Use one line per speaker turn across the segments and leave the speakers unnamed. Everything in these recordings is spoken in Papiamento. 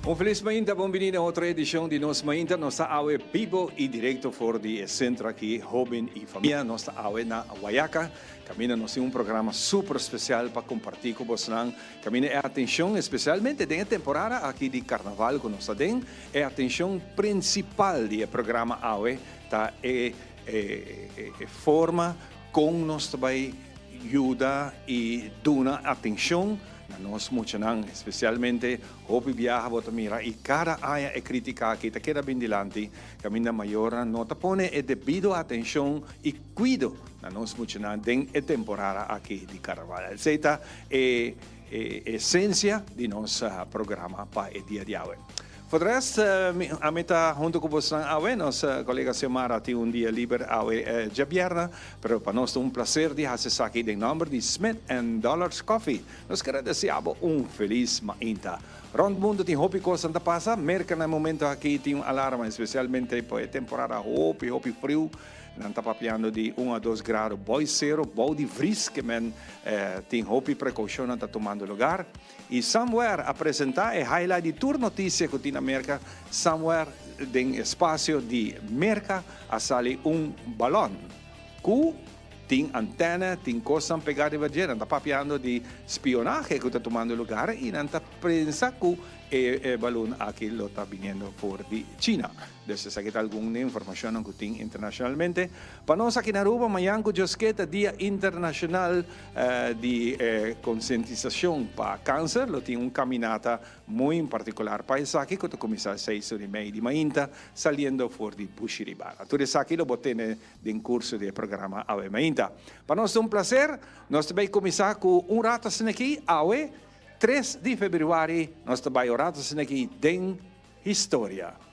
Un felis mainta, bon bini na otro edicion di Nos Mainta. Nos ta awe bibo y directo for di e centro aki, Hoben y Familia. Nos ta awe na Wayaca, caminda nos tin un programa super special pa comparti cu bosnan. Caminda e atencion, especialmente den e temporada aki di Carnaval cu nos ta den, e atencion principal di e programa awe ta e e forma con nos ta bay yuda y duna atencion na nos muchanan, especialmente hopi biaha bo ta mira y cada aña e critica aki ta keda bin dilanti caminda mayornan no ta pone e debido atencion y cuido na nos muchanan den e temporada aki di Carnaval. Esey ta e esencia di nos programa pa e dia di awe. For de rest, ami ta hunto cu bosnan awe. Nos colega Xiomara tin un dia liber awe djabièrnè, pero pa nos ta un placer di haci esaki den nomber di Smith and Dollars Coffee. Nos kere desea bo un feliz mainta. Rond mundo tin hopi cosnan ta pasa. Merca na e momento aki tin un alarma, especialmente pa e temporada hopi hopi friu. Nan ta papiando di un a dos grado bou cero, bou di vries, ke men tin hopi precaucionnan ta tumando lugar. Y somewhere a presenta e highlight di tur noticia cu tin na Merca, somewhere den espacio di Merca a sali un balon cu tin antena, tin cosnan pega riba dje, nan ta papiando di spionahe cu ta tumando lugar y nan ta pensa cu e balon aki lo ta biniendo for di China. Dus esaki ta algun di informacionnan cu tin internacionalmente. Pa nos aki na Aruba, mañan cu Dios ke ta Dia Internacional di Concientisacion pa Cancer. Lo tin un caminata muy en particular pa esaki cu ta cuminsa seis ora y mei di mainta saliendo for di Bushiribana. Tur esaki lo bo tene den curso di e programa Awe Mainta. Pa nos ta un placer. Nos ta bay cuminsa cu un rato asina aki awe, tres di februari. Nos ta bay un rato asina aki den historia.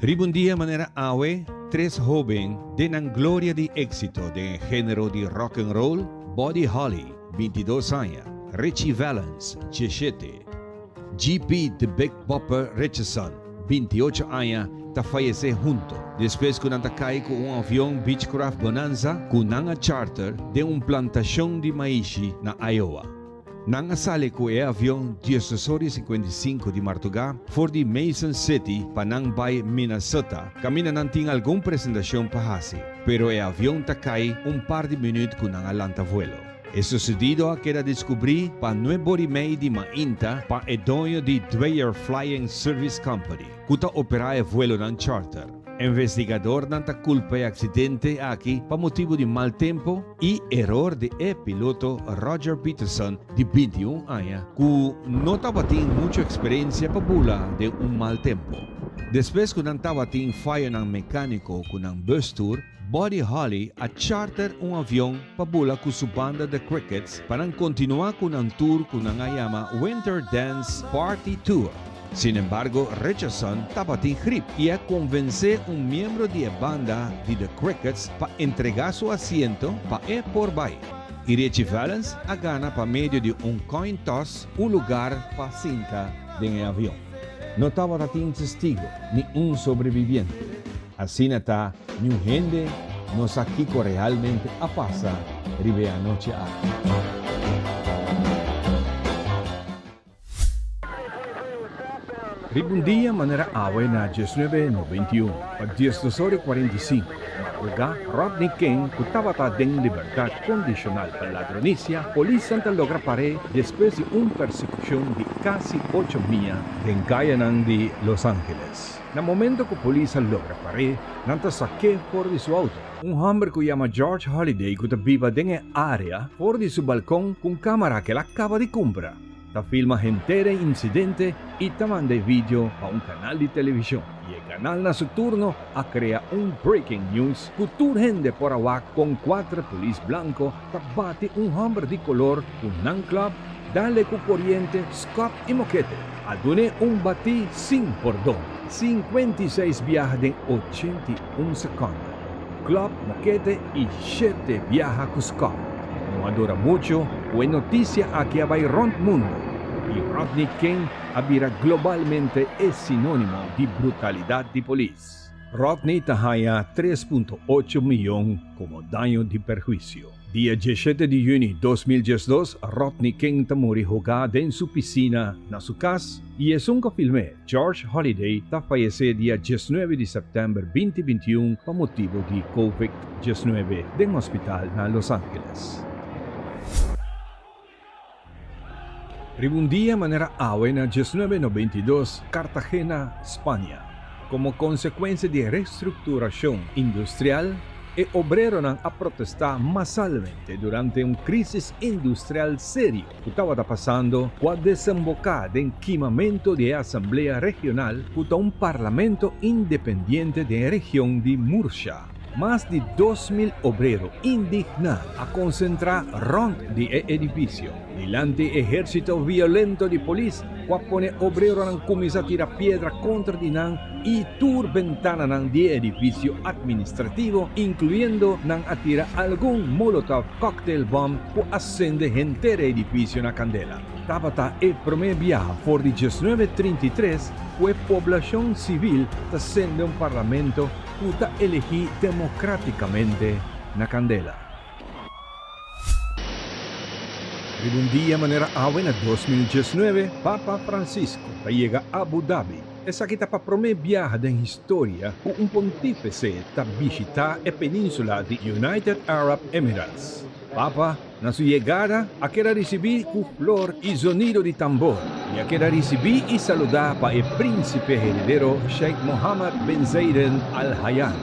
Riba un dia manera awe, tres hoben den nan gloria di éxito den e género di rock and roll, Buddy Holly, bintidos aña, Ritchie Valens, dieshete, GP The Big Bopper Richardson, 28 aña, ta fayesé hunto, despues ku nan ta kai ku un avion Beechcraft Bonanza ku nan a charter den un plantashon di maishi na Iowa. Nan a sali ku e avion diesdos or i 55 di martugá for di Mason City pa nan bai Minnesota, kaminda nan tin algun presentashon pa hasi, pero e avion ta kai un par di minüt ku nan a lanta vuelo. E sucedido a keda descubri pa nuebor y mei di mainta pa e doño di Dwyer Flying Service Company, cu ta opera e vuelonan charter. Investigadornan ta culpa e accidente aki pa motibo di mal tempo y eror di e piloto Roger Peterson di 21 aña cu no tabatin mucho experiencia pa bula den un mal tempo. Despues cu nan tabatin fayonan mecanico cu nan bus tour, Buddy Holly a charter un avion pa bula cu su banda The Crickets pa nan continua cu nan tour cu nan a yama Winter Dance Party Tour. Sin embargo, Richardson tabatin grip y a convence un miembro di e banda di The Crickets pa entrega su asiento pa e por bay. Y Ritchie Valens a gana pa medio di un coin toss un lugar pa sinta den e avion. No tabata tin testigo ni un sobreviviente. Asina ta, niun hende no sa kiko realmente a pasa riba e anochi aki. Riba un dia manera awe na diesnuebe noventa i un, pa diesdos ora i kuarenta i sinku, madrugá, Rodney King, ku tabata den libertat kondishonal pa ladronisia, polisnan ta logra par'é despues di un persekushon di kasi ocho mia den kayanan di Los Angeles. Na momento ku polis a logra par'é, nan ta sak'é for di su auto. Un hòmber ku yama George Holiday ku ta biba den e área for di su balkon ku un kámara ku el a kaba di kumpra. ta filma henter e insidente i ta manda e video pa un kanal di televishon. I e kanal na su turno a krea un breaking news ku tur hende por a wak kon kuater polis blanko ta bati un hòmber di kolor ku nan klòp, dale ku koriente, skòp i mokete. A dun'é un batí sin pordon, 56 biaha den 81 sekònde. Klòp, mokete i shete biaha ku skòp. No a dura muchu ku e notisia aki a bai rònt mundu i Rodney King a bira globalmente e sinónimo di brutalidat di polis. Rodney ta haña 3.8 miyon komo daño di perhuisio. Dia 17 di yüni 2012 Rodney King ta muri hogá den su pisina na su kas i esun ku a film'é, George Holliday, ta fayesé dia 19 di sèptèmber 2021 pa motibu di Covid 19 den hospital na Los Angeles. Riba un dia manera awe na 1992, Cartagena, Spania. Komo konsekuensia di restrukturashon industrial, e obreronan a protestá masalmente durante un krísis industrial serio ku tabata pasando ku a desemboká den kimamentu di e Asamblea Regional ku ta un parlamento independiente den e region di Murcia. Mas di 2000 obrero indigná a konsentrá rònt di e edifisio, dilanti ehérsito violento di polis ku a pone obreronan kuminsá tira piedra kontra di nan i tur bentananan di e edifisio atministrativo, inkluyendo nan a tira algun molotov cocktail bòm ku a sende henter e edifisio na kandela. Tabata e promé biaha for di 1933 ku e poblashon sivil ta sende un parlamento ku ta elegí demokrátikamente na kandela. Riba un dia manera awe na 2019, Papa Francisco ta yega Abu Dhabi. Esaki ta pa promé biaha den historia ku un pontífese ta bishitá e península di United Arab Emirates. Papa, na su yegada, a keda risibí ku flor i zonido di tambor i a keda risibí i saludá pa e prínsipe heredero Sheikh Mohammed bin Zayed Al Nahyan.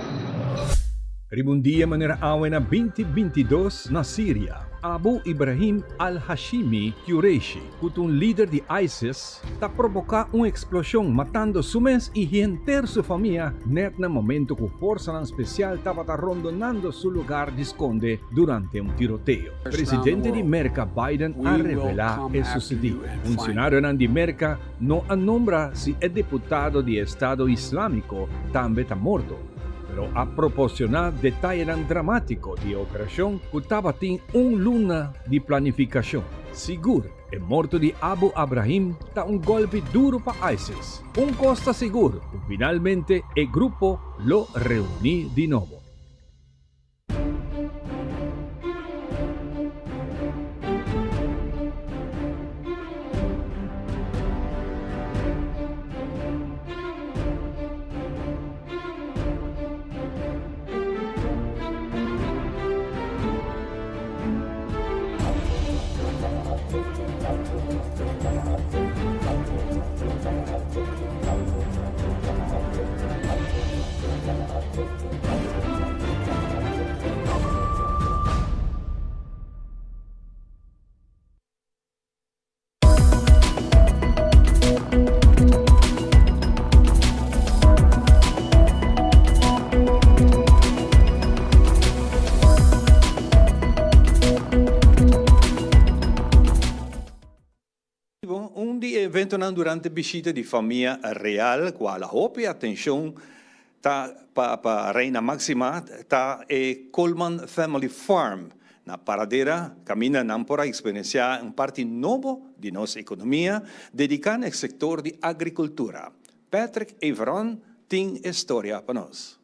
Riba un dia manera awe na 2022 na Siria, Abu Ibrahim al-Hashimi Qureshi, ku ta un lider di ISIS, ta proboká un eksploshon matando su mes i henter su famia nèt na momento ku forsanan spesial tabata rondonando su lugar di skonde durante un tiroteo. Presidente di Merka Biden a revelá e susedido. Funcionarionan di Merka no a nombra si e deputado di Estado Islámiko tambe ta morto, pero a proporcioná detayenan dramátiko di e operashon ku tabatin un luna di planifikashon. Sigur E morto di Abu Abrahim ta un golpi duru pa ISIS. Un kos ta sigur ku finalmente e grupo lo reuní di nobo.
Un di e eventonan durante bishita di famia real cu a hala hopi atencion ta pa Reina Maxima ta e Coleman Family Farm na Paradera caminda nan por a experiencia un parti nobo di nos economia dedica na e sector di agricultura. Patrick Everon tin e storia pa nos.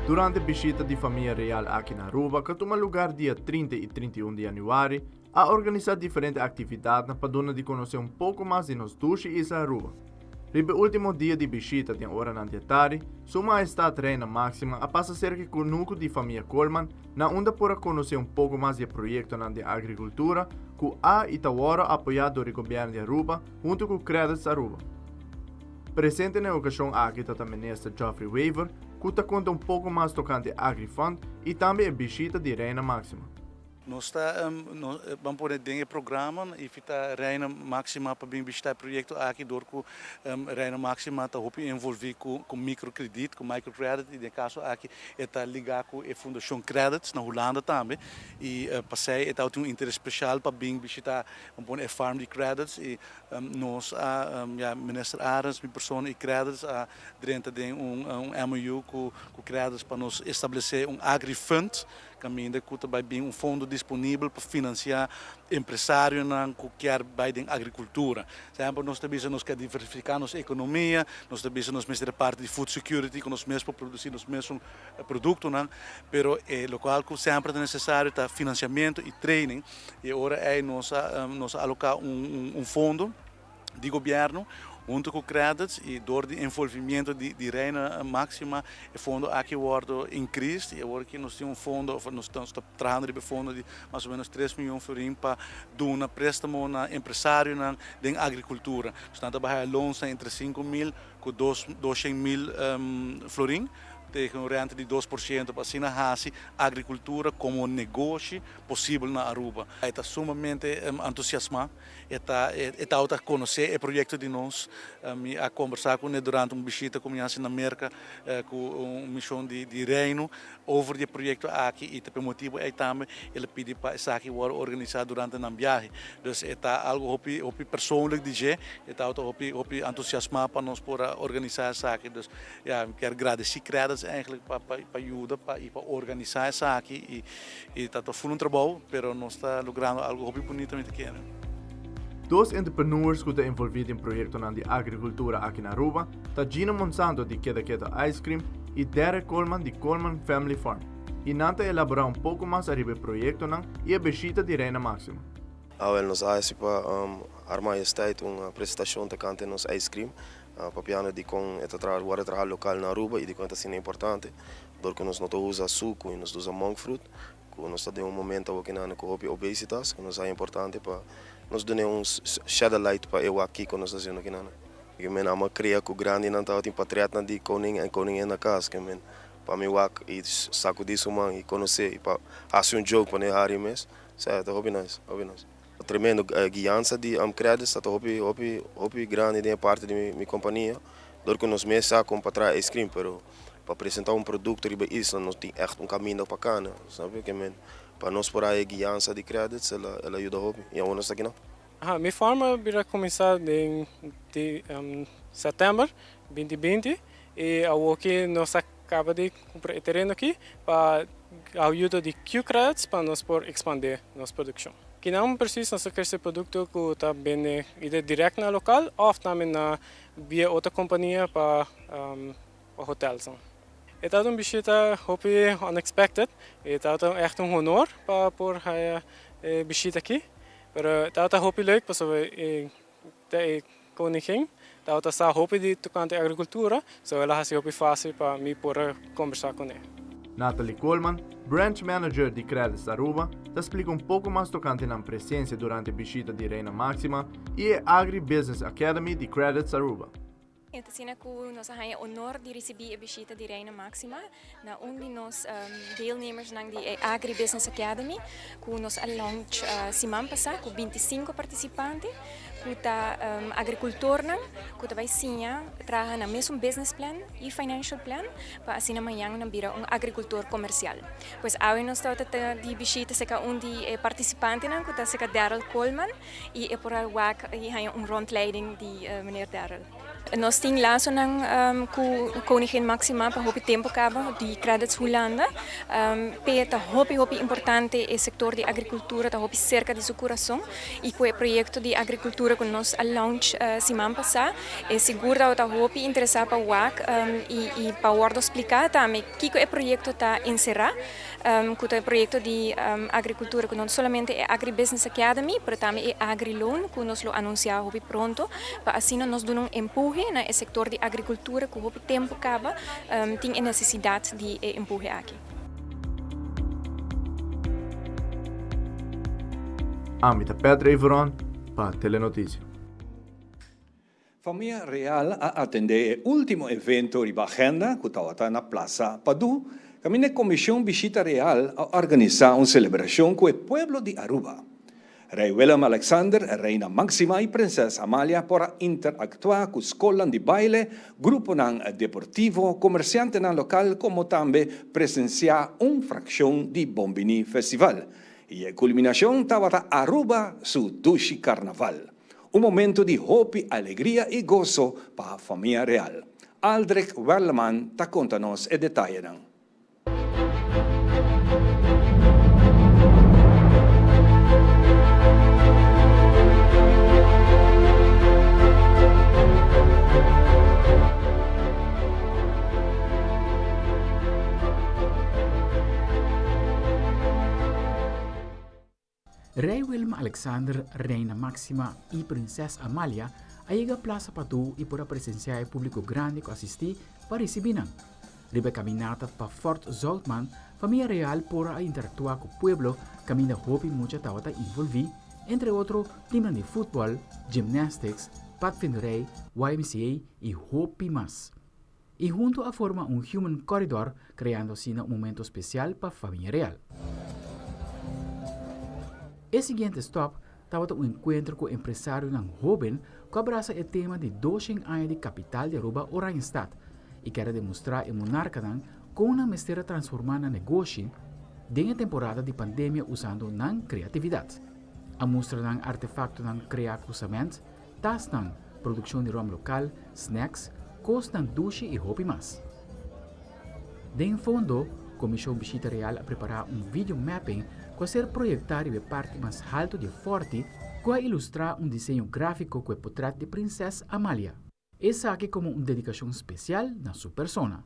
Durante bishita di famia real aki na Aruba, ku a tuma lugar dia 30 i 31 di yanüari, a organisá diferente aktividatnan pa duna di konosé un poko mas di nos dushi isla Aruba. Riba e último dia di bishita den oranan di atardi, Su Mahestad Reina Máxima a pasa serka e kunuku di famia Coleman na unda por a konosé un poko mas di e proyektonan den agrikultura. cu a y ta worde apoya door di Gobierno di Aruba hunto cu Qredits Aruba. Presente na e ocasion aki ta ta Minister Geoffrey Wever cu ta conta un poco mas tocante AgriFund y tambe e bishita di Reina Maxima.
Nos ta ban pone den e programa y fita Reina Maxima pa bin bishita e proyecto aki door cu Reina Maxima ta hopi envolvi cu microcredit, cu microcredit y den e caso aki e ta liga cu e Fundacion Qredits na Hulanda tambe y pasey e tabatin un interes special pa bin bishita ban pone e farm di Qredits y nos a ya Minister Arends, mi persona y Qredits a drenta den un MOU cu Qredits pa nos establece un agri fund Kaminda ku ta bai bin un fondo disponibel pa finansiá empresarionan ku kier bai den agrikultura. Semper nos ta bisa nos kier diversifiká nos ekonomia, nos ta bisa nos mester e parti di food security ku nos mes por produsí nos mesun produktonan, pero e lokual ku semper ta nesesario ta finansiamentu i training i e ora ei nos a nos a aloká un fondo. di gobierno hunto cu Qredits y door di envolvimiento di Reina Maxima e fondo aki wordo increased y awor aki nos tin un fondo of nos ta trahando riba e fondo di mas o menos tres miyon florin pa duna prestamo na empresarionan den agricultura. Nos ta baha e loansnan entre 5000 cu 200.000 florin tegen un rente di 2% pa asina haci agricultura como negoshi posibel na Aruba. E ta sumamente entusiasma. E ta e tabata konosé e proyekto di nos. Mi a kombersá kuné durante un bishita ku mi hasi na Merka ku un mishon di di Reino over di e proyekto aki i ta pa e motibu ei tambe el a pidi pa esaki wòrdu organisá durante nan biahe. Dus e ta algu hopi hopi persoonlijk di dje. E tabata hopi hopi entusiasmá pa nos por a organisá esaki. Dus ya mi kier gradesí Qredits eigenlijk pa pa pa yuda pa i pa organisá esaki i I ta ta ful un trabou, pero nos ta logrando algo hopi bunito mi ta kere.
Dos entrepreneurs cu ta envolvi den proyectonan di agricultura aki na Aruba ta Gino Monsanto di Keda Keda Ice Cream y Derek Coleman di Coleman Family Farm y nan ta elabora un poco mas ariba e proyectonan y e beshita di Reina Maxima.
Awel nos a haci pa Haar Majesteit un presentacion tocante nos ice cream, papiando di con e ta traha, worde traha local na Aruba y di con e ta asina importante. Dor ku nos no ta usa suku i nos ta usa monk fruit, ku nos ta den un momento awo kinan ku hopi obesitas, ku nos haña importante pa nos dun'é un shed a light pa e wak kiko nos ta hasiendo kinan. Ke men amo a kria ku grandinan tabatin patretnan di koning en koningin na kas, ke men pa mi wak i sakudí su man i konosé i pa hasi un joke pa no e hari mes, sa ta hopi nice, hopi nice. Tremendo guiansa di Qredits ta hopi hopi hopi grandi den e parti di mi kompania, dor ku nos mes sa kon pa traha ice cream, pero Pa presenta un producto riba e isla nos tin echt un caminda pa cana, sabi ke men pa nos por haya e guiansa di Qredits el a el a yuda hopi y awor nos ta aki nan.
Aha, mi farm a bira cuminsa den di september 2020 y awoki nos a caba di cumpra e tereno aki pa ayuda di Qredits pa nos por expande nos produccion. Kinan precies nos ta crece producto cu ta bende either direct na local of tambe na via otro compania pa pa hotelsnan. E tabata un bishita hopi unexpected y tabata echt un honor pa por haya e bishita aki. Pero tabata hopi leuk pasobra e ta e koningin tabata sa hopi di tocante agricultura, so el a haci hopi facil pa mi por a combersa cune.
Natalie Coleman, Branch Manager di Qredits Aruba, ta splica un poco mas tocante nan presencia durante bishita di Reina Maxima y e Agri Business Academy di Qredits Aruba.
E ta asina ku nos a haña honor di risibí e bishita di Reina Maxima na un di nos deelnemersnan di e Agri Business Academy ku nos a launch siman pasá ku 25 partisipante ku ta agrikultornan ku ta bai siña traha nan mesun business plan i financial plan pa asina mañan nan bira un agrikultor komersial. Pues awe nos tabata ta di bishita serka un di e partisipantenan ku ta serka Darryl Coleman. I e por a wak i haña un rondleiding di meneer Darrell. Nos tin lasonan ku Koningin Maxima pa hopi tempu kaba di Qredits Hulanda. P'e ta hopi hopi importante e sektor di agrikultura ta hopi serka di su kurason i ku e proyekto di agrikultura ku nos a launch siman pasá e sigur tabata hopi interesá pa wak i pa wòrdu spliká tambe kiko e proyekto ta enserá. Ku ta e proyekto di agrikultura ku no solamente e Agribusiness Academy, pero tambe e AgriLoan ku nos lo anunsiá hopi pronto pa asina nos duna un empuhe na e sektor di agrikultura ku hopi tempu kaba tin e nesesidat di e empuhe aki.
Ami ta Pat Reveron pa Telenoticia.
Famia Real a atendé e último evento riba agenda ku tabata na Plaza Padu, kaminda e Komishon Bishita Real a organisá un selebrashon ku e pueblo di Aruba. Rei Willem Alexander, Reina Máxima i Prinses Amalia por a interaktuá ku skolnan di baile, gruponan deportivo, komersiantenan lokal komo tambe presensiá un frakshon di Bon Bini Festival. I e kulminashon tabata Aruba su dushi karnaval. Un momento di hopi alegria i goso pa famia real. Aldrich Werleman ta konta nos e detayenan.
Rei Willem Alexander, Reina Máxima i Prinses Amalia a yega Plaza Padú i por a presensiá e públiko grandi ku asistí pa risibí nan. Riba e kaminata pa Fort Zoutman, famia real por a interaktuá ku pueblo kaminda hopi mucha tabata involví, entre otro timnan di futbòl, gymnastics, padvinderij, YMCA i hopi mas. I huntu a forma un human corridor creando asina un momento special pa famia real. E siguiente stop tabata un encuentro cu empresarionan hoben cu a brasa e tema di doshen aña di capital di Aruba Oranjestad y kier a demostra e monarcanan con nan mester a transforma nan negoshi den e temporada di pandemia usando nan creatividad. A mustra nan artefactonan crea cu cement, Tasnan, produkshon di ròm lokal, snacks, kosnan dushi i hopi mas. Den fondo, Komishon Bishita Real a prepará un video mapping ku a ser proyektá riba e parti mas haltu di e fòrti ku a ilustrá un diseño gráfiko ku e potrèt di Prinses Amalia. Esaki komo un dedikashon spesial na su persona.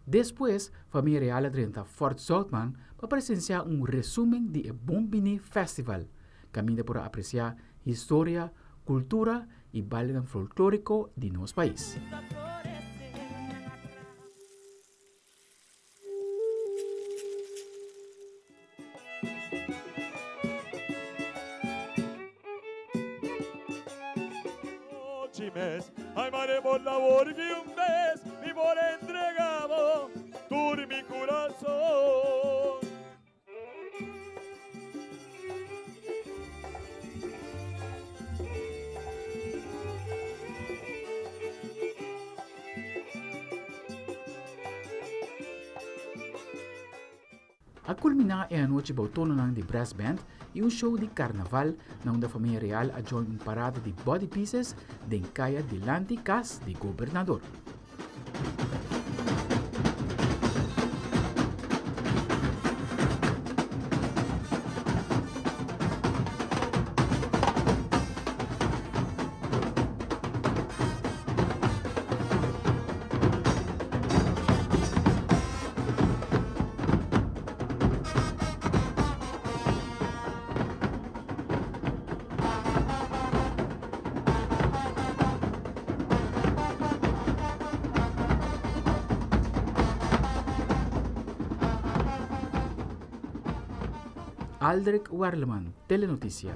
Despues, famia real a drenta Fort Zoutman pa presensiá un resúmen di e Bon Bini Festival, kaminda por a apresiá historia, kultura i bailenan folklóriko di nos pais. A kulminá e anochi bou tononan di brass band i un show di karnaval na unda famia real a join un parada di body pieces den kaya dilanti kas di gobernador. Aldrich Werleman, Telenoticia.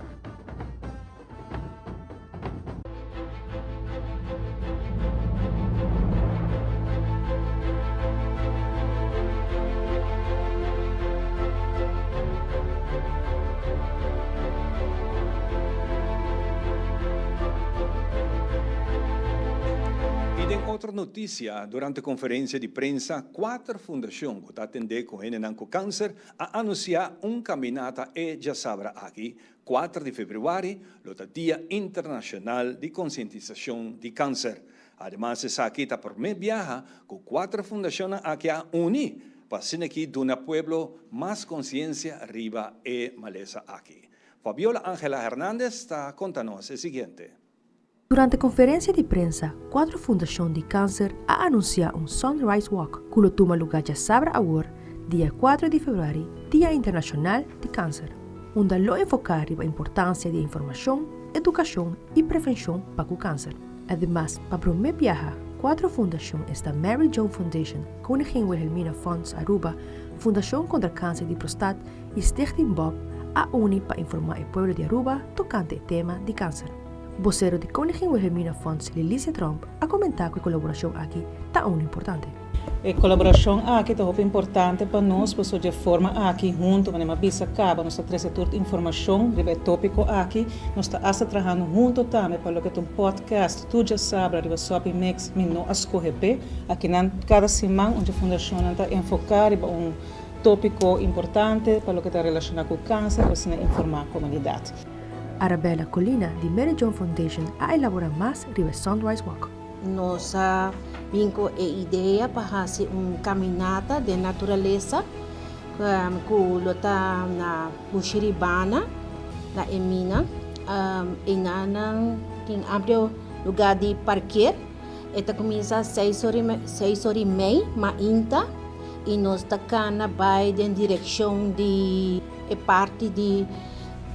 I den otro notisia, durante konferensia di prensa, kuater fundashon ku ta atendé ku hendenan ku kanser a anunsiá un kaminata e djasabra aki Kuater di februari lo ta Dia Internashonal di Konsientisashon di Kanser. Ademas esaki ta promé biaha ku kuater fundashonnan aki a uni pa asin'aki duna pueblo mas konsiensia riba e malesa aki. Fabiola Angela Hernandez ta konta nos e siguiente.
Durante konferensia di prensa, kuatro fundashon di kanser a anunsiá un Sunrise Walk ku lo tuma lugá djasabra awor, dia kuatro di februari, Dia Internashonal di Kanser, unda lo enfoká riba importansia di informashon, edukashon i prevenshon pa ku kanser. Ademas, pa promé biaha, kuatro fundashon esta Mary Joan Foundation, Koningin Wilhelmina Fonds Aruba, Fundashon kontra Kanser di Prostat i Stichting Bob. a uni pa informa e pueblo di Aruba tocante e tema di cancer. Bosero di Koningin Wilhelmina Fonds Lilicia Tromp a comenta cu e colaboracion aki ta uno importante.
E colaboracion aki ta hopi importante pa nos pasobra dje forma aki hunto manera mi a bisa caba nos ta trece tur informacion riba e topico aki. Nos ta hasta trahando hunto tambe pa loke ta un podcast tur djasabra riba Sopi Mix mi no a scoge p'e. Akinan cada siman un dje fundacionnan ta enfoca riba un topico importante pa loke ta relaciona cu cancer pa asina informa comunidad.
Arabella Colina di Mary John Foundation a elabora mas riba e Sunrise Walk.
Nos a bin ku e idea pa hasi un kaminata den naturalesa ku lo ta na Bushiribana, na e mina. Einan tin amplio lugá di parker. E ta kuminsá seis ora seis ora i mei mainta i nos ta kana bai den direkshon di e parti di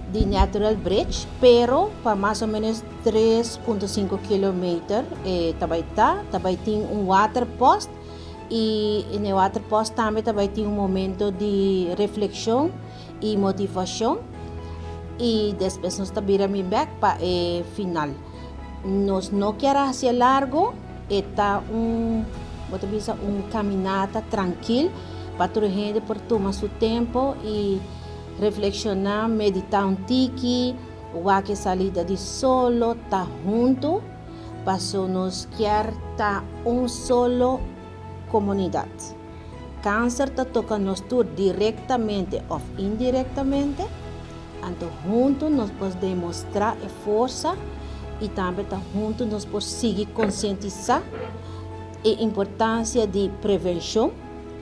di Natural Bridge, pero pa mas o menos 3.5 kilometer e ta bai ta, ta bai tin un waterpost i na e waterpost tambe ta bai tin un momento di reflexion i motivacion i despues nos ta bira mi bek pa e final. Nos no kier a hacié largo, e ta un, bo ta bisa un caminata trankil pa tur hende por tuma su tempo i reflexiona, medita un tiki, wak e salida di solo, ta hunto, paso nos kier ta un solo comunidad. Cancer ta toca nos tur directamente of indirectamente, anto hunto nos por demostra e forsa y tambe ta hunto nos por sigui concientisa e importancia di prevencion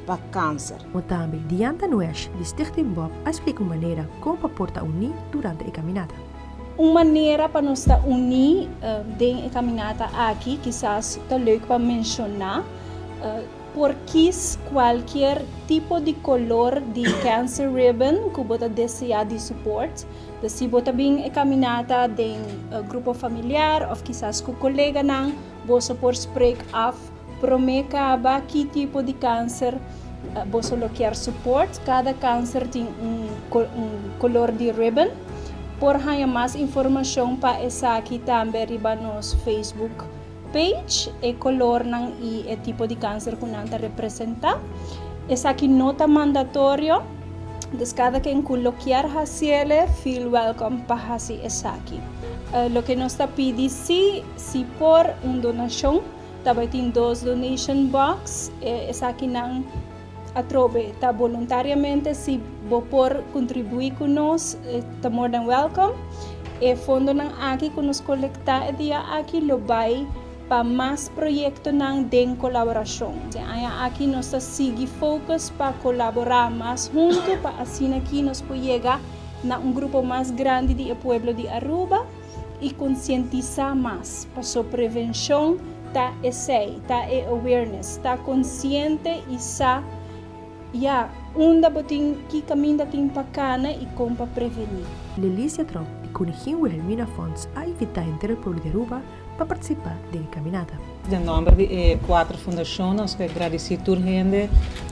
pa cancer.
Como tambe Diantha Nuesch di Stichting Bob a splica un manera con pa por ta uní durante e caminata.
Un manera pa nos ta uní den e caminata aki kisas ta leuk pa menciona. Por kis cualkier tipo di color di cancer ribbon cu bo ta desea di support. Dus si bo ta bin e caminata den grupo familiar of kisas cu coleganan, boso por spreek af prome caba ki tipo di cancer boso lo kier support. Cada cancer tin un color di ribbon. Por haña mas informacion pa esaki tambe riba nos Facebook. Page, e colornan y e tipo di cancer cu nan ta representa. Esaki no ta mandatorio, dus cada ken cu lo kier haciele feel welcome pa haci esaki. Loke nos ta pidi si, si por un donacion, ta bay tin dos donation box, esakinan atrobe ta boluntariamente, si bo por contribui cu nos ta more than welcome. E fondonan aki cu nos colecta e dia aki lo bay pa mas proyectonan den colaboracion. E aña aki nos ta sigui focus pa colabora mas hunto pa asina aki nos por yega na un grupo mas grandi di e pueblo di Aruba. y concientisa mas, paso prevencion ta esey, ta e awareness, ta conciente y sa ya unda bo tin, ki caminda tin pa cana y con pa preveni.
Lelicia Tromp di Koningin Wilhelmina Fonds a invita henter e pueblo di Aruba pa participa den e caminata.
Den nomber di e cuater fundacionnan nos ke gradici tur hende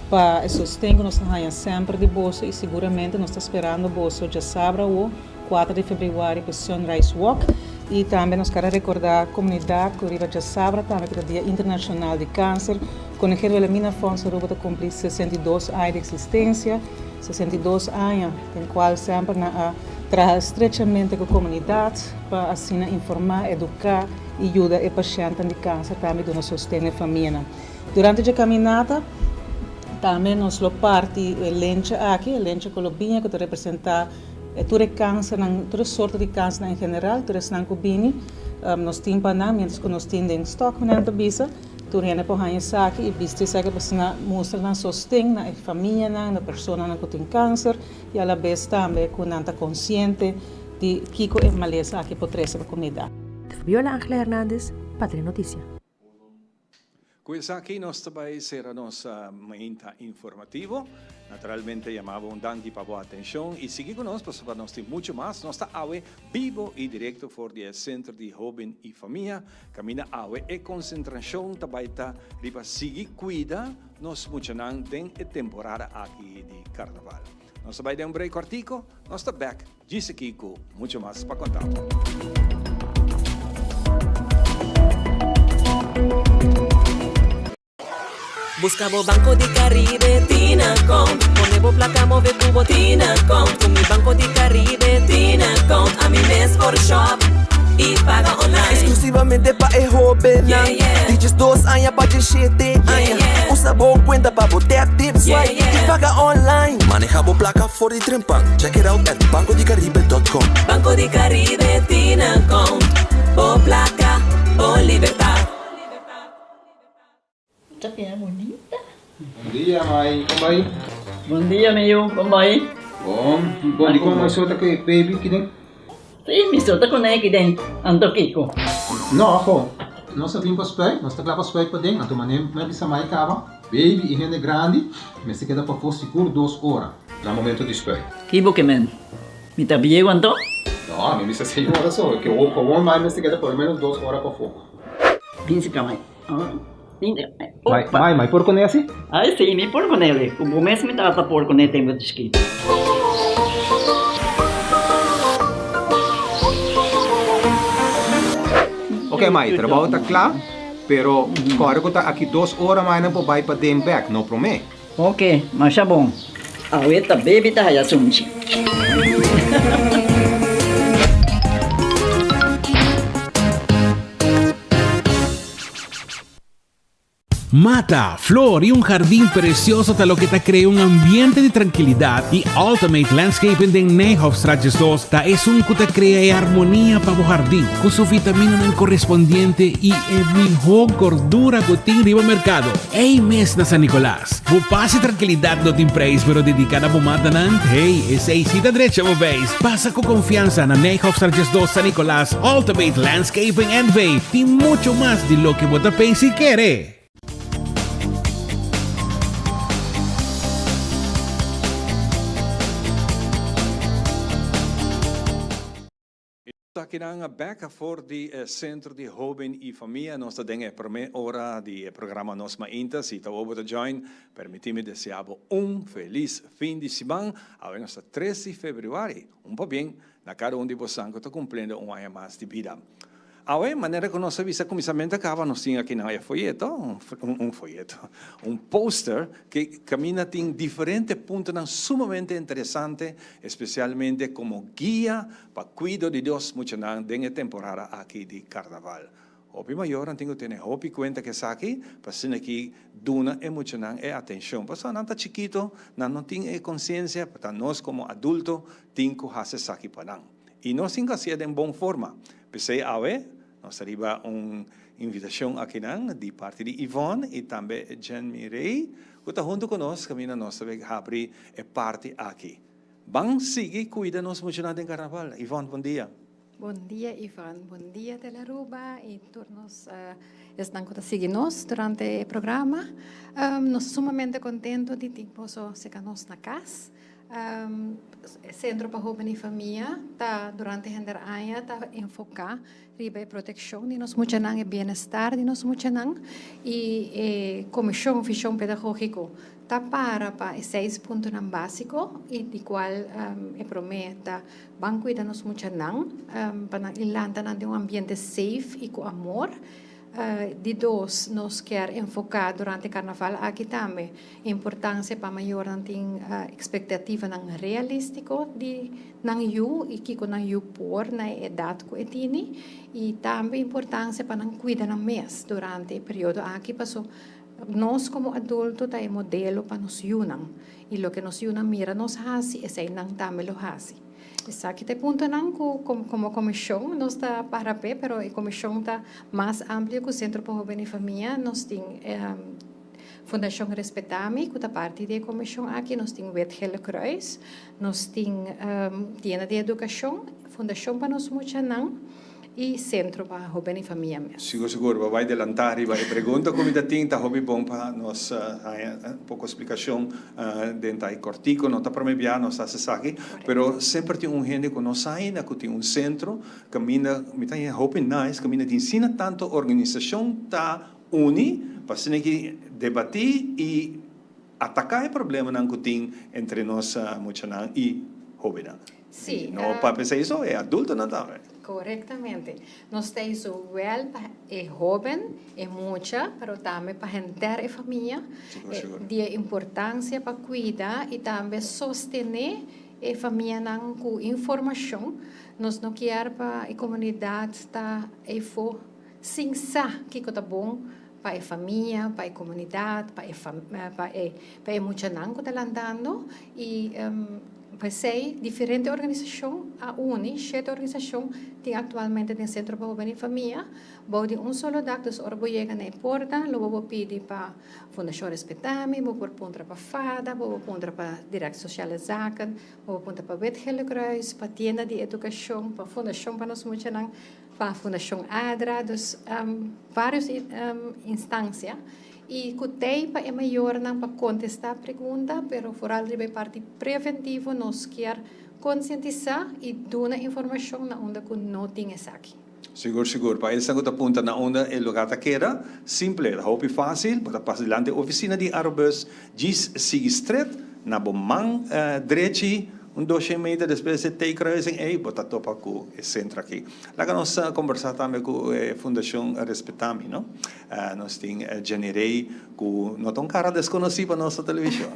pa e sosten cu nos ta haya semper di boso y siguramente nos ta sperando boso djasabra awo Kuater di febrüari pa Sunrise Walk y tambe nos kere recorda comunidad cu riba djasabra tambe cu ta Dia Internacional di Cancer, Koningin Wilhelmina Fonds Aruba ta cumpli 62 aña di existencia, 62 aña den cual semper nan a traha estrechamente cu comunidad pa asina informa, educa y yuda e pashentnan di cancer tambe duna sosten na e famianan. Durante dje caminata tambe nos lo parti e lencha aki, e lencha cu lo biña cu ta representa E tur e kansernan, tur e sorto di kansernan en general, tur esnan ku bini, nos tin pa nan, mientras ku nos tin den stok, manera nan ta bisa, tur hende por haña esaki i bisti esaki pa asina mustra nan sosten na e famianan, na personanan ku tin kanser i alabes tambe ku nan ta konsiente di kiko e malesa aki por trese pa komunidat.
Fabiola Angela Hernandez, pa Telenoticia.
Cu esaki nos ta bay cera nos mainta informativo. Naturalmente yama bo un danki pa bo atencion y sigui cu nos pasobra nos tin mucho mas. Nos ta awe bibo y directo for di e Centro di Hoben y Famia. Caminda awe e concentracion ta bay ta riba sigui cuida nos muchanan den e temporada aki di Carnaval. Nos ta bai den un break kòrtiku, nos ta bèk djis aki ku muchu mas pa konta bo.
Busca bo Banco di Caribe tin account Pone bo placa move cu bo tin account Cu mi Banco di Caribe tin account Ami mes por shop y paga online.
Exclusivamente pa e hobennan di 12 aña pa 17 aña. Usa bo cuenta pa bo tap, tip, swipe y paga online. Maneha bo placa for di trempan. Check it out at bancodicaribe.com.
Banco di Caribe tin account Bo placa, bo libertad.
Ta bira bunita.
Bon dia mai, kon bai?
Bon dia mi yu, kon bai?
Bon, bon dikon mai so ta ku e baby kiden?
Si, mi so ta ku ne kiden, anto kiko?
No, aho, nos a bin pa spuit, nos ta kla pa spuit paden, anto manera mi a bisa mai kaba, baby i hende grandi mester keda pafó sigur dos ora na momento di spuit.
Ki bo ke men? Mi ta bieu anto?
No, mi bisa señora so, ke gewoon mai mester keda por lo menos dos ora pafó.
Bin si ka mai.
Mai, mai, mai por kuné asi?
Ai si, mi por kuné. Ku bo mes mi tata por kuné tempu di chikito.
Ok mai, trabou ta kla, pero kòrda ku ta aki dos ora mai nan por bai paden bèk, no promé.
Ok, masha bon. Awe ta baby ta haya sunchi.
Mata, flor y un jardin precioso ta loke ta crea un ambiente di trankilidad y Ultimate Landscaping den Nijhofstraat 12 ta esun cu ta crea e armonia pa bo jardin cu su vitaminanan correspondiente y e miho gordura cu tin riba mercado. Ey mes na San Nicolas. Bo pas y trankilidad no tin prijs pero dedica na bo matanan, hey, esey si ta drecha bo beis. Pasa cu confiansa na Nijhofstraat 12 San Nicolas, Ultimate Landscaping NV tin mucho mas di loke bo ta pensa y kere.
Esaki nan bek for di e Centro di Hoben y Famia. Nos ta den e prome ora di e programa Nos Mainta. Si ta bo ta join, permiti mi desea bo un feliz fin di siman. Awe nos ta tres di februari. Un pabien na cada un di bosan cu ta cumpliendo un aña mas di bida. Awe, manera cu nos a bisa cuminsamentu a caba, nos tin aki nan e foyeto, un foyeto, un poster cu caminda tin diferente puntonan sumamente interesante, especialmente como guia pa cuido di nos muchanan den e temporada aki di Carnaval. Hopi mayornan tin cu tene hopi cuenta cu esaki, pa asina ki duna e muchanan e atencion. Pasobra nan ta chikito, nan no tin e conciencia, pa ta nos como adulto tin cu haci esaki pa nan. Y nos tin cu haci'e den bon forma. P'esey awe nos ta riba un invitacion akinan di parti di Yvonne y tambe Jenny Rey cu ta hunto cu nos caminda nos ta bay habri e parti aki. Ban sigui cuida nos muchanan den Carnaval. Yvonne, bon dia.
Bon dia Ivan, bon dia Telaruba y tur nos esnan cu ta sigui nos durante e programa. Nos ta sumamente contento di tin boso cerca nos na cas. Centro pa Hoben y Famia ta durante henter aña ta enfoca riba e proteccion di nos muchanan, e bienestar di nos muchanan y e Comision Vision Pedagogico ta para pa e seis puntonan basico y di cual e prome ta Ban cuida nos muchanan pa nan i lanta nan den un ambiente safe y cu amor. Di dos, nos kier enfoca durante carnaval aki tambe importancia pa mayornan tin expectativanan realistico di nan yu y kico nan yu por na e edad cu e tini. Y tambe importancia pa nan cuida nan mes durante e periodo aki paso nos como adulto ta e modelo pa nos yunan. I loke nos yunan mira nos hasi, esei nan tambe lo hasi. Esaki ta e puntonan ku komo komishon nos ta para p'e, pero e komishon ta mas amplio ku Sentro pa Hoben i Famia. Nos tin Fundashon Respetami ku ta parti di e komishon aki, nos tin Wit Gele Kruis, nos tin Tienda di Edukashon, Fundashon pa Nos Muchanan. i Sentro pa Hoben i Famia mes.
Sigur sigur, bo bai delantá riba e pregunta ku mi ta tin, ta hopi bon pa nos haña un poko splikashon den ta e kòrtiku, no ta promé bia nos ta hasi esaki, pero semper tin un hende ku no sa ainda ku tin un sentro kaminda, mi ta haña hopi nice, kaminda tin asina tantu organisashon ta uni pa asina ki debatí i. ataká e problemanan ku tin entre nos muchanan i hóbennan.
Sí.
No pa p'esei so, e adultonan tambe.
Korektamente. Nos ta hizo wèl pa e hóben, e mucha, pero tambe pa henter e famia. Di e importansia pa kuida i tambe sostené e famianan ku informashon. Nos no kier pa e komunidat ta eifó sin sa kiko ta bon pa e famia, pa e komunidat, pa e pa e pa e muchanan ku ta landando i p'esei diferente organisashon a uni, shete organisashon tin aktualmente den Sentro pa Hoben i Famia bou di un solo dak, dus ora bo yega na e porta lo bo por pidi pa Fundashon Respetami, bo por puntra pa fada, bo por puntra pa Directie Sociale Zaken, bo por puntra pa Wit Gele Kruis, pa Tienda di Edukashon, pa Fundashon pa nos Muchanan. Pa Fundashon Adra, dus varios instancia y cu t'ey pa e mayornan pa contesta pregunta, pero vooral riba e parti preventivo nos kier concientisa y duna informacion na unda cu no tin esaki.
Sigur sigur, pa esnan cu ta punta na unda e lugar ta keda, simple, ta hopi facil, bo ta pasa dilanti e oficina di Arubus, djis sigui stret na bo man drechi, un doshen meter despues e T-kruising ey, bo ta topa cu e centro aki. Laga nos kombersá tambe ku e Fundashon Respetami, no? Nos tin Jenny Rey ku no ta un kara deskonosí pa nos na televishon.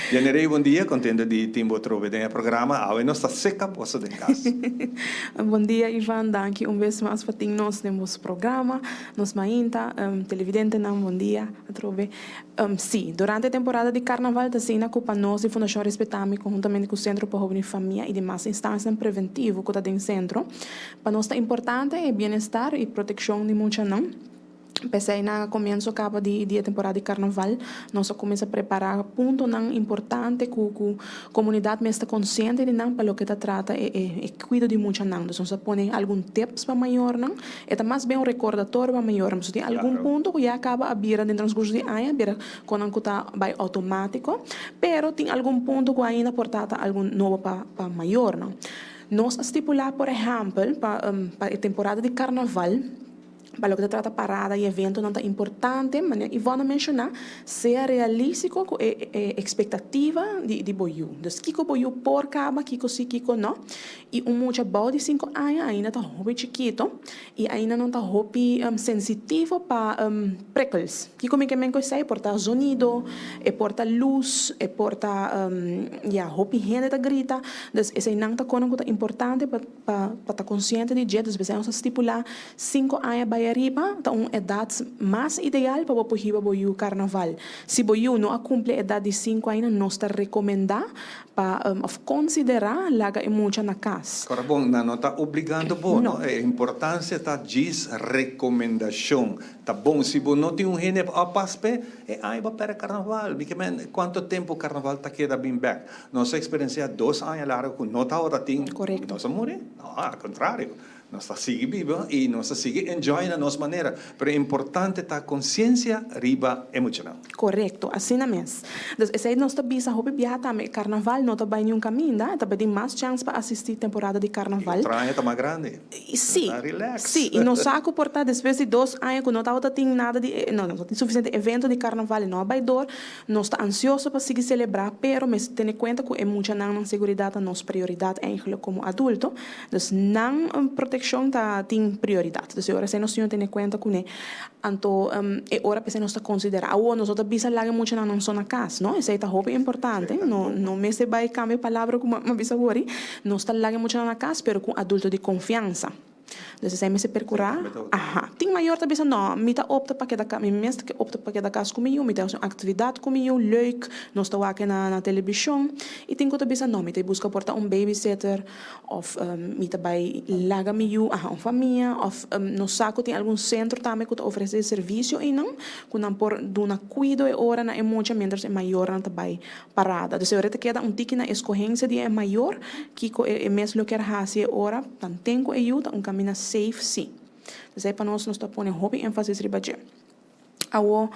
Jenny Rey, bon dia, kontento di tin bo atrobe den e programa. Awe nos ta seka boso den kas.
Bon dia Ivan, danki un bes mas pa tin nos den boso programa. Nos mainta, televidentenan bon dia atrobe. Sí, durante e temporada di Carnaval ta asina cu pa nos di Fundacion Respetami conhuntamente cu Centro pa Hoben y Famia y demas instancianan preventivo cu ta den centro, pa nos ta importante e bienestar y proteccion di muchanan. P'esey na comienzo caba di di e temporada di Carnaval nos a cuminsa prepara puntonan importante cu cu comunidad mester consciente di nan pa loke ta trata e e cuido di muchanan. Dus nos a pone algun tips pa mayornan. E ta mas bien un recordatorio pa mayornan, pasobra tin algun punto cu ya caba a bira den transcurso di aña, bira con nan cu ta bay automatico, pero tin algun punto cu ainda por ta ta algun nobo pa pa mayornan. Nos a stipula por ehempel pa pa e temporada di carnaval, Pa loke ta trata parada y eventonan ta importante, manera Yvonne a menciona, sea realistico cu e e expectativa di di bo yu. Dus kico bo yu por caba, kico si, kico no. Y un mucha bou di cinco aña ainda ta hopi chikito y ainda no ta hopi sensitivo pa prikkels. Kico mi ke men cu esey? Por ta zonido, e por ta luz, e por ta ya hopi hende ta grita. Dus eseynan ta conan cu ta importante pa. Pa pa ta konsiente di dje, dus besei nos a stipulá sinku aña bai ariba ta un edat mas ideal pa bo por hiba bo yu karnaval. Si bo yu no a kumpli e edat di sinku aña nos ta rekomendá pa òf konsiderá laga e mucha na kas.
Ora bon, nan no ta obligando bo, no. E importansia ta djis rekomendashon. Ta bon si bo no tin un hende pa pas p'e, e aña bo a pèrdè karnaval. Mi ke men, kuantu tempu karnaval ta keda bin bèk? Nos a eksperensiá dos aña largu ku no tabata tin, nos a muri? No, al kontrario, nos ta sigui biba i nos ta sigui enjoy na nos manera. Pero e importante ta konsiensia riba e muchanan.
Korekto, asina mes. Dus esei nos ta bisa hopi biaha tambe, e karnaval no ta bai niun kaminda, e ta bai tin mas chèns pa asistí temporada di karnaval.
I otro aña ta mas grandi.
Sí, sí, i nos sa ku por ta despues di dos aña ku no tabata tin nada di, no, no tin sufisiente evento di karnaval i no a bai dor, Nos ta ansioso pa sigui selebrá, pero mester tene kuenta ku e muchanan nan seguridat ta nos prioridat eigenlijk komo adulto. Dus nan protekshon ta tin prioridat. Dus e ora esei nos tin tene kuenta kuné. Anto e ora p'esei nos ta konsiderá. Awor nos no ta bisa laga e muchanan nan so na kas, no. Esei ta hopi importante. No no mester bai kambia palabra ku m'a bisa wori. Nos ta laga e muchanan na kas, pero ku un adulto di konfiansa. Dus esei mester percura. Aha. Tin mayor ta bisa, no, mi ta opta pa keda mi mes ta ke opta pa keda cas cu mi yu, mi ta haci un actividad cu mi yu, leuk, nos ta wak na na television. Y tin cu ta bisa, no, mi ta busca por ta un babysitter, of mi ta bay laga mi yu, aha, un famia, of nos sa cu tin algun centro tambe cu ta ofrece e servicio eynan, cu nan por duna cuido e ora na e mucha mientras e mayornan ta bay parada. Dus e ora ta keda un tiki na escogencia di e mayor kico e mes lo kier haci e ora, tanten cu e yu ta un camina safe si. Dus ei pa nos, nos ta pone hopi enfasis riba dje. Awo,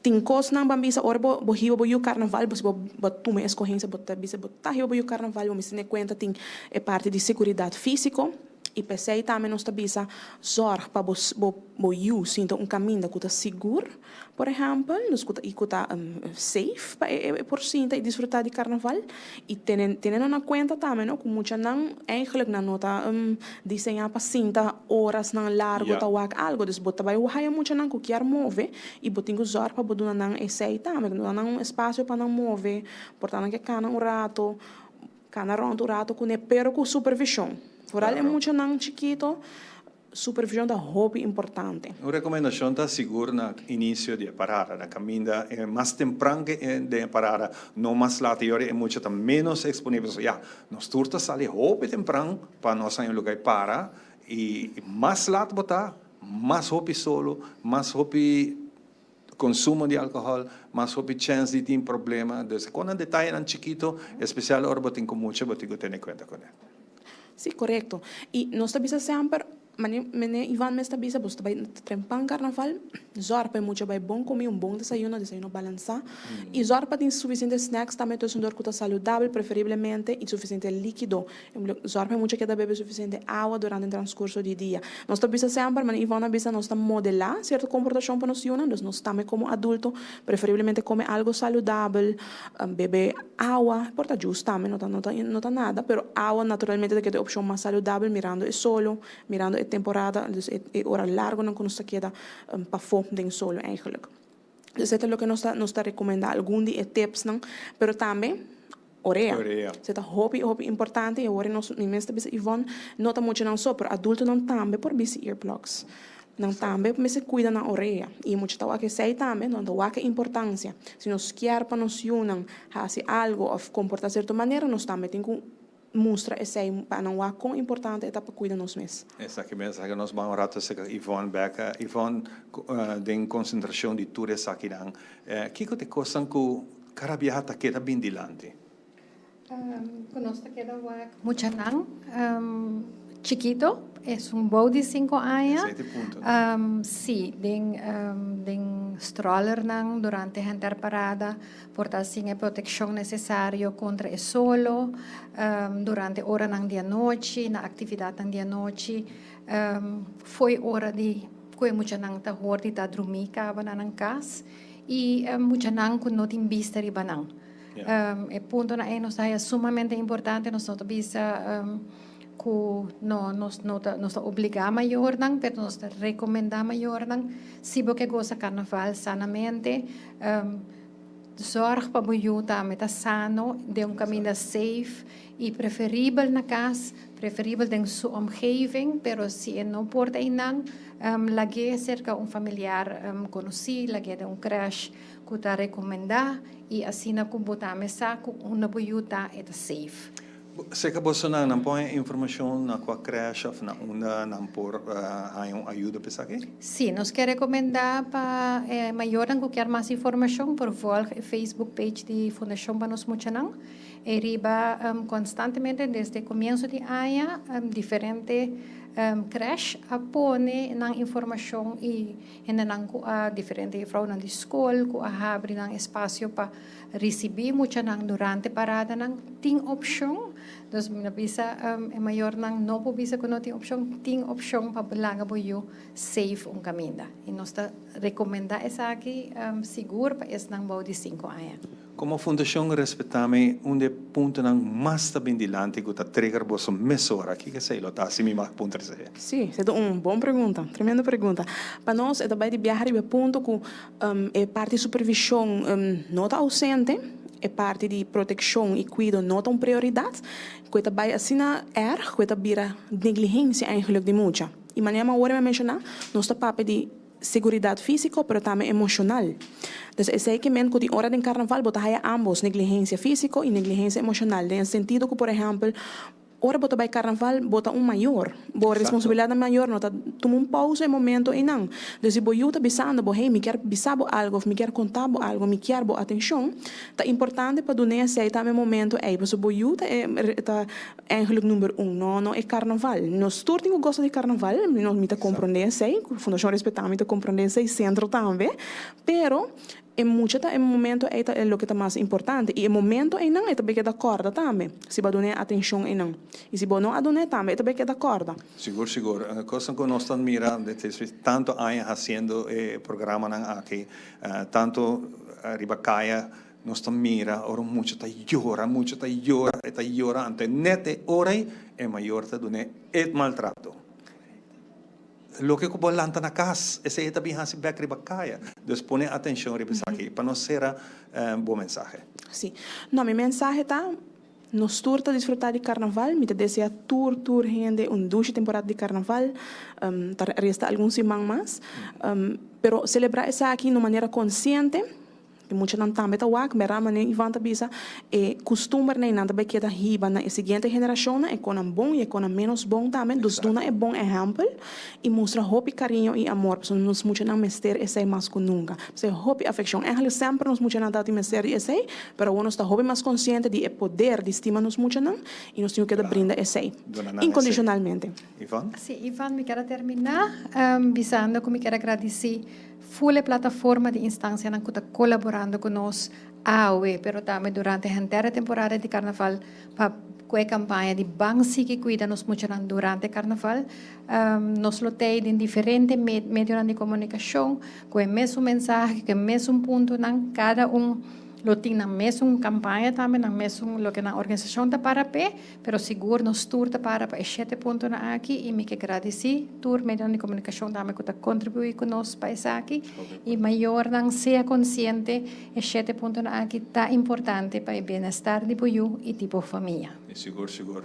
tin cosnan ban bisa ora bo bo hiba bo yu carnaval, bo si bo bo tuma e escogencia bo ta bisa bo ta hiba bo yu carnaval, bo mester tene cuenta tin e parti di seguridad fisico. Y p'esey tambe nos ta bisa zorg pa bo bo bo yu sinta un caminda cu ta sigur, por ehempel, dus cu ta y cu ta safe pa e e por sinta y disfruta di carnaval. Y tene tene nan na cuenta tambe no cu muchanan eigenlijk nan no ta diseña pa sinta orasnan largo ta wak algo, dus bo ta bay haya muchanan cu kier move y bo tin cu zorg pa bo duna nan esey tambe, duna nan un espacio pa nan move, por ta nan ke cana un rato. Cana rond un rato cune pero cu supervision. Vooral e muchanan chikito, supervision ta hopi importante.
Un recomendacion ta sigur na inicio di e parada, na caminda e mas tempran ke den e parada, no mas laat y ora e mucha ta menos exponibel. So ya, nos tur ta sali hopi tempran pa nos haña un lugar y para y mas laat bo ta, mas hopi solo, mas hopi Consumo di alcohol, mas hopi chens di tin problema. Dus con nan detayenan chikito, especial ora bo tin cu mucha, bo tin cu tene cuenta con e.
Sí, corecto. Y nos ta bisa semper, mane mene Ivan mes ta bisa, boso ta bay trempan carnaval, zorg pa e mucha bay bon comi, un bon desayuno, desayuno balansa. Y zorg pa tin suficiente snacks tambe, tusendor cu ta saludabel preferiblemente, y suficiente likido. Zorg pa e mucha keda bebe suficiente awa durante e transcurso di dia. Nos ta bisa semper, manera Yvonne a bisa, nos ta modelá cierto comportacion pa nos yunan, dus nos tambe como adulto preferiblemente come algo saludabel, bebe awa, por ta juice tambe, no ta no ta no ta nada, pero awa naturalmente ta keda e opcion mas saludabel mirando e solo, mirando e temporada, dus e e ora largonan cu nos ta keda pafó den solo eigenlijk. Dus e ta loke nos ta nos ta recomenda, algun di e tipsnan, pero tambe Orea.
Orea.
Se ta hopi hopi importante y awor nos mi mes ta bisa Yvonne no ta muchanan so pero adultonan tambe por bisti earplugs. Nan tambe mester cuida nan orea y mucha ta wak esey tambe nan ta wak e importancia. Si nos kier pa nos yunan haci algo of comporta cierto manera nos tambe tin cu mustra esey pa nan wak con importante e ta pa cuida nos mes.
Esaki mes esaki nos ban un rato acerca Yvonne bek. Yvonne den concentracion di tur esakinan kico ta e cosnan cu Kada biaha ta keda bin dilanti.
Ku nos ta keda wak muchanan chikito, esun bou di sinku aña.
Esei ta e punto.
Sí, den den strollernan durante henter parada por ta sin e protekshon nesesario kontra e solo, durante oranan di anochi, na aktividatnan di anochi, fo'i ora di ku e muchanan ta hor di ta drumí kaba na nan kas. I muchanan ku no tin bista riba nan. E puntonan ei nos ta haya sumamente importante. Nos no ta bisa ku no nos no ta nos ta obligá mayornan, pero nos ta rekomendá mayornan si bo ke gosa karnaval sanamente, zòrg pa bo yu tambe ta sano den un kaminda safe i preferibel na kas, preferibel den su omgeving, pero si e no por ta einan, Lag'é serka un familiar konosí, lag'é den un krèsh ku ta rekomendá i asina ku bo tambe sa ku unda bo yu ta e ta safe.
Serka bosonan nan por haña informashon na kua krèsh òf na unda nan por haña un ayuda pa esaki?
Sí, nos ke rekomendá pa e mayornan ku kier mas informashon por vòlg e Facebook page di Fundashon pa Nos Muchanan. E riba konstantemente desde komienso di aña diferente Crèche a pone nan informashon i hendenan ku a diferente jufrounan di skol ku a habri nan espasio pa risibí muchanan durante paradanan tin opshon. Dus mi ta bisa e mayornan no por bisa ku no tin opshon, tin opshon pa laga bo yu safe un kaminda. I nos ta rekomendá esaki sigur pa esnan bou di sinku aña.
Komo Fundashon Respetami un di e puntonan mas ta bin dilanti ku ta trigger boso mesora, kiko esei lo ta si mi mag puntra esei?
Sí, esei ta un bon pregunta, tremendo pregunta. Pa nos e ta bai di biaha riba e punto ku e parti supervishon no ta ausente, e parti di protekshon i kuido no ta un prioridat, ku e ta bai asina erg ku e ta bira negligensia eigenlik di mucha. I manera mi awor mi a menshoná, nos ta papia di Seguridad fisico pero tambe emocional. Dus esey ke men cu tin ora den carnaval bo ta haya ambos, negligencia fisico y negligencia emocional. Den e sentido cu por ehempel ora bo ta bay carnaval bo ta un mayor, bo responsabilidad na mayor no ta tuma un pausa e momento eynan. Dus si bo yu ta bisando bo hey mi kier bisa bo algo of mi kier conta bo algo, mi kier bo atencion, ta importante pa dun'e esey tambe e momento ey pasobra bo yu ta e ta Eigenlijk number un, no no e carnaval. Nos tur tin cu gosta di carnaval, mi no mi ta comprende esey, Fundacion Respetami ta comprende esey, Centro tambe, pero. E mucha ta e momento ei ta e loke ta mas importante i e momento einan e ta bay keda kòrda tambe si bo a dun'é atenshon einan i si bo no a dun'é tambe e ta bay keda kòrda.
Sigur sigur. Kosnan ku nos ta mira despues tantu aña hasiendo e programanan aki, tantu riba kaya nos ta mira ora un mucha ta yora, mucha ta yora, e ta yora anto nèt e ora ei e mayor ta dun'é e maltrato. Loke ku bo lanta na kas, esei e ta bin hasi bèk riba kaya. Dus pone atenshon riba esaki pa no sera bo mensahe.
Sí. No, mi mensahe ta, nos tur ta disfrutá di karnaval. Mi ta deseá tur, tur hende un dushi temporada di karnaval. Ta resta algun siman mas. Pero selebrá esaki na un manera konsiente. E muchanan tambe ta wak, mera manera Ivan ta bisa, e kustumbernan ei nan ta bai keda hiba na e siguiente generashonnan, e konan bon i e konan ménos bon tambe. Dus duna e bon ehèmpel i mustra hopi kariño i amor, pasobra nos muchanan mester esei mas ku nunka. P'esei hopi afekshon. Ègentlik semper nos muchanan tabatin mester di esei, pero awor nos ta hopi mas konsiente di e poder di stima nos muchanan i nos tin ku keda brinda esei inkondishonalmente.
Ivan?
Sí, Ivan, mi kier a terminá bisando ku mi kier a gradisí Full e plataforma di instancianan cu ta colaborando cu nos awe, pero tambe durante henter e temporada di Carnaval pa cu e campaña di Ban Sigui Cuida Nos Muchanan durante Carnaval. Nos lo tey den diferente medionan di comunicacion cu e mesun mensahe, cu e mesun puntonan, cada un lo tin nan mesun campaña tambe, nan mesun loke nan organisacion ta para p'e. Pero sigur nos tur ta para pa e shete puntonan aki i mi ke gradisí tur medionan di komunikashon tambe ku ta kontribuí ku nos pa esaki i mayornan sea konsiente e shete puntonan aki ta importante pa e bienestar di bo yu i di bo famia.
Sigur sigur.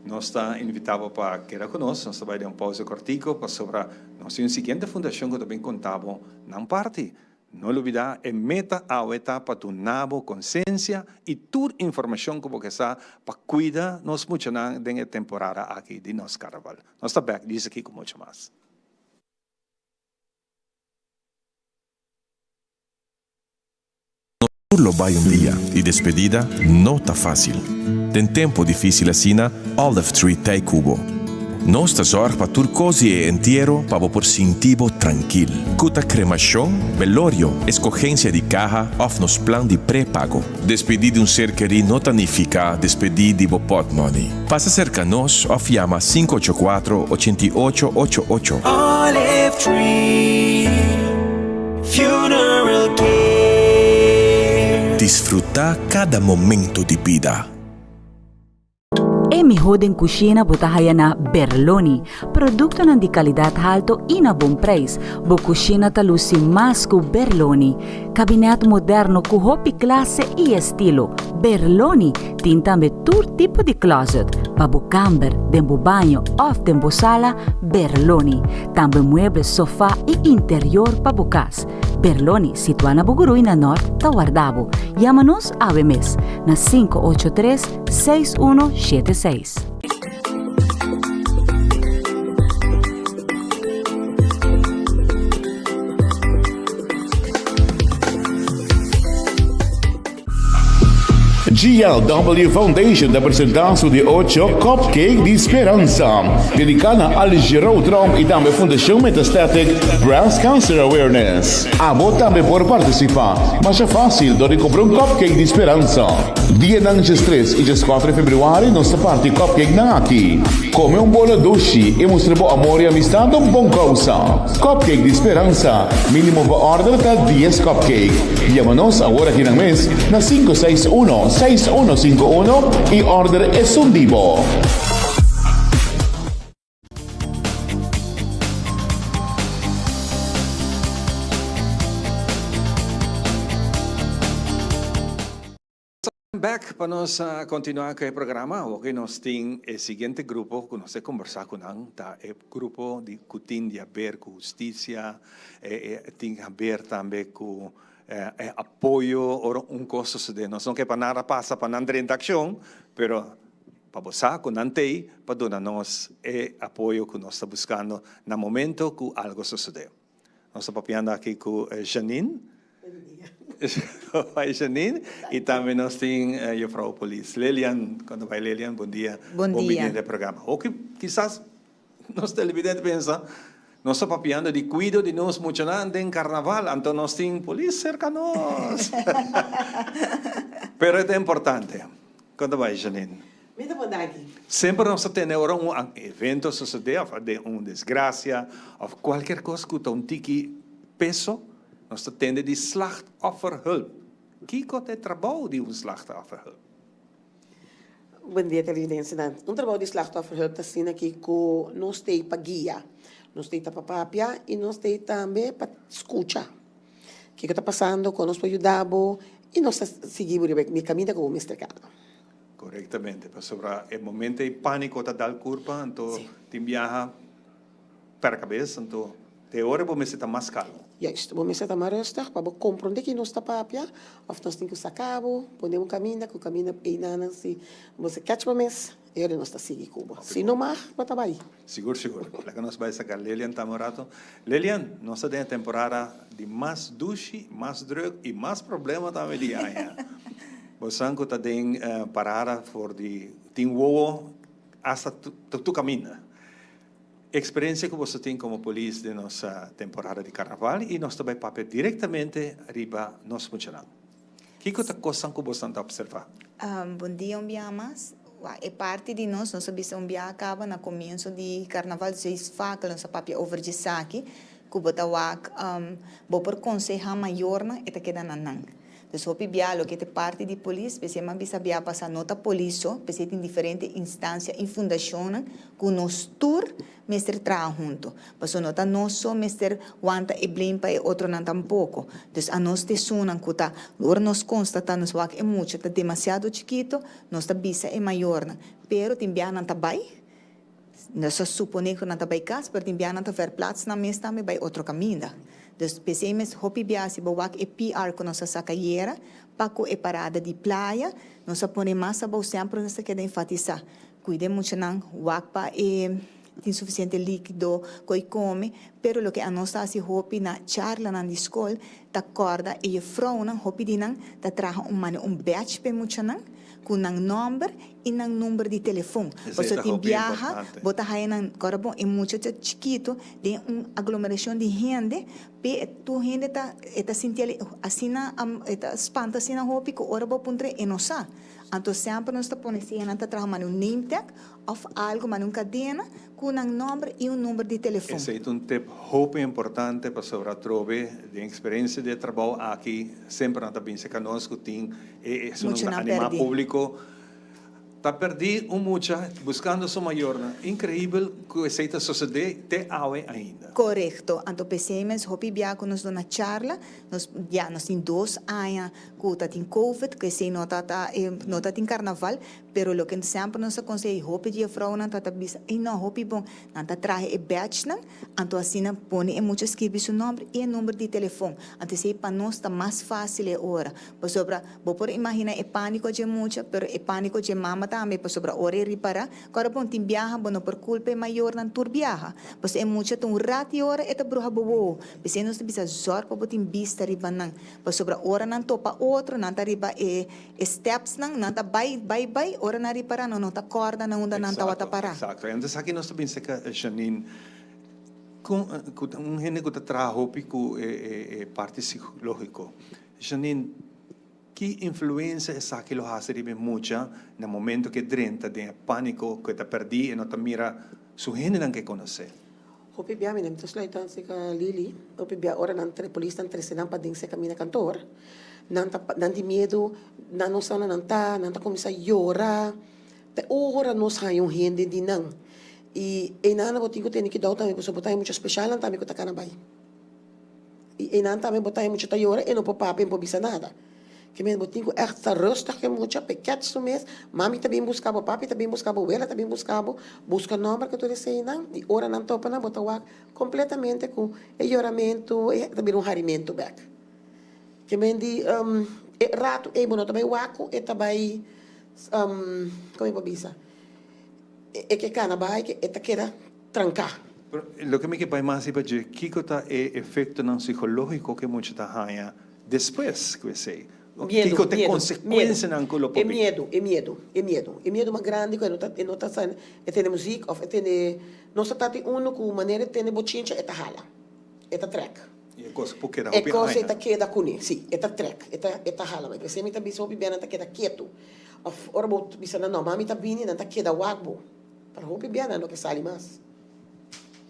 Nos ta invitá bo pa keda ku nos. Nos ta bai den un pausa kòrtiku pasobra nos tin un siguiente fundashon ku ta bin konta bo nan parti. No lubidá, e meta awe ta pa duna bo konsensia i tur informashon ku bo ke sa pa kuida nos muchanan den e temporada aki di nos karnaval. Nos ta bèk djis aki ku mucho mas.
Nos tur lo bai un dia i despedida no ta fásil. Den tempu difísil asina, Olive Tree t'ei ku bo. Nos ta zòrg pa tur kos di e entiero pa bo por sinti bo trankil. Ku ta kremashon, belorio, eskogensia di kaha òf nos plan di prepago. Despedí di un ser kerí no ta nifiká despedí di bo pòtmòni. Pasa serka nos òf yama 584 88 88.
Olive Tree Funeral Care.
Disfrutá kada momento di bida.
E miho den cushina bo ta haya na Berloni. Productonan di calidad halto y na bon prijs. Bo cushina ta luci mas cu Berloni. Cabinet moderno cu hopi clase y estilo. Berloni tin tambe tur tipo di closet. Pa bo camber, den bo baño of den bo sala, Berloni. Tambe mueble, sofa y interior pa bo cas. Berloni, situa na Bugurui na Nort, ta warda bo. Yama nos awe mes na 583 6176.
GLW Foundation ta presenta su di ocho Cupcake di Speransa, dedica na Alice Giraud Tromp y tambe Fundacion Metastatic Breast Cancer Awareness. Abo tambe por participa, masha facil dor di cumpra un Cupcake di Speransa. Dianan diestres i dieskuater di febrüari nos ta parti cupcakenan aki. Kome un bolo dushi i mustra bo amor i amistad un bon kousa. Cupcake di speransa, minimo pa order ta dies cupcake. Yama nos awor akinan mes na 561 6151 i order esun di bo.
Back pa nos continua cu e programa. Awoki nos tin e siguiente grupo cu nos ta conversa cu nan ta e grupo di cu tin di haber cu husticia, e tin haber tambe cu e apoyo ora un cos sucede. Nos no ke pa nada pasa pa nan drenta accion, pero Pa bo sa ku nan t'ei pa duna nos e apoyo ku nos ta buskando na momento ku algo sosodé. Nos ta papiando aki ku Janine. Bai Janine i tambe nos tin Juffrouw Polis Lilian. Kon ta bai Lilian? Bon dia.
Bon
Bon
dia.
bini den programa. Hopi kisas nos televidente pensa. Nos ta papiando di cuido di nos muchanan den carnaval, anto nos tin polis cerca nos. Pero e ta importante. Con ta bay, Janine?
Mi ta bon, danki.
Semper nos ta tene ora un evento sucede of den un desgracia of cualkier cos cu ta un tiki peso, nos ta tende di slachtofferhulp. Kico ta e trabou di un slachtofferhulp?
Bon dia televidentenan. Un trabou di slachtofferhulp ta asina aki ku nos t'ei pa guia, nos t'ei ta pa papia i nos t'ei tambe pa skucha kiko ta pasando, kon nos por yuda bo i nos ta sigui bo riba e kaminda ku bo mester kana.
Korektamente, pasobra e momento ei pániko ta dal kurpa, anto tin biaha pèrdè kabes, anto te ora bo mester ta mas kalmo.
Juist, bo mester ta mas rustig pa bo komprondé ki nos ta papia òf nos tin ku saka bo, pone un kaminda ku kaminda einanan si bo se kèch bo mes, e ora nos ta sigui ku bo. Si no mag, bo ta bai.
Sigur, sigur. Laga nos bai saka Lelian tambe un rato. Lelian, nos ta den e temporada di mas dushi, mas drùk i mas problema tambe di aña. Bo san ku ta den parada for di tin wowo asta tur kaminda. Experiencia cu boso tin como polis den nos temporada di carnaval y nos ta bay papia directamente riba nos muchanan. Kico ta cosnan cu bosonan ta observa?
Bon dia un biaha mas. Wak e parti di nos, nos a bisa un biaha caba na comienso di carnaval seis fakel nos a papia over djesaki cu bo ta wak bo por conseha mayornan e ta keda na nan. Dus hopi bia loke ta parti di polis, p'esei m'a bisa bia pasá no ta polis so, p'esei tin diferente instancia i fundashonnan ku nos tur mester traha huntu. Pasobra no ta nos so mester wanta e blame pa e otronan tampoko. Dus anos ta esunnan ku ta, ora nos konstatá nos wak e mucha ta demasiado chikito, nos ta bisa e mayornan. Pero tin bia nan ta bai, Nos a suponé ku nan ta bai kas, pero tin bia nan ta verplaats nan mes tambe bai otro kaminda. Dus p'esei mes hopi bia si bo wak e PR ku nos a saka ayera pa ku e parada di playa, nos a pone mas abou semper nos ta keda enfatisá, kuida e muchanan, wak pa e tin sufisiente líkido ku e kome, pero loke anos ta hasi hopi na charlanan di skol ta kòrda e jefrounan, hopi di nan ta traha un mane un badge pa e muchanan ku nan nòmber i nan number di telefon.
Esei
Pasobra
ta
tin
hopi
biaha
importante.
bo ta haya nan, kòrda bon, e mucha ta chikito den un aglomerashon di hende, pe tur hende ta e ta sinti ali asina e ta spanta asina hopi ku ora bo puntra e no sa. Anto semper nos ta pone si nan ta traha mane un name tag òf algu mane un kadena ku nan nòmber i un number di telefon.
Esei ta un tip hopi importante pasobra atrobe den eksperensia di e trabou aki semper nan ta binse ka nos ku tin e esun nan ta
Muchanan
animá
pèrdí.
públiko. Ta perdí un mucha buscando su mayornan. Increibel cu esey ta sucede te awe ainda.
Corecto. Anto p'esey mes hopi bia cu nos duna charla, nos ya nos tin dos aña cu ta tin covid, cu esey no ta ta no ta tin carnaval, pero loke semper nos ta conseha hopi di e vrouwnan ta ta bisa ey no hopi bon, nan ta traha e badgenan, anto asina pone e mucha skirbi su nomber y e number di telefon. Anto esey pa nos ta mas facil e ora, pasobra Bo por imagina e panico dje mucha, pero e panico dje mama tambe, pasobra ora e ripara, cu bon tin biaha, bo no por culpa e mayornan tur biaha, pasobra e mucha ta un rat y ora e ta bruha bo wowo. P'esey nos ta bisa zorg pa bo tin bista riba nan, pasobra ora nan topa otro, nan ta riba e e stepsnan, nan ta bay, bay, bay, ora nan ripara nan no ta corda na unda nan tawata
Exacto,
para.
exacto. Entonces aki nos ta bin seca Janine, con cu ta un hende cu ta traha hopi cu e e e parti psicologico. Janine, ki influensia esaki lo hasi riba e mucha na momento ku e drenta den e pániko ku e ta pèrdí e no ta mira su hendenan ku e konosé?
Hopi bia mi ta sluit aan seka Lily, hopi bia ora nan tre polisnan trese nan paden seka mi na kantoor, nan ta nan tin miedu, nan no sa unda nan ta, nan ta kuminsá yora, te ora nos haña un hende di nan i einan bo tin ku tene kidou tambe pasobra bo ta haña mucha speshalnan tambe ku ta kana bai. I einan tambe bo ta e mucha ta yora e no por papia e no por bisa nada. Ke men bo tin ku ègt sta rustig ku e mucha p'e kèch su mes, mami ta bin buska bo, papi ta bin buska bo, wela ta bin buska bo, buska nòmber ku tur eseinan i ora nan topa nan bo ta wak kompletamente ku e yoramentu e ta bira un harimentu bèk. Ke men di e ratu ei bo no ta bai wak ku e ta bai komo e por bisa e ke kana bai ke e ta keda tranká.
Pero loke mi ke bai mas riba dje, kiko ta e efektonan psikológiko ku e mucha ta haña despues ku esei?
Miedu,
Kiko ta e
miedu,
konsekuensianan ku lo
E
por bin?
miedu, e miedu, e miedu. E miedu mas grandi ku e no ta, e no ta sa, e tende muzik òf e tende, nos ta tati unu ku manera e tende bochincha e ta hala, e ta trèk.
I e kos por keda
E
hopi
kos
aña.
e ta keda kuné, si, e ta trèk, e ta, e ta hala bai. P'esei mi ta bisa hopi bia nan ta keda ketu. Òf ora bo bisa nan no, mami ta bini, nan ta keda wak bo. Pero hopi bia nan no ke sali mas.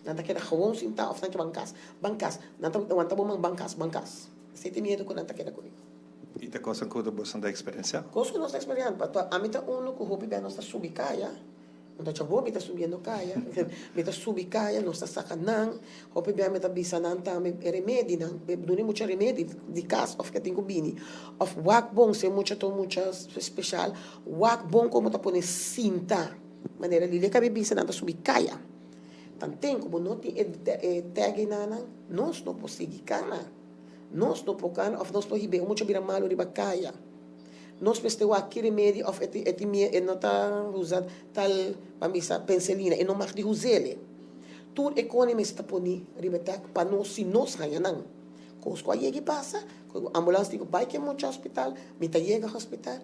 Nan ta keda gewoon sintá òf nan ke ban kas, ban kas. Nan ta wanta bo man ban kas, ban kas. Esei ta e miedu ku nan ta keda kuné.
I ta kosnan ku boso ta eksperensiá?
Kos ku nos ta eksperensiá, pasobra ami ta unu ku hopi bia nos ta subi kaya, mi ta djabó mi ta subiendo kaya, mi ta subi kaya, nos ta saka nan, hopi bia mi ta bisa nan tambe e remedinan, duna e mucha remedi di kas òf ke tin ku bini, òf wak bon si e mucha ta un mucha speshal, wak bon komo ta pone sinta, manera Lilia kabi bisa nan ta subi kaya, tanten ku bo no tin e tag einan nos no por sigui kana. Nos no por kana of nos por hib'é un mucha bira malu riba kaya. Nos mester wak ki remedi of e e tin mie e no ta usa tal ban bisa penselina e no mag di us'el. Tur e kone mester ta poni riba e tek pa nos si nos haña nan. Kos ku a yega i pasa ku ambulans tin ku bai ku e mucha hospital, mi ta yega hospital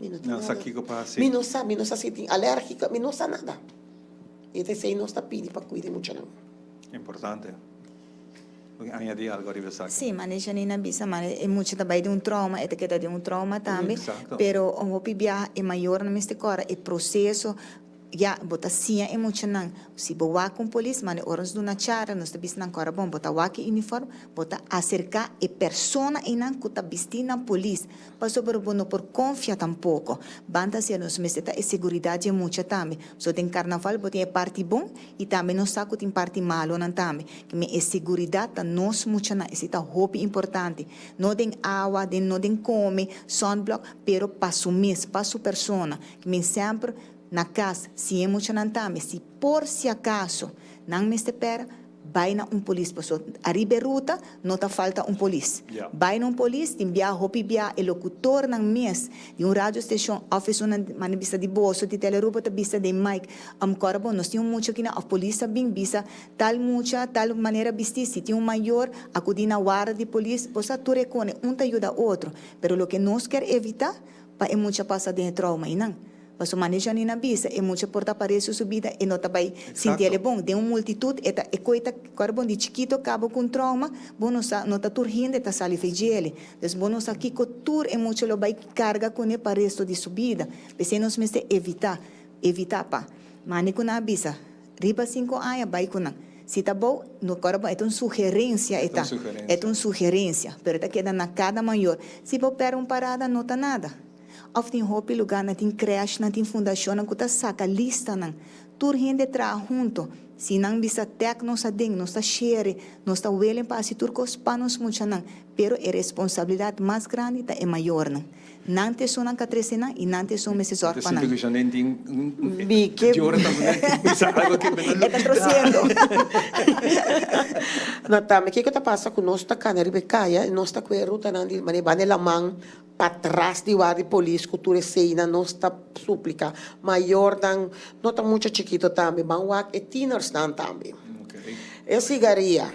mi no tin
Nan sa
nada.
kiko pa hasi.
Mi no sa, mi no sa si tin alèrgika, mi no sa nada. I ta esei nos ta pidi pa kuida e muchanan.
Importante. Bo ke añadi algo ariba esaki?
Sí, mane Janine a bisa, mane e mucha ta bai den un trauma, e ta keda den un trauma tambe,
Exacto.
pero un hopi biaha e mayornan mester kòrda e proseso, ya, bo ta siña e muchanan, si bo wak un polis, mane ora nos duna charla, nos ta bisa nan kòrda bon, bo ta wak e uniform, bo ta aserká e persona einan ku ta bistí na polis, pasobra bo no por konfia tampoko, ban ta hasié, nos mester ta e seguridat di e mucha tambe, So den carnaval bo tin e parti bon y tambe nos sa cu tin parti malonan tambe. Keme e seguridad ta nos muchanan, esey ta hopi importante. No den awa, den no den come, sunblock, pero pa su mes, pa su persona. Keme semper na cas si e muchanan tambe, si por si acaso nan mester pera, Bai na un polis paso ariba e ruta no ta falta un polis. Bai na un polis tin bia hopi bia e locutornan mes di un radio station of esunnan manda bisa di boso di Telearuba ta bisa den mic am cora bo nos tin un mucha kina of polis a bin bisa tal mucha tal manera bisti si tin un mayor acudi na warda di polis bo sa tur e cone un ta yuda otro pero loke nos kier evita pa e mucha pasa den e trauma eynan. Pasobra mane Janine a bisa, e mucha por ta parece su bida, e no ta bay sinti el e bon. Den un multitud e ta e koe ta kore bon di chikito kaba ku un trauma, bo no sa, no ta tur hende ta sali fe djele. Dus bo no sa kiko tur e mucha lo bay karga kuné pa resto di su bida. P'esei nos mester evita, evita pa. Mane ku nan a bisa, riba sinku aña bay ku nan. Si ta bou, no kore bon, e ta un sugerencia e ta. E ta un sugerencia, pero e ta keda na kada mayor. Si bo perde un parada no ta nada. Of tin hopi lugar nan tin crèshnan, tin fundashonnan ku ta saka listanan. Tur hende traha hunto. Si nan bisa tèk nos aden, nos ta shere, nos ta welen pa hasi tur kos pa nos muchanan. Pero e responsabilidat mas grandi ta e mayornan. Nan ta esunnan ka trese nan i nan ta esun mester zòrg pa nan. E ta trosiendo.
No tambe kiko ta pasa ku nos ta kana riba e kaya i nos ta kue rutanan di manera banda e laman. Patras di wak di polis ku tur eseinan nos ta suplika mayornan no ta mucha chikito tambe ban wak e tienersnan tambe e sigaria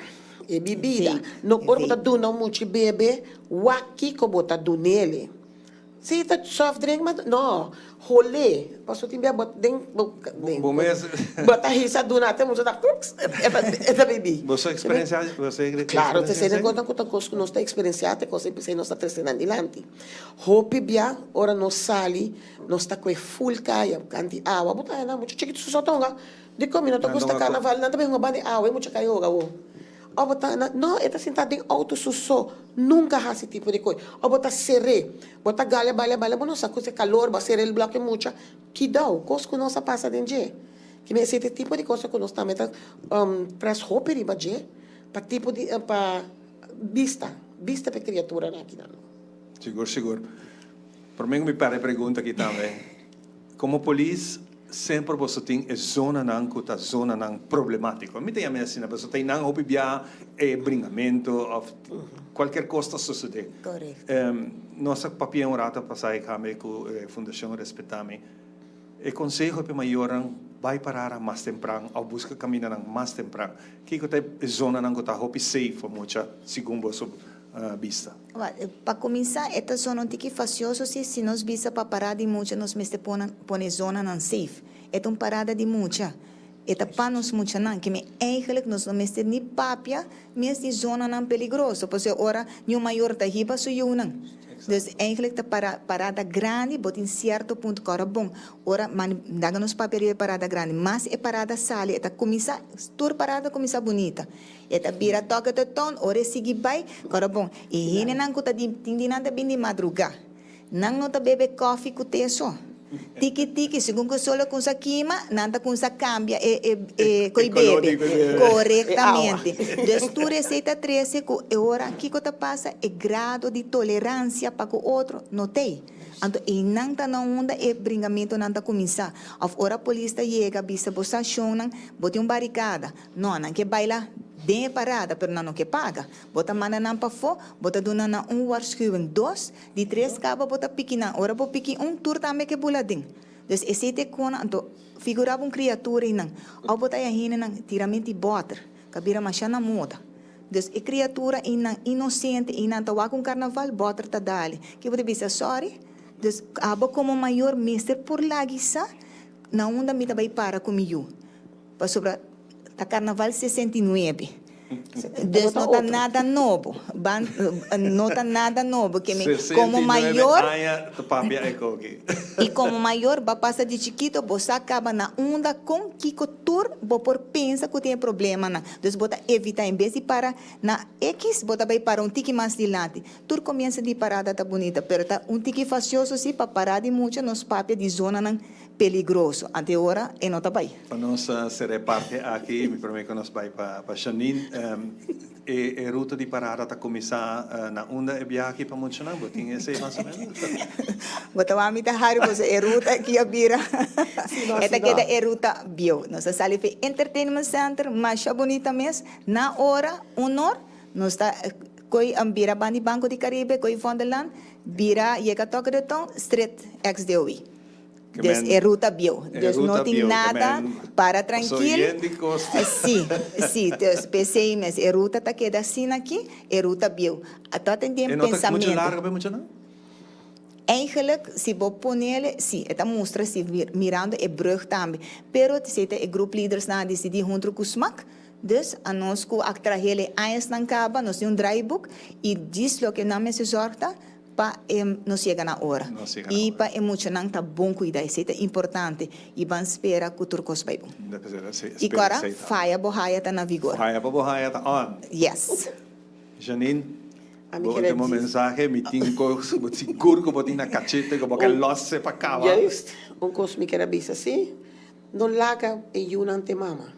e bibida no ora bo ta duna un mucha bebe wak kiko bo ta dunele si ta soft drink ma no hole pasobra tin bia bo den
Bo mes.
Bo ta hisa duna te mucha ta kuks e ta bibi.
Boso experiencia boso experiencia
Claro, te esei nan ku ta kos ku nos ta experiencia te kos p'esei nos ta trese nan dilanti. Hopi bia ora nos sali nos ta kue full kaya kanti awa bo ta haña nan mucha chikitu su so ta hunga dikon mi no ta gusta karnaval nan ta bin hunga banda di awa e mucha kai hoga awo. Of bo ta no e ta sinta den auto su so nunka hasi tipo di kos of bo ta ser'é bo ta galia balia balia bo no sa ku se kalor bo a sera el bloke mucha. Kidao, kos ku nos a pasa den dje. Ki mester ta e tipo di cosa ku nos tambe ta press hopi riba dje pa tipo di pa bista, bista pa e kriaturanan akinan.
Sigur, sigur. Prome ku mi para e pregunta aki tambe, komo polis semper boso tin e zonanan ku ta zonanan problemátiko. Mi ta yama e asina pasobra ta einan hopi biaha e bringamentu òf kualkier kos ta sosodé.
Korekto.
Nos a papia un rato pasá e kambia ku e Fundashon Respetami. E konseho pa e mayornan bai parara mas tempran òf buska kamindanan mas tempran. Kiko ta e zonanan ku ta hopi safe pa mucha segun boso? bista?
Pa kuminsá e ta zona un tiki fasioso si si nos bisa pa parada di mucha nos mester pone zonanan safe. E ta un parada di mucha. E ta pa nos muchanan. Ke mi eigenlijk nos no mester ni papia mes di zonanan peligroso pasobra ora ni un mayor ta hiba su yunan. Dus eigenlijk ta para parada grandi bo tin cierto punto ku ora bon ora man laga nos papia riba e parada grandi mas e parada sali e ta kuminsa tur parada ta kuminsa bunita e ta bira toke te ton ora e sigui bai ku ora bon e hendenan ku ta di tin di nan ta bin di madruga Nan no ta bebe kofi ku te so. Tiki tiki, segun ku e sol a kumsa kima, nan ta kumsa kambia e e e koi bebe. Korektamente. Dus tur esei ta trese ku e ora kiko ta pasa e grado di toleransia pa ku otro no t'ei. Anto einan ta na unda e bringamentonan ta kuminsá. Òf ora polis ta yega bisa bo stashonnan bo tin un barikada. No, nan ke baila den e parada pero nan no ke paga. Bo ta manda nan pafó, bo ta duna nan un waarschuwing, dos, Di tres kaba bo ta piki nan. Ora bo piki un, tur tambe ke bula den. Dus esei ta e kona, anto figura bo un kriatura einan. Òf bo ta haña hendenan tiramenti bòter, ka bira masha na moda. Dus e kriatura einan inosente einan ta wak un karnaval, bòter ta dale. Ke bo ta bisa, sòri? Dus abo komo mayor mester por lagi sa na unda mi ta bai para ku mi yu. Pasobra ta karnaval 69. Dus no ta nada nobo. Ban, no ta nada nobo. Ke mi, komo mayor.
aña ta papia e koki.
I komo mayor ba pasa di chikito bo sa kaba na unda kon kiko tur bo por pensa ku tin e problemanan. Dus bo ta evita en bes di para na ekis bo ta bai para un tiki mas dilanti. Tur komienso di parada ta bunita pero ta un tiki fasioso si pa para di mucha nos papia di zonanan peligroso. Ante e ora e no ta bai.
Pa nos sera e parti aki, mi prome ku nos bai pa Janine. E e ruta di parada ta kuminsá na unda e biaha aki pa muchanan? Bo tin esei mas o menos?
Bo ta wak mi ta hari pasobra e ruta aki a bira e ta keda e ruta bieu. Nos a sali for Entertainment Center masha bunita mes. Na ora un or nos ta koi bira banda di Banco di Caribe, koi Vondelland, bira yega Toque de Ton, street ex-DOI. Dus e ruta bieu. Dus no tin nada para trankil. Si, si. Dus p'esei mes e ruta ta keda asina aki, e ruta bieu. Ata tin den pensamentu. Eigenlijk si bo ponele, si, e ta mustra si mirando e brug tambe. Pero esei ta e group leadersnan a disidí huntu ku smak. Dus anos ku a trahel e añasnan kaba, nos tin un draaiboek i djis loke nan mester zòrg ta pa e nos yega na ora i pa e muchanan ta bon cuida. Esey ta importante i ban spera cu tur cos bay bon. I cora faya bo haya ta na vigor.
Faya pa bo haya ta on.
Yes.
Janine, bo ultimo mensahe, mi tin cos bo sigur cu bo tin na cachete cu bo ke lose pa caba.
Juist, un cos mi kier a bisa si, no laga e yunan te mama.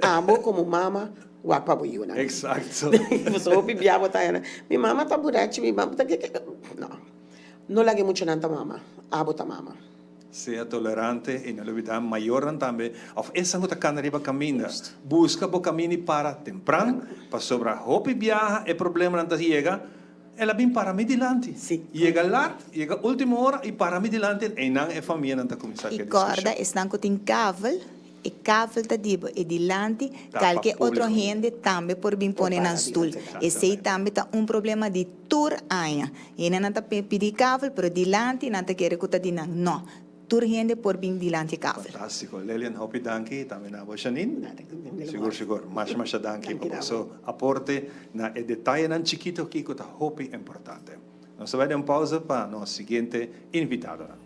Abo komo mama wak pa bo yunan.
Exacto.
Pasobra hopi bia bo ta hera, mi mama ta burachi, mi mama ta keke. No. No laga e muchanan ta mama, abo ta mama.
Sea tolerante i no lubida mayornan tambe of esan ku ta kanda riba kaminda. Buska bo kaminda i para tempran pasobra hopi biaha e problemanan ta yega, el a bin para mi dilanti. Yega lat, yega ultimo ora i para mi dilanti, einan e famianan ta kuminsá
I
ke
kòrda
diskushon.
esnan ku tin kavel E kavel ta di bo e dilanti,
Ta pa
kalke otro
públiko.
hende tambe por bin pone nan stul. Esei tambe ta un problema di tur aña. Hendenan ta pidi kavel, pero dilanti nan ta kere ku ta di nan. No, tur hende por bin dilanti e kavel.
Fantástiko. Lilian, hopi danki. Tambe na bo, Janine. Sigur, sigur. Masha, masha danki pa boso aporte na e detayenan chikito aki ku ta hopi importante. Nos ta bai den un pausa pa nos siguiente invitadonan.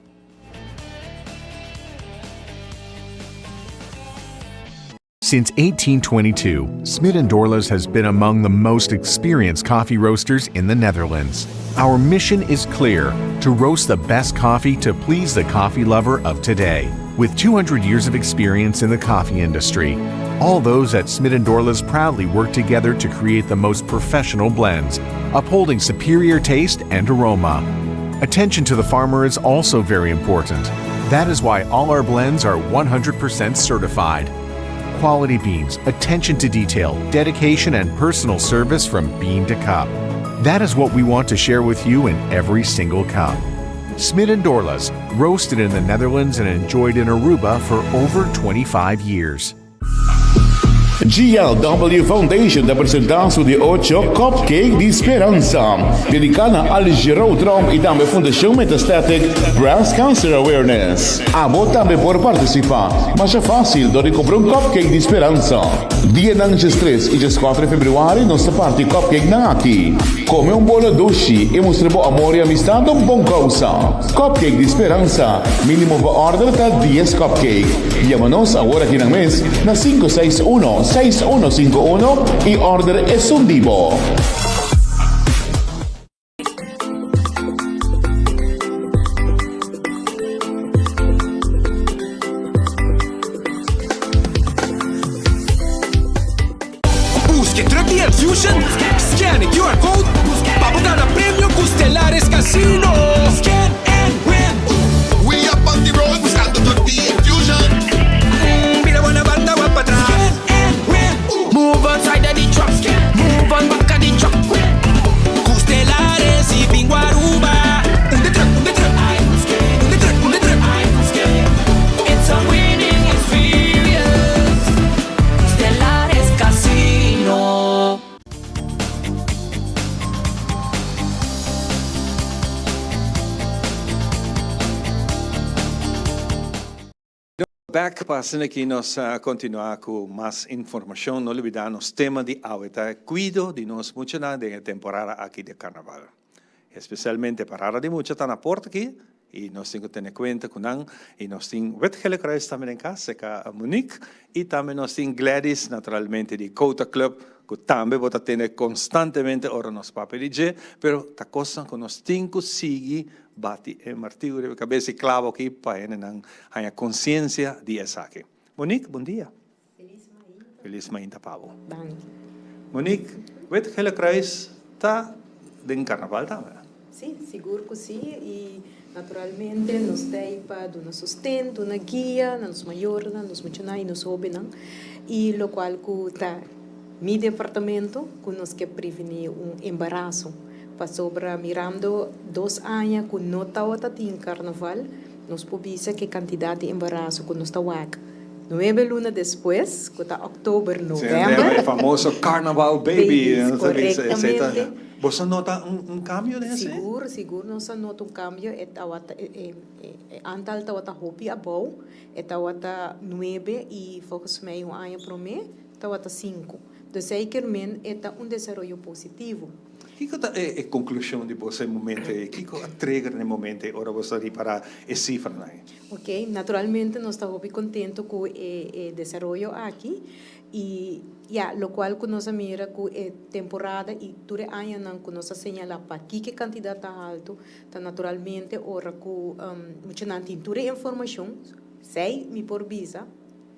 Since 1822, Smit & Dorlas has been among the most experienced coffee roasters in the Netherlands. Our mission is clear to roast the best coffee to please the coffee lover of today. With 200 years of experience in the coffee industry, all those at Smit & Dorlas proudly work together to create the most professional blends, upholding superior taste and aroma. Attention to the farmer is also very important. That is why all our blends are 100% certified. Quality beans, attention to detail, dedication, and personal service from bean to cup. That is what we want to share with you in every single cup. Smit and Dorlas, roasted in the Netherlands and enjoyed in Aruba for over 25 years.
GLW Foundation ta presenta su di ocho Cupcake di Speransa, dedica na Alice Giraud Tromp y tambe Fundacion Metastatic Breast Cancer Awareness. Abo tambe por participa, masha facil dor di compra un Cupcake di Speransa. Dianan diestres y diescuatro di februari nos ta parti cupcake nan aki. Come un bolo dushi y mustra bo amor y amistad na un bon causa. Cupcake di Speransa, minimo pa order ta dies cupcake. Yama nos awor aki nan mes na 561 6151 y order esun di bo.
Busca e truck di Enfusion, scan e QR code pa bo gana premio cu Stellaris Casino. Scan and win!
We up on the road buscando truck di Enfusion.
Bira bo na banda wak patras. Scan and win! Move on side of the truck, move on back of the truck. Cu Stellaris y Bingo Aruba. Un de truck, un de truck. Un de truck, un de truck.
It's a winning experience. Stellaris Casino.
Back pa asina aki nos continua cu mas informacion. No lubida nos tema di awe ta cuido di nos muchanan den e temporada aki di carnaval. Especialmente parada di mucha ta na porta aki y nos tin cu tene cuenta cu nan y nos tin Wit Gele Kruis tambe den cas, seca Monique y tambe nos tin Gladys naturalmente di Cota Club cu tambe bo ta tene constantemente ora nos papia di dje, pero ta cosnan cu nos tin cu sigui bati e martiu riba e cabes y clavo aki pa hendenan haña conciencia di esaki. Monique, bon dia.
Feliz mainta.
Feliz mainta pa bo.
Danki.
Monique, Wit Gele Kruis ta den carnaval tambe?
Si, sigur cu si y naturalmente nos ta ey pa duna sosten, duna guia na nos mayornan, nos muchanan y nos hobennan y locual cu ta mi departamento cu nos ke preveni un embaraso pasobra mirando dos aña cu no tawata tin carnaval nos por bisa cu e cantidad di embaraso cu nos ta wak Nuebe luna despues, ku ta òktober, novèmber.
E famoso Carnaval Baby.
Babies, korektamente.
Boso a nota un kambio den esei?
Sigur, sigur nos a nota un kambio. E tabata, e antal tabata hopi abou. E tabata nuebe i volgens mij un aña promé tabata sinku. Dus eikermen e ta un desaroyo positivo.
Kiko ta e konklushon di boso e momento ei? Kiko a trigger na e momento ei ora boso a ripará e sifranan ei?
Ok, naturalmente nos ta hopi contento cu e e desaroyo aki y ya, locual cu nos a mira cu e temporada y tur e añanan cu nos a señala pakiko e cantidad ta halto, ta naturalmente ora cu muchanan tin tur e informacion, esey mi por bisa,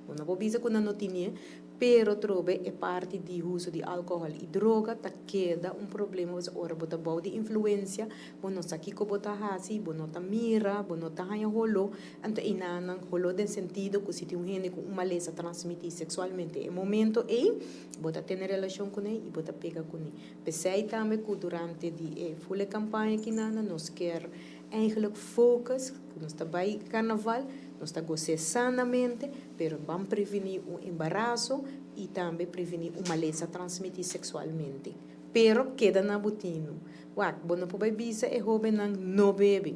Bo no por bisa ku nan no tinié, pero trobe e parti di uso di alkohòl i droga ta keda un problema pasobra ora bo ta bou di influensia bo no sa kiko bo ta hasi, bo no ta mira, bo no ta haña holó, anto einanan holó den sentido ku si tin un hende ku un malesa transmití seksualmente e momento ei bo ta tene relashon kuné i bo ta pega kuné. P'esei tambe ku durante di e ful e kampaña kinana nos kier Eigenlijk focus ku nos ta bai karnaval, nos ta gos'é sanamente, pero ban prevení un embaraso i tambe prevení un malesa transmití seksualmente. Pero keda na bo tinu. Wak, bo no por bai bisa e hóbennan no bebe,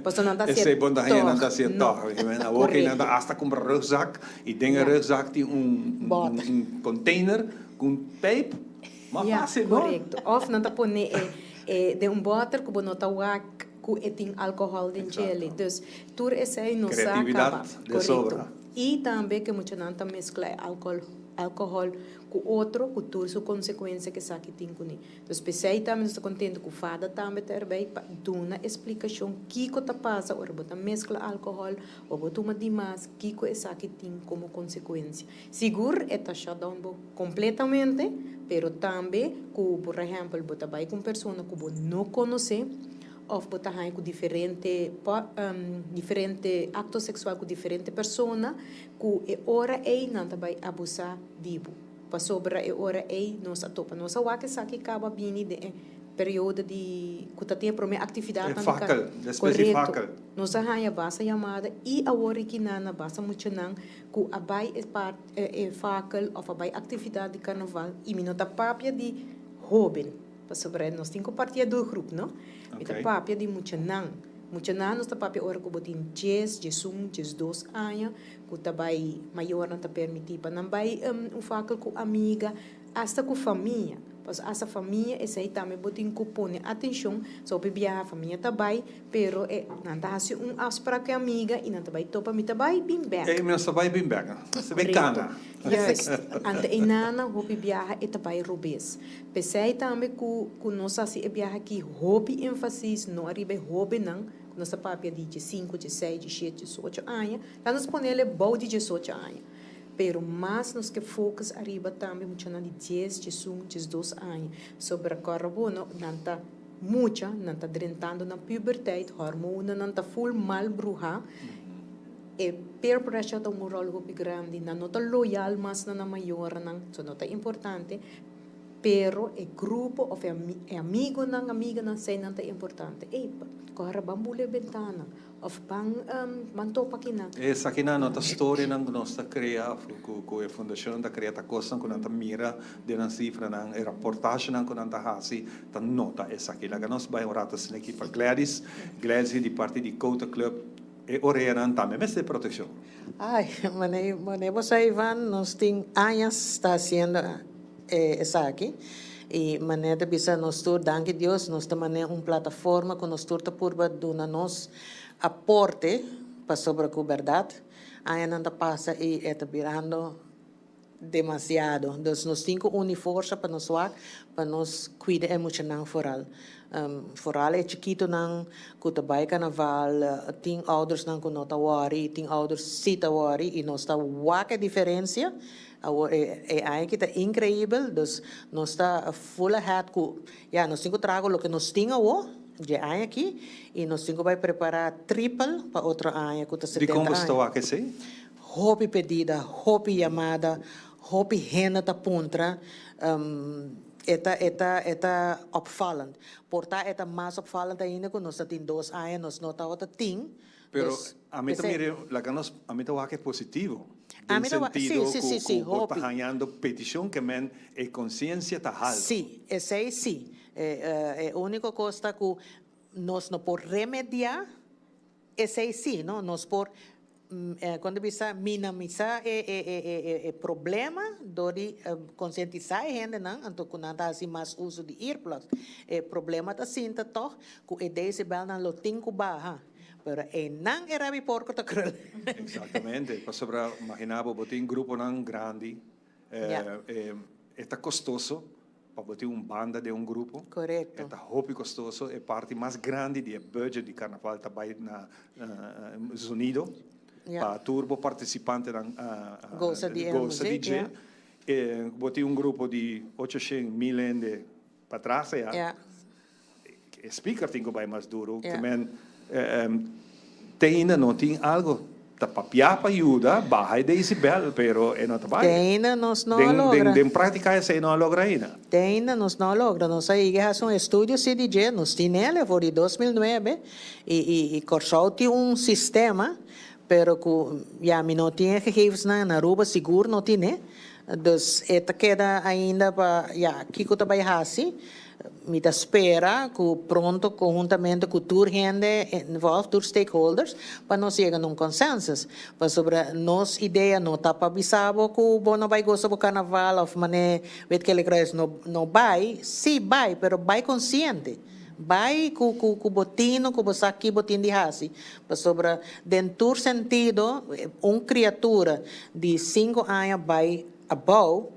pasobra nan ta hasié
Esei bon ta haña nan ta hasié
tòg. No.
tòg. Awor ke nan ta
Korekto.
asta kumpra rugzak i den e rugzak tin un un container ku un pijp. Mas
Ya,
fácil, no?
korekto. Òf nan ta pone e e den un bòter ku bo no ta wak ku e tin alkohòl den djele. Dus tur esei no sa kaba.
Kreatividat de sobra.
Korekto. I tambe ke muchanan ta meskla e alkohòl alkohòl ku otro ku tur su konsekuensia ku esaki tin kuné. Dus p'esei tambe nos ta kontentu ku fada tambe ta erbei pa duna e splikashon kiko ta pasa ora bo ta meskla alkohòl o bo tuma dimas kiko esaki tin komo konsekuensia. Sigur e ta shut down bo completamente, pero tambe cu por ehempel bo ta bay cu un persona cu bo no conoce of bo ta haña cu diferente diferente acto sexual cu diferente persona cu e ora ey nan ta bay abusa di bo. Pasobra e ora ey nos a topa nos a wak esaki caba bini den e.
periodo di ku ta tin e promé aktividatnan
E
di kar
fakel, despues di
Korekto.
fakel.
Nos a haña basta yamada i awor aki nan a basta muchanan ku a bai e part e fakel òf a bai aktividat di karnaval i mi no ta papia di hóben pasobra nos tin ku partia doelgroep no. Mi ta papia di muchanan. Muchanan nos ta papia ora ku bo tin djes, djesun, djesdos aña ku ta bai mayornan ta permití pa nan bai un fakel ku amiga Asta ku famia. Pasobra asta famia esei tambe bo tin ku pone atenshon. So hopi biaha famia ta bai, pero e nan ta hasi un afsprak ku e amiga i nan ta bai topa mi ta bai bin bek.
Ei nos ta bai bin bek. Nos ta bai kana.
Juist. Anto e nana hopi biaha e ta bai robes. P'esei tambe ku ku nos hasi e biaha aki hopi enfasis no ariba e hobennan ku nos ta papia di diesinku, dieseis, diesshete, diesocho aña. La nos ponele bou di diesocho aña. Pero mas nos ke focus ariba tambe muchanan di dies, diesun, diesdos aña. Sobra kòrda bo no, nan ta mucha, nan ta drentando nan puberteit, hormonennan ta full mal bruhá. E peer pressure ta un ròl hopi grandi, nan no ta loyal mas na nan mayornan, so no ta importante. Pero e grupo of e e amigonan, amiganan, eseinan ta importante. Ey, kòrda ban bula e bentana. Of ban ban topa kinan.
Esakinan no ta storianan ku nos ta krea of ku e fundashonnan ta krea, ta kosnan ku nan ta mira den nan sifranan, e raportashenan ku nan ta hasi ta nota esaki. Laga nos bai un rato asina aki pa Gladys. Gladys di parti di Kota Club, e oreanan tambe mester protekshon.
Ay, mane mane bo sa Ivan, nos tin añas ta hasiendo esaki y mane ta bisa nos tur danki Dios nos ta mane un plataforma cu nos tur ta purba duna nos aporte pasobra cu berdad añanan ta pasa y e ta birando demasiado. Dus nos tin cu uni forsa pa nos wak pa nos cuida e muchanan foral. Foral e chikitonan cu ta bay carnaval tin oudersnan cu no ta worry tin ouders si ta worry y nos ta wak e diferencia. Awor e e aña aki ta increibel, dus nos ta full ahead cu ya nos tin cu traha cu loke nos tin awo dje aña aki y nos tin cu bay prepara triple pa otro aña cu ta
Dikon
setenta
boso ta
aña.
wak esey?
Hopi pedida, hopi yamada, hopi hende ta puntra, e ta e ta e ta opvallend. Por ta e ta mas opvallend ainda cu nos ta tin dos aña nos no tabata tin.
Pero
Dus,
ami ta
p'esei.
mira, laga nos, ami ta wak e positivo. Den
Ami ta wak, sí,
sentido
sí,
ku
sí, sí,
ku bo ta
hopi.
hañando petishon ke men e konsiensia ta halto.
Sí, esei sí. E e úniko kos ta ku nos no por remediá esei sí, no? Nos por kon ta bisa, minamisá e e e e e problema dor di konsientisá e hendenan anto ku nan ta hasi mas uso di earplugs. E problema ta sinta tòg ku e decibelnan lo tin ku baha. Pero einan e rabi porco ta krul.
Exactamente, pasobra imagina bo, bo tin gruponan grandi, e ta costoso pa bo tin un banda den un grupo.
Correcto.
E ta hopi costoso, e parti mas grandi di e budget di carnaval ta bay na zonido, pa tur bo participantenan
goza di e
goza di
muziek,
dje. Bo tin un grupo di ochocientos mil hende patras aya. E speaker tin ku bai mas duru. Te men te ainda no tin algo ta papia pa yuda baha e decibel pero e no ta bai.
Te ainda nos no a logra.
Den practica esey no a logra ainda.
Te ainda nos no a logra. Nos a yega haci un estudio si di dje, nos tin el for di 2009 y y Corsou tin un sistema pero cu ya mi no tin e gegevensnan en Aruba sigur no tine. Dus e ta keda ainda pa ya kico ta bay haci. Mi ta spera cu pronto conhuntamente cu tur hende involved, tur stakeholders, pa nos yega na un consensus. Pasobra nos idea no ta pa bisa bo cu bo no bay goza bo carnaval of mane Wit Gele Kruis no no bay. Si bay, pero bay consciente. Bay cu cu cu bo tino, cu bo sa ki bo tin di haci. Pasobra den tur sentido un criatura di cinco aña bay abou,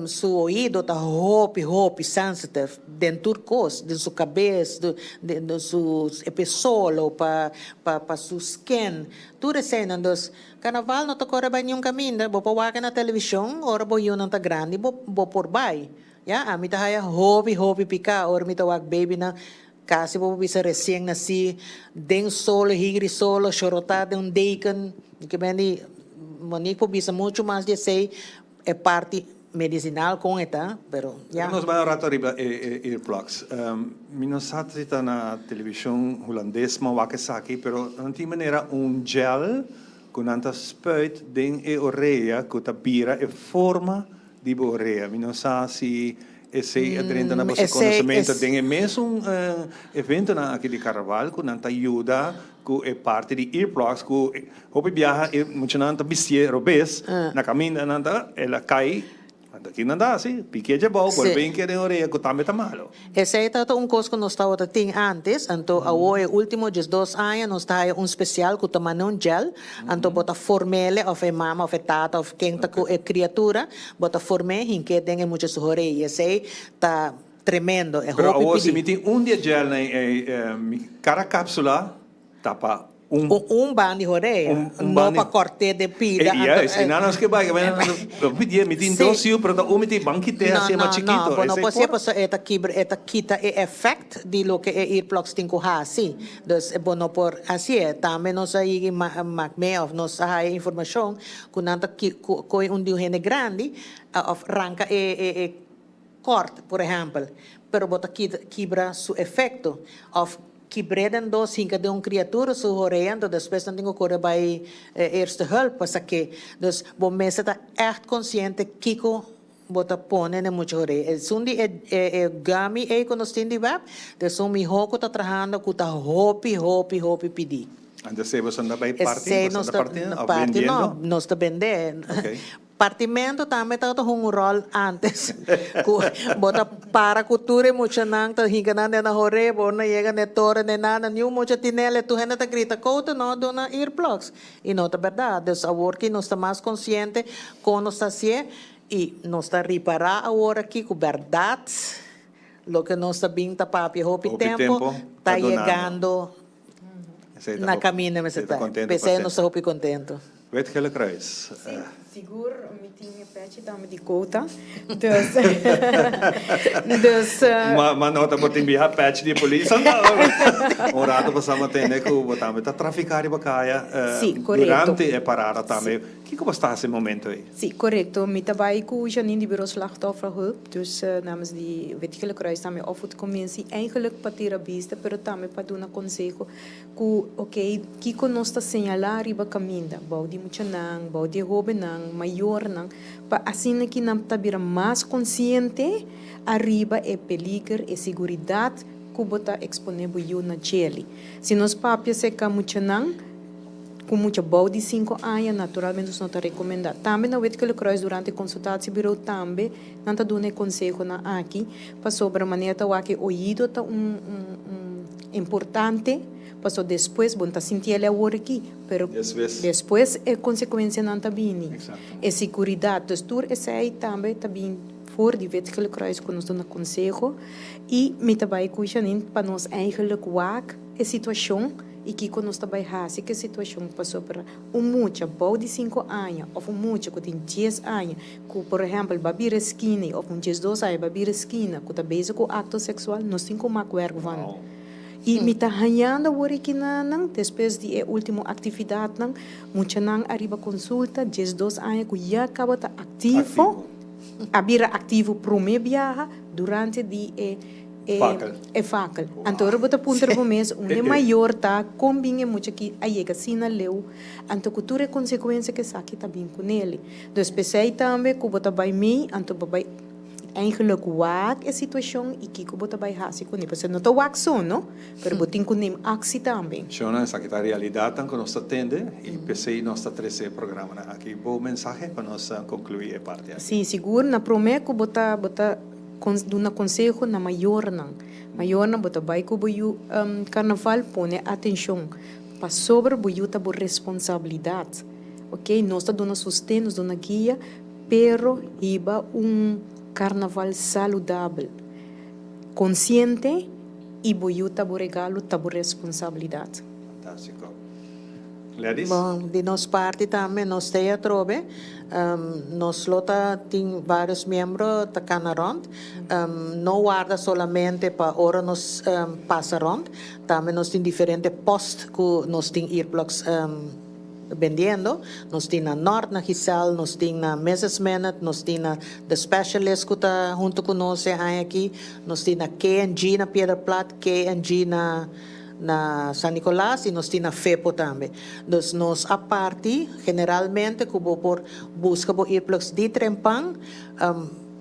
Su oido ta hopi hopi sensitive den tur cos, den su cabes, den su e pe solo, pa pa su skin, tur eseinan. Dus carnaval no ta core bay niun caminda, bo por wak na television ora bo yunan ta grandi bo bo por bay, ya. Ami ta haya hopi hopi pica ora mi ta wak babynan casi bo por bisa recien naci den solo, higri solo, shorota den un deken, ke men di Monique por bisa mucho mas di esey. E parti Medicinal con e ta, pero ya.
Nos bai un rato riba e earplugs. Mi no sa si ta na television hulandes mi a wak esaki, pero nan tin manera un gel cu nan ta spuit den e orea cu ta bira e forma di bo orea. Mi no sa si esey a drenta na boso conocemento den e mesun eventonan aki di carnaval cu nan ta yuda cu e parti di earplugs cu hopi biaha e muchanan ta bistié robes na caminda nan ta el a cay anto aki nan ta haci pikia djabou por bin keda den orea cu tambe ta malo.
Esey ta un cos cu nos tabata tin antes anto awo e ultimo diesdos aña nos ta haya un special cu ta manda un gel anto bo ta formele of e mama of e tata of ken ta cu e criatura bo ta form'e hink'e den e mucha su horea y esey ta Tremendo, e
Pero
hopi
awor si
pidi.
mi tin un di e gelnan ei, mi cada capsula ta pa un.
Un un ban di horea,
Un, un
no
ban di.
pa cort'é den pida,
E,
anto
juist, e nan nos ke bai, lo pidié, mi tin dos yu, pero ta un mi tin ban kit'é
No,
hasié
no,
mas
no,
chikito,
bo no
esei
por hasié
por?
pasobra e ta kibra, e ta kita e effect di loke e earplugs tin ku hasi. Dus bo no por hasié. Tambe nos a yigi mak mee of nos a haya informashon ku nan ta ki ku koe un di un hende grandi of ranka e e e Kort, por ehèmpel, pero bo ta kibra su efekto. Òf kibr'é den dos hinka den un kriatura su horea, anto despues nan tin ku kore bai eerste hulp pa sak'é. Dus bo mester ta ègt konsiente kiko bo ta pone den mucha horea. Esun di e e gummy ei ku nos tin di web, ta esun mihó ku ta trahando ku ta hopi hopi hopi pidí.
Anto esei boso no ta bai parti?
Esei
Boso
nos
no ta
ta
parti òf
parti no,
bendiendo?
nos ta bendé.
Oké.
Partimento tambe tabata hunga un rol antes cu bo ta para cu tur e muchanan ta hinca nan den nan horee bo no yega n'e toren n'e nada niun mucha tinele tur hende ta grita kouta no duna earplugs y no ta berdad dus awor ki nos ta mas consciente con nos ta hacié y nos ta ripara awor aki cu berdad loke nos ta bin ta papia hopi tempo ta yegando na caminda mester ta p'esey nos ta hopi contento.
Wit Gele Kruis.
Sí, sigur mi tin e pechi tambe di kota. Dus, dus.
Ma, ma nota bo tin biaha pechi di polis anto. Un rato pasá mi a tende ku bo tambe ta trafiká riba kaya.
Sí, korekto.
Durante e parada tambe. Kiko bo sta hasi e momento ei?
Sí, korekto. Mi ta bai ku Janine di Bureau Slachtofferhulp, dus namens di Wit Gele Kruis tambe opvoedcommissie, eigenlijk pa tira bista, pero tambe pa duna konseho. Ku ok, kiko nos ta señalá riba kaminda, bou di muchanan, bou di e hóbennan, mayornan, pa asina ki nan ta bira mas konsiente ariba e peliger, e siguridat ku bo ta eksponé bo yu na djeli. Si nos papia serka muchanan ku mucha bou di sinku aña, naturalmente nos no ta rekomendá. Tambe na Wit Gele Kruis durante konsultasiebureau tambe nan ta duna e konsehonan aki, pasobra manera ta wak e oido ta un un. Importante, paso despues bo no ta sinti el awor aki, pero despues e consecuencianan ta bini. E seguridad, dus tur esey tambe ta bin for di Wit Gele Kruis cu nos duna conseho y mi ta bay cu Janine pa nos eigenlijk wak e situacion y kico nos ta bay haci cu e situacion pasobra un mucha bou di cinco aña of un mucha cu tin dies aña Ku por ehèmpel ba bira skina òf un diesdos aña ba bira skina ku ta bezig ku akto seksual, nos tin ku mak wèrk van. I mi ta hañando awor aki na nan, despues di e último aktividatnan, muchanan ariba konsulta diesdos aña ku ya kaba ta aktivo, a bira aktivo promé biaha durante di e e fakel. Anto ora bo ta puntra bo mes, un e mayor ta, kon bin e mucha aki a yega asina leu? Anto ku tur e konsekuensia ku esaki ta bin kunele. Dus p'esei tambe ku bo ta bai mei, anto bo bai eigenlijk wak e situashon i kiko bo ta bai hasi kuné. Pasobra no ta wak so no, pero bo tin ku neem aksi tambe.
Shona, esaki ta realidatnan ku nos ta tende i p'esei nos ta trese e programanan aki. Bo mensahe pa nos konkluí e parti aki.
Sí, sigur. Na promé ku bo ta bo ta duna konseho na mayornan. Mayornan bo ta bai ku bo yu karnaval pone atenshon pasobra bo yu ta bo responsabilidat. Ok, nos ta duna sosten, nos duna guia, pero hiba un carnaval saludabel, consciente y bo yu ta bo regalo, ta bo responsabilidad.
Fantástico. Gladys?
Bon, di nos parti tambe nos t'ei atrobe. Nos lo ta tin varios miembro ta cana rond. No warda solamente pa ora nos pasa rond, tambe nos tin diferente post cu nos tin earplugs. bendiendo. Nos tin na Noord na Giselle, nos tin na Mrs. Minute, nos tin na The Specialist ku ta huntu ku nos e aña aki, nos tin na K&G na Piedra Plat, K&G na na San Nicolas y nos tin na Fepo tambe. Dus nos a parti generalmente ku bo por buska bo earplugs di trempan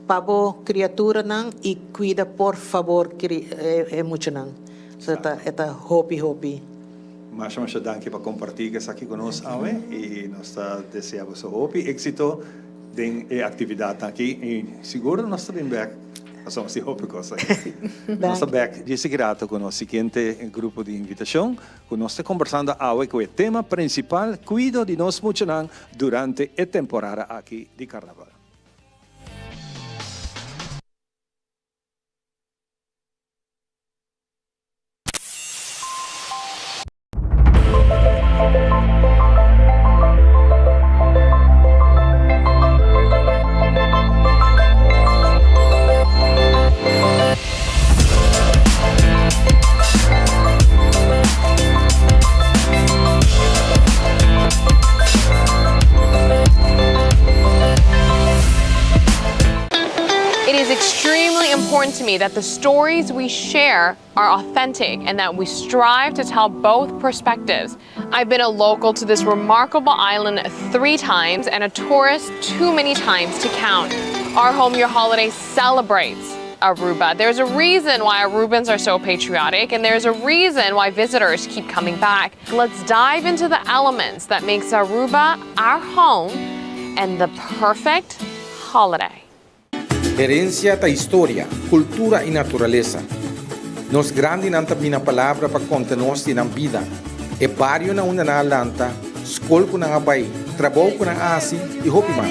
pa bo kriaturanan y kuida por fabor e muchanan. So e ta hopi hopi.
Masha masha danki pa kompartí esaki ku nos awe i nos ta desea boso hopi éksito den e aktividatnan aki i sigur nos ta bin bèk pasobra nos tin hopi kos aki. Nos ta bèk dje sigui rato ku nos siguiente grupo di invitashon ku nos ta kombersando awe ku e tema prinsipal kuido di nos muchanan durante e temporada aki di karnaval.
It is extremely important to me that the stories we share are authentic and that we strive to tell both perspectives. I've been a local to this remarkable island three times and a tourist too many times to count. Our Home Your Holiday celebrates Aruba. There's a reason why Arubans are so patriotic and there's a reason why visitors keep coming back. Let's dive into the elements that makes Aruba our home and the perfect holiday.
Herencia ta historia, cultura y naturalesa. Nos grandinan ta bina palabra pa conta nos di nan bida, e bario na unda nan a lanta, scol cu nan a bay, trabou cu nan a haci y hopi mas.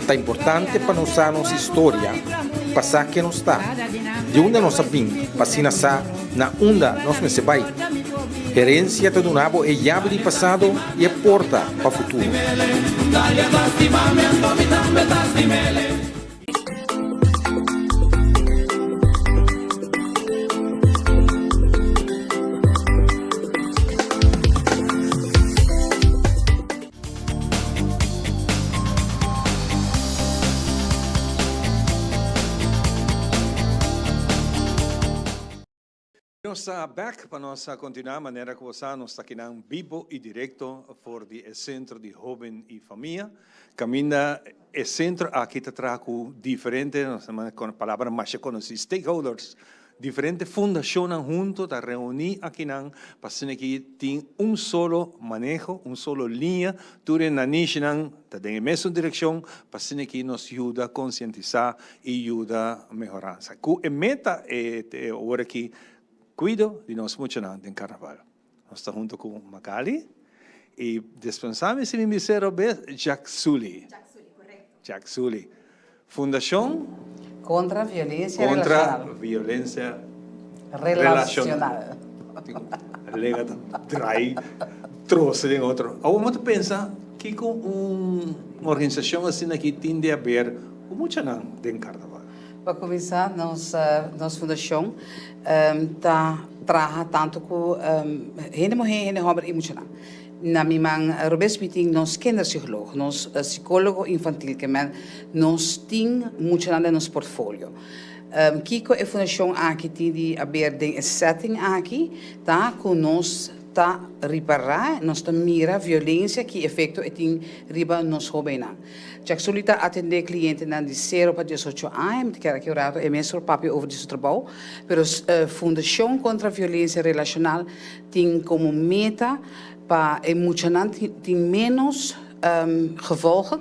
Ta importante pa nos sa nos historia pa sa ken nos ta, di unda nos a bin pa asina sa na unda nos mester bay. Herencia ta duna bo e yabi di pasado y e porta pa futuro.
Nos ta bek pa nos continua manera cu bo sa nos ta kinan bibo y directo for di e Centro di Hoben y Famia caminda e centro aki ta traha cu diferente nos ta manda palabra masha conoci stakeholders Diferente fundacionnan hunto ta reuni akinan pa asina ki tin un solo maneho, un solo liña, tur e nanishinan ta den e mesun direccion pa asina ki nos yuda concientisa y yuda mehoransa. Cu e meta e ora aki cuido di nos muchanan den Carnaval. Nos ta hunto cu Magali y dispensami si mi bisero bes Jack Sully. Jack Sully. Fundacion.
Contra violencia
Contra
relacional.
violencia
Relacional.
Lega ta draai troce den otro. Awor bo ta pensa kico un organisacion asina aki tin di haber cu muchanan den carnaval?
Pa cuminsa nos nos fundacion ta traha tanto cu hende muhe, hende homber y muchanan. Na mi man robes mi tin nos kinderpsycholoog, nos psicologo infantil ke men nos tin muchanan den nos portfolio. Kiko e fundacion aki tin di haber den e setting aki ta ku nos ta ripará, nos ta mira violencia ki efecto e tin riba nos hobennan. Jack Sully ta atendé klientenan di sero pa diesocho aña, mi ta kere aki un rato e mes por papia over di su trabou, pero Fundacion Contra Violencia Relacional tin komo meta pa e muchanan tin ménos gevolgen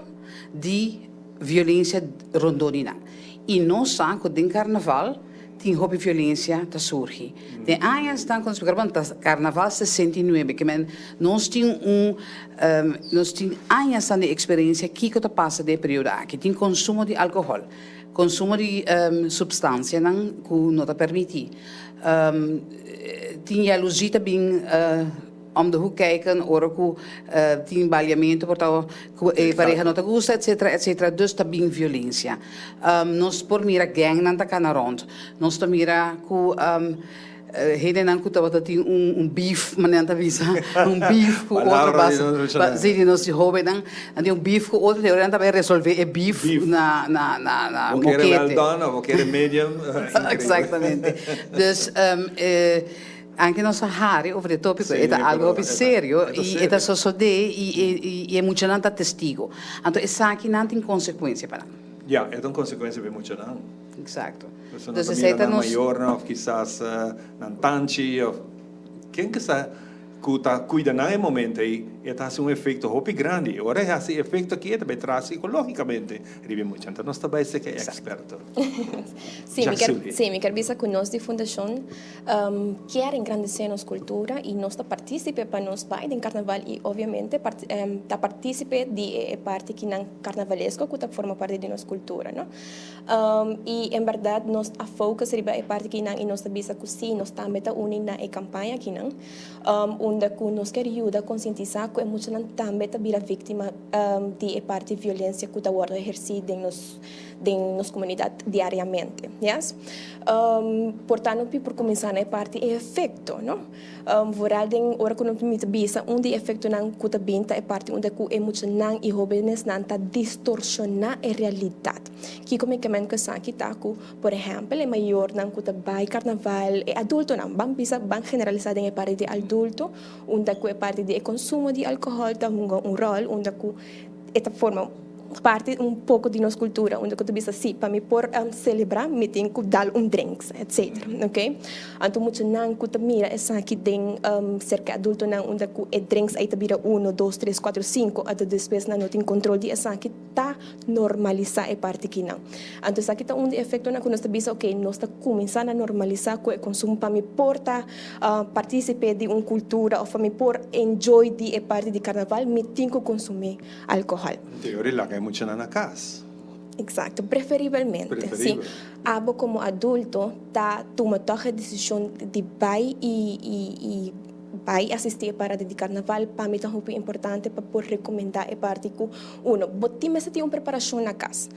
di violensia rondó di nan. I nos sa ku den karnaval tin hopi violensia ta surgi. Den añasnan ku nos bon ta karnaval 69 ke men nos tin un nos tin añasnan di eksperensia kiko ta pasa den e periodo aki. Tin konsumo di alkohòl, konsumo di supstansianan ku no ta permití. Tin jaloezie ta bin om de hoek kijken ora ku tin baliamentu por ta ku e pareha no ta gusta etcetera etcetera dus ta bin violencia. Nos por mira gangnan ta kana rond, nos ta mira ku. Hendenan ku tabata tin un un beef, manera nan ta bisa, un beef ku otro
Palabra di
bas
nos muchanan.
si di nos hobennan, nan tin un beef ku otro, te ora nan ta bai resolve e beef
Beef.
na na na na
Bo kere well
mokete.
done of bo kere medium, increíble.
Exactamente. Dus anke nos a hari over e tópiko, e
Sí,
ta algo
pero
hopi
e ta
serio
e ta
i e ta
serio.
sosodé i e i e muchanan ta testigo. Anto esakinan tin konsekuensia pa nan.
Ya, e ta un konsekuensia pa e muchanan.
Exacto.
Pues nan
Dus
ta
esei
mira
ta
nan
nos.
mayornan of kisas nan tanchi of ken ke sa ku ta kuida nan e momento ei, e ta hasi un efekto hopi grandi. Ora e hasi efekto aki e ta bai traha psikologikamente riba e mucha. Anto nos ta bai seka e eksperto.
Sí, mi
Jack
ker, sí, mi ker bisa ku nos di fundashon kier engrandesé nos kultura i nos ta partísipe pa nos bai den karnaval i obviamente ta partísipe di e parti kinan karnavalesko ku ta forma parti di nos kultura, no. I en bèrdat nos a focus riba e parti kinan i nos ta bisa ku sí, nos tambe ta uni na e kampaña kinan, unda ku nos kier yuda konsientisá ku e muchanan tambe ta bira víktima di e parti violensia ku ta wòrdu ehersí den nos den nos komunidat diariamente. Yes. Por ta no por kuminsá na e parti e efekto, no? Vooral den ora ku mi ta bisa un di e efektonan ku ta bin ta e parti unda ku e muchanan i hobenesnan ta distorshoná e realidat. Kiko mi ke men ku esaki ta ku, por ehèmpel, e mayornan ku ta bai karnaval, e adultonan, ban bisa, ban generalisá den e parti di adulto, unda ku e parti di e konsumo di alkohòl ta hunga un ròl, unda ku e ta forma parti un poko di nos kultura unda ku ta bisa si pa mi por selebrá mi tin ku dal un drinks etcetera ok anto muchanan ku ta mira esaki den serka adultonan unda ku e drinks ei ta bira uno dos tres kuatro sinku anto despues nan no tin kontrol di esaki ta normalisá e parti kinan anto esaki ta un di e efektonan ku nos ta bisa ok nos ta kuminsá na normalisá ku e konsumo pa mi por ta partisipe di un kultura òf pa mi por enjoy di e parti di karnaval mi tin ku konsumí alcohol.
Teoria laga e muchanan na cas.
Exacto, preferibelmente.
Preferibel.
Si abo como adulto ta tuma toch e decision di bay y y y bay asisti e parada di carnaval, pa mi ta hopi importante pa por recomenda e parti cu uno, bo tin mester tin un preparacion na cas.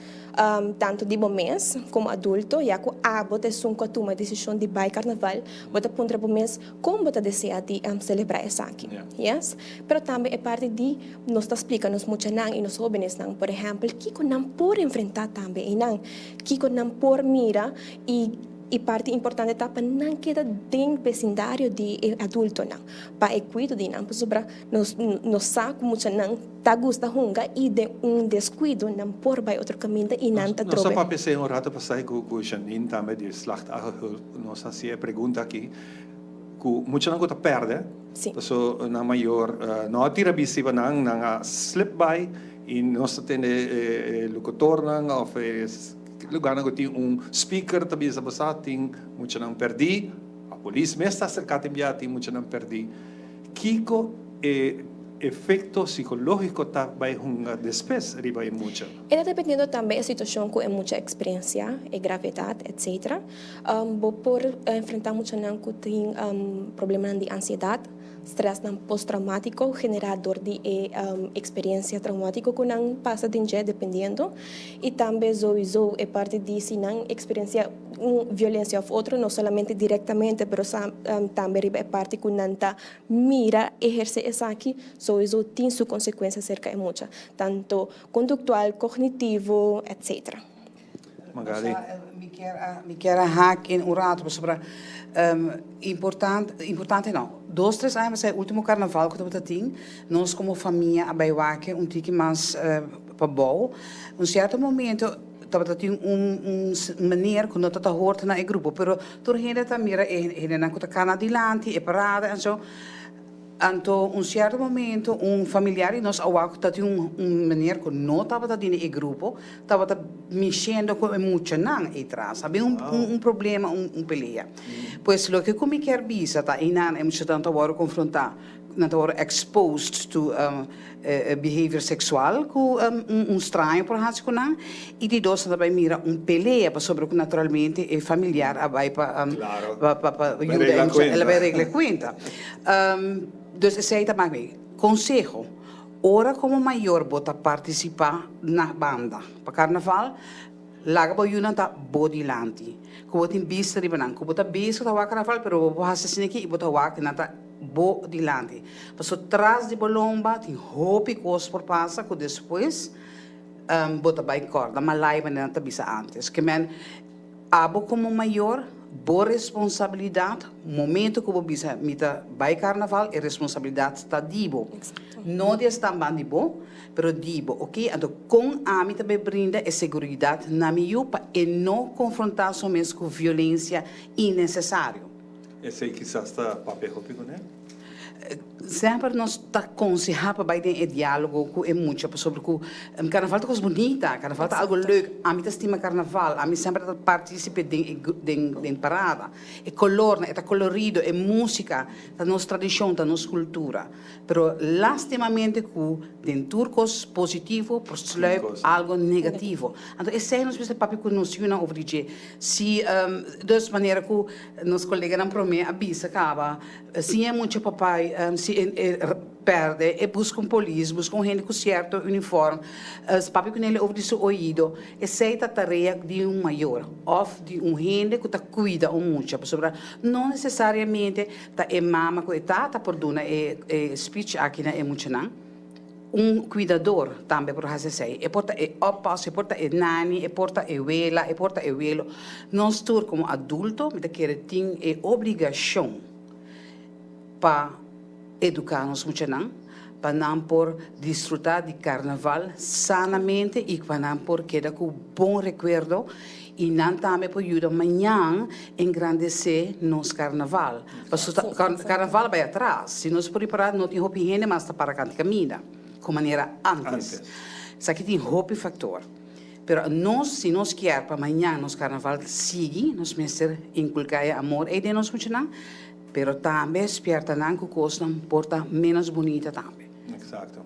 Tanto di bo mes como adulto, ya cu abo ta esun cu a tuma e decision di bay carnaval, bo ta puntra bo mes con bo ta desea di celebra esaki. Yes? Pero tambe e parti di nos ta splika nos muchanan i nos hóbenesnan, por ehèmpel, kiko nan por enfrentá tambe einan, kiko nan por mira i e parti importante ta pa nan keda den besindario di e adultonan, pa e kuido di nan, pasobra nos nos sa ku muchanan ta gusta hunga i den un deskuido nan por bai otro kaminda i nan ta
Nos a
trobe.
papia esei un rato pasá ku ku Janine tambe di Slachtofferhulp, nos a hasi e pregunta aki ku muchanan ku ta pèrdè,
Sí.
Paso nan mayor no a tira bisti pa nan, nan a slip bai y nos ta tende e locutornan of e lugarnan cu tin un speaker ta bisa bo sa tin muchanan perdi, a polis mes ta acerca tin bia tin muchanan perdi. Kico e efecto psicologico ta bai hunga despues riba e mucha?
E ta dependiendo tambe e situacion cu e mucha experiencia, e gravedad, etc. Bo por enfrentá muchanan ku tin problemanan di ansiedat, strèsnan post-traumátiko generá dor di e eksperensia traumátiko ku nan pasa den dje, dependiendo. I tambe souiso e parti di si nan eksperensiá un violensia òf otro, no solamente direktamente, pero tambe riba e parti ku nan ta mira ehersé esaki, souiso tin su konsekuensia serka e mucha, tanto konduktual, kognitivo, etcetera.
Magali.
Mi kier a mi kier a hak in un rato pasobra importante importante no dos tres aña pasá e ultimo karnaval ku tabata tin nos komo famia a bai wak un tiki mas pabou un sierto momento tabata tin un un meneer ku no tabata hort na e grupo pero tur hende ta mira e hendenan ku ta kana dilanti e parada enso. Anto un cierto momento un familiar di nos a wak cu ta tin un un meneer cu no tabata dina e grupo tabata mishendo cu e muchanan eytras. A bin un un un problema un un pelea. Pues loke cu mi kier bisa ta eynan e muchanan ta worde confronta nan ta worde exposed to behavior sexual cu un un straño por haci cu nan y di dos nan ta bay mira un pelea pasobra cu naturalmente e familiar a bay pa pa pa pa yuda e mucha el a bay regla cuenta. Dus esei ta mas bien. Conseho, ora como mayor bo ta participa na banda pa carnaval, Laga bo yunan ta bo dilanti, ku bo tin bista riba nan, ku bo ta bisa ku ta wak karnaval, pero bo por hasi asina aki i bo ta wak nan ta bo dilanti. Pasobra tras di bo lomba tin hopi kos por pasa ku despues bo ta bai kòrda malai manera nan ta bisa ántes. Ke men abo komo mayor bo responsabilidat momento ku bo bisa mi ta bai karnaval e responsabilidat ta di bo. No di esnan ban di bo. Pero di bo, oké, anto kon ami ta bay brinda e seguridat na mi yu pa e no konfrontá su mes ku violensia innesesario?
Esei kisas ta papia hopi kuné.
Semper nos ta konsehá pa bai den e diálogo ku e mucha pasobra ku karnaval ta kos bunita, karnaval ta algu leuk. Ami ta stima karnaval, ami semper ta partísipe den e den parada. E kolornan, e ta kolorido, e músika, ta nos tradishon, ta nos kultura. Pero lastimamente cu den tur cos positivo por sluip algo negativo. Anto esey nos mester papia cu nos yunan over di dje. Si, dus manera cu nos coleganan prome a bisa caba, si e mucha papai si e perde e busca un polis, busca un hende cu cierto uniform, papia cu nele over di su oido. Esey ta tarea di un mayor of di un hende cu ta cuida un mucha pasobra no necesariamente Ta e mama ku e tata por duna e e speech aki na e muchanan. Un kuidador tambe por hasi esei. E por ta e oppas, e por ta e nani, e por ta e wela, e por ta e welo. Nos tur komo adulto mi ta kere tin e obligashon pa eduká nos muchanan pa nan por disfrutá di karnaval sanamente i pa nan por keda ku bon rekuerdo I nan tambe por yuda mañan engrandesé nos karnaval. Pasobra karnaval a bai atras. Si nos por ripará no tin hopi hende mas ta para kanti kaminda ku manera ántes. Esaki tin hopi faktor. Pero nos, si nos kier pa mañan nos karnaval sigui, nos mester inkulká e amor ei den nos muchanan, pero tambe spièrta nan ku kosnan por ta ménos bunita tambe.
Eksakto.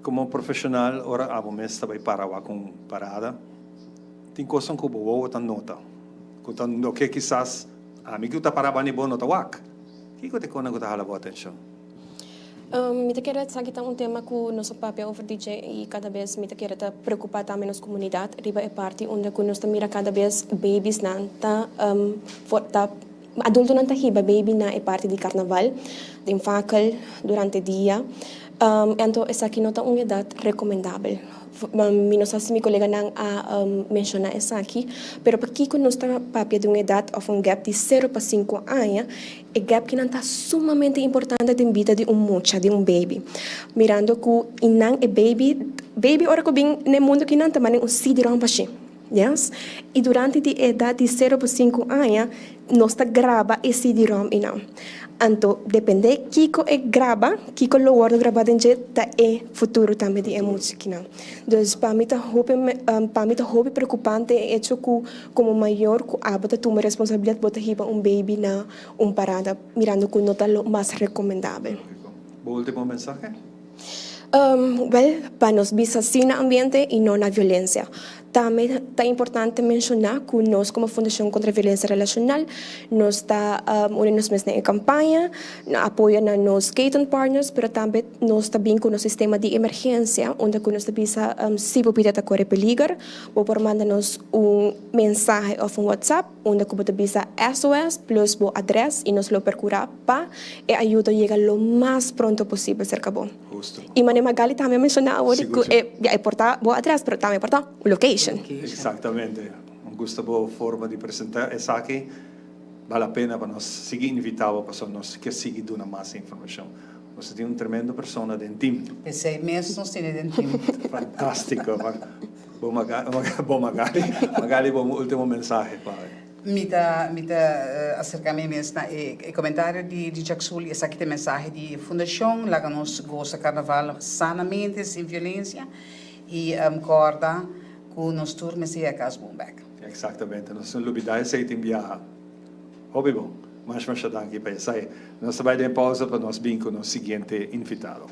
Komo profeshonal ora abo mes ta bai para wak un parada, tin kosnan ku bo wowo ta nota, ku ta loke kisas ami ku ta para banda di bo no ta wak. Kiko ta e konan ku ta hala bo atenshon?
Mi ta kere esaki ta un tema ku nos a papia over di dje i kada bes mi ta kere ta preokupa tambe nos komunidat riba e parti unda ku nos ta mira kada bes babiesnan ta ta Adultonan ta hiba baby na e parti di karnaval, den fakel, durante dia. Anto esaki no ta un edat rekomendabel. Mi no sa si mi koleganan a menshoná esaki, pero pakiko nos ta papia di un edat òf un gèp di sero pa sinku aña? E gèp kinan ta sumamente importante den bida di un mucha, di un baby. Mirando ku i nan e baby, baby ora ku bin na e mundu kinan ta manda un CD-ROM pa shi. Yes. I durante di e edat di sero pa sinku aña, nos ta graba e CD-ROM einan. Anto, depende kiko e graba, kiko lo wòrdu grabá den dje, ta e futuro tambe di e muchakinan. Dus pa mi ta hopi, pa mi ta hopi preokupante e echo ku komo mayor ku abo ta tuma responsabilidat bo ta hiba un baby na un parada, mirando ku no ta lo mas rekomendabel.
Bo ultimo mensahe?
Wèl, pa nos bisa sí na ambiente i no na violensia. Tambe ta importante menshoná ku nos komo Fundashon Kontra Violensia Relashonal nos ta uni nos mes den e kampaña, na apoyo na nos Keten Partners, pero tambe nos ta bin ku nos sistema di emergensia unda ku nos ta bisa si bo bida ta kore peliger, bo por manda nos un mensahe òf un WhatsApp unda ku bo ta bisa SOS plus bo adrès i nos lo perkurá Pa e ayudo yega lo mas pronto posibel serka bo.
Husto.
Y mane Magali tambe a menciona awor
Sigur,
cu
sigur.
e, ya, e por ta bo adres, pero tambe por ta un location.
Exactamente. Un gusta bo forma di presenta esaki. Bal la pena pa nos sigui invita bo pasobra nos ke sigui duna mas informacion. Nos ta tin un tremendo persona den team.
Esey mes nos tene den team.
Fantastico. Bo Magali, bo Magali, Magali bo ultimo mensahe pa.
Mi ta mi ta aserká mi mes na e e komentario di di Jacksul i esaki ta e mensahe di fundashon, laga nos gosa karnaval sanamente sin violensia i kòrda ku nos tur mester yega kas bon bèk.
Eksaktamente, nos no lubidá esei tin biaha. Hopi bon. Masha masha danki pa esei. Nos ta bai den pausa pa nos bin ku nos siguiente invitado.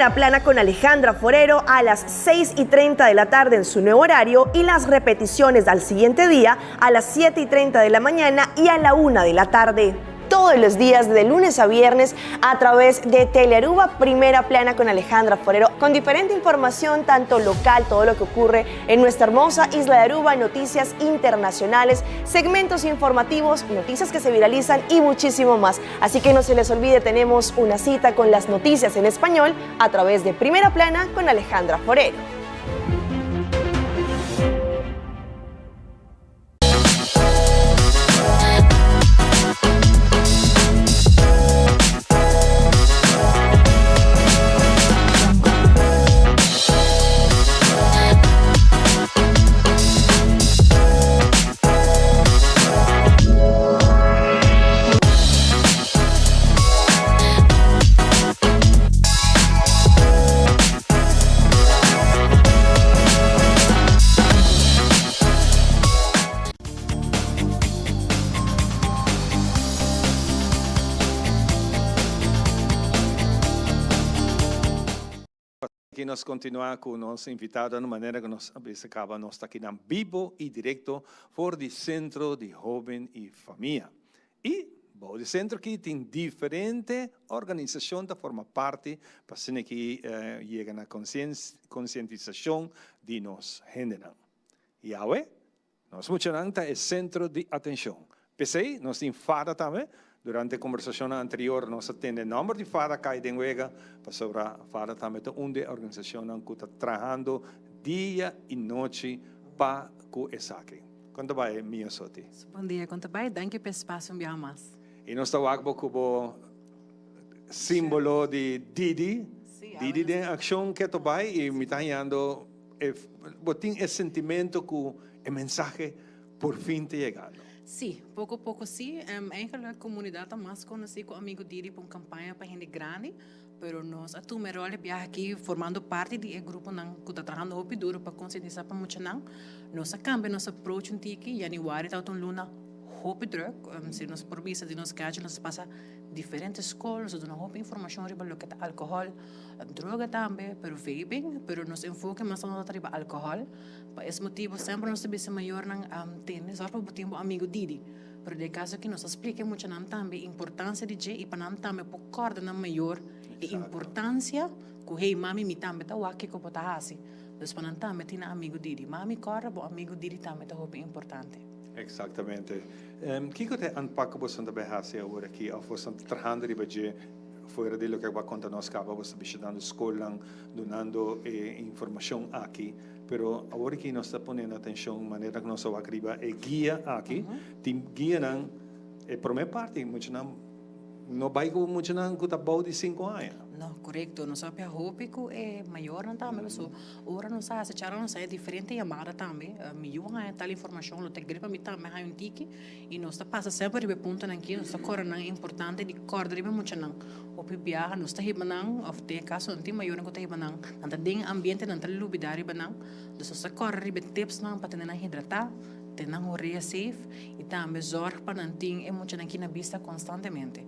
Primera Plana con Alejandra Forero a las 6 y 30 de la tarde en su nuevo horario y las repeticiones al siguiente día a las 7 y 30 de la mañana y a la 1 de la tarde todos los días de lunes a viernes a través de Telearuba Primera Plana con Alejandra Forero, con diferente información, tanto local, todo lo que ocurre en nuestra hermosa isla de Aruba, noticias internacionales, segmentos informativos, noticias que se viralizan y muchísimo más. Así que no se les olvide, tenemos una cita con las noticias en español a través de Primera Plana con Alejandra Forero.
Aki nos continua cu nos invitadonan manera cu nos a bisa caba nos ta akinan bibo y directo for di Centro di Hoben y Famia. Y bou di centro aki tin diferente organisacion ta forma parti pa asina aki yega na concientisacion di nos hendenan. Yahweh, nos muchanan ta e sentro di atencion. P'esey, nos tin fada tambe. Durante e combersacionnan anterior nos a tende nomber di fada cay den wega, pasobra fada tambe ta un di e organisacionnan cu ta trahando dia y nochi pa cu esaki. Con ta bay, Mia Soti?
Bon dia, con ta bay? Danki p'e espacio un biaha mas.
Y nos ta wak bo cu bo simbolo di Didi. Didi den accion keto bay y mi ta hañando. E bo tin e sentimento ku e mensahe por fin ta yegando?
Sí, poko poko sí. Eigenlijk komunidat ta mas konosí ku Amigo Didi pa un kampaña pa hende grandi, pero nos a tuma e ròl e biaha aki formando parti di e gruponan ku ta trahando hopi duro pa konsientisá pa muchanan. Nos a kambia nos approach un tiki. Yanüari tabata un luna hopi drùk. Si nos por bisa di nos schedule nos a pasa diferente skol, nos a duna hopi informashon riba loke ta alkohòl. Droga tambe, pero vaping, pero nos enfoke mas tanto ta riba alcohol. Pa es motibo semper nos ta bisa mayornan tene zorg pa bo tin bo amigo Didi. Pero den e caso aki nos ta splica e muchanan tambe e importancia di dje y pa nan tambe por corda nan mayor e importancia cu hey mami mi tambe ta wak kico bo ta haci. Dus pa nan tambe tin nan amigo Didi. Mami corda bo amigo Didi tambe ta hopi importante.
Exactamente. Kico ta e aanpak cu boso ta bay haci awor aki of boso ta trahando riba dje? Fuera di loke bo a konta nos kaba, bo sta bishitando skolnan, dunando e informashon aki. Pero awor aki nos ta poniendo atenshon manera ku nos a wak riba e guia aki. Tin guianan, e promé parti muchanan no bai ku muchanan ku ta bou di sinku aña.
No, korekto. Nos a papia hopi ku e mayornan tambe pasobra ora nos a hasi charla nos a haya diferente yamada tambe. Mi yu a haya tal informashon, lo ta gret pa mi tambe haya un tiki. I nos ta pasa semper riba e puntonan aki, nos ta kòrda nan e importante di kòrda riba e muchanan. Hopi biaha nos ta hiba nan, òf den e kaso nan tin mayornan ku ta hiba nan, nan ta den e ambiente nan ta lubidá riba nan. Dus nos ta kòrda riba e tipsnan pa tene nan hidratá, tene nan horea safe i tambe zòrg pa nan tin e muchanan aki na bista konstantemente.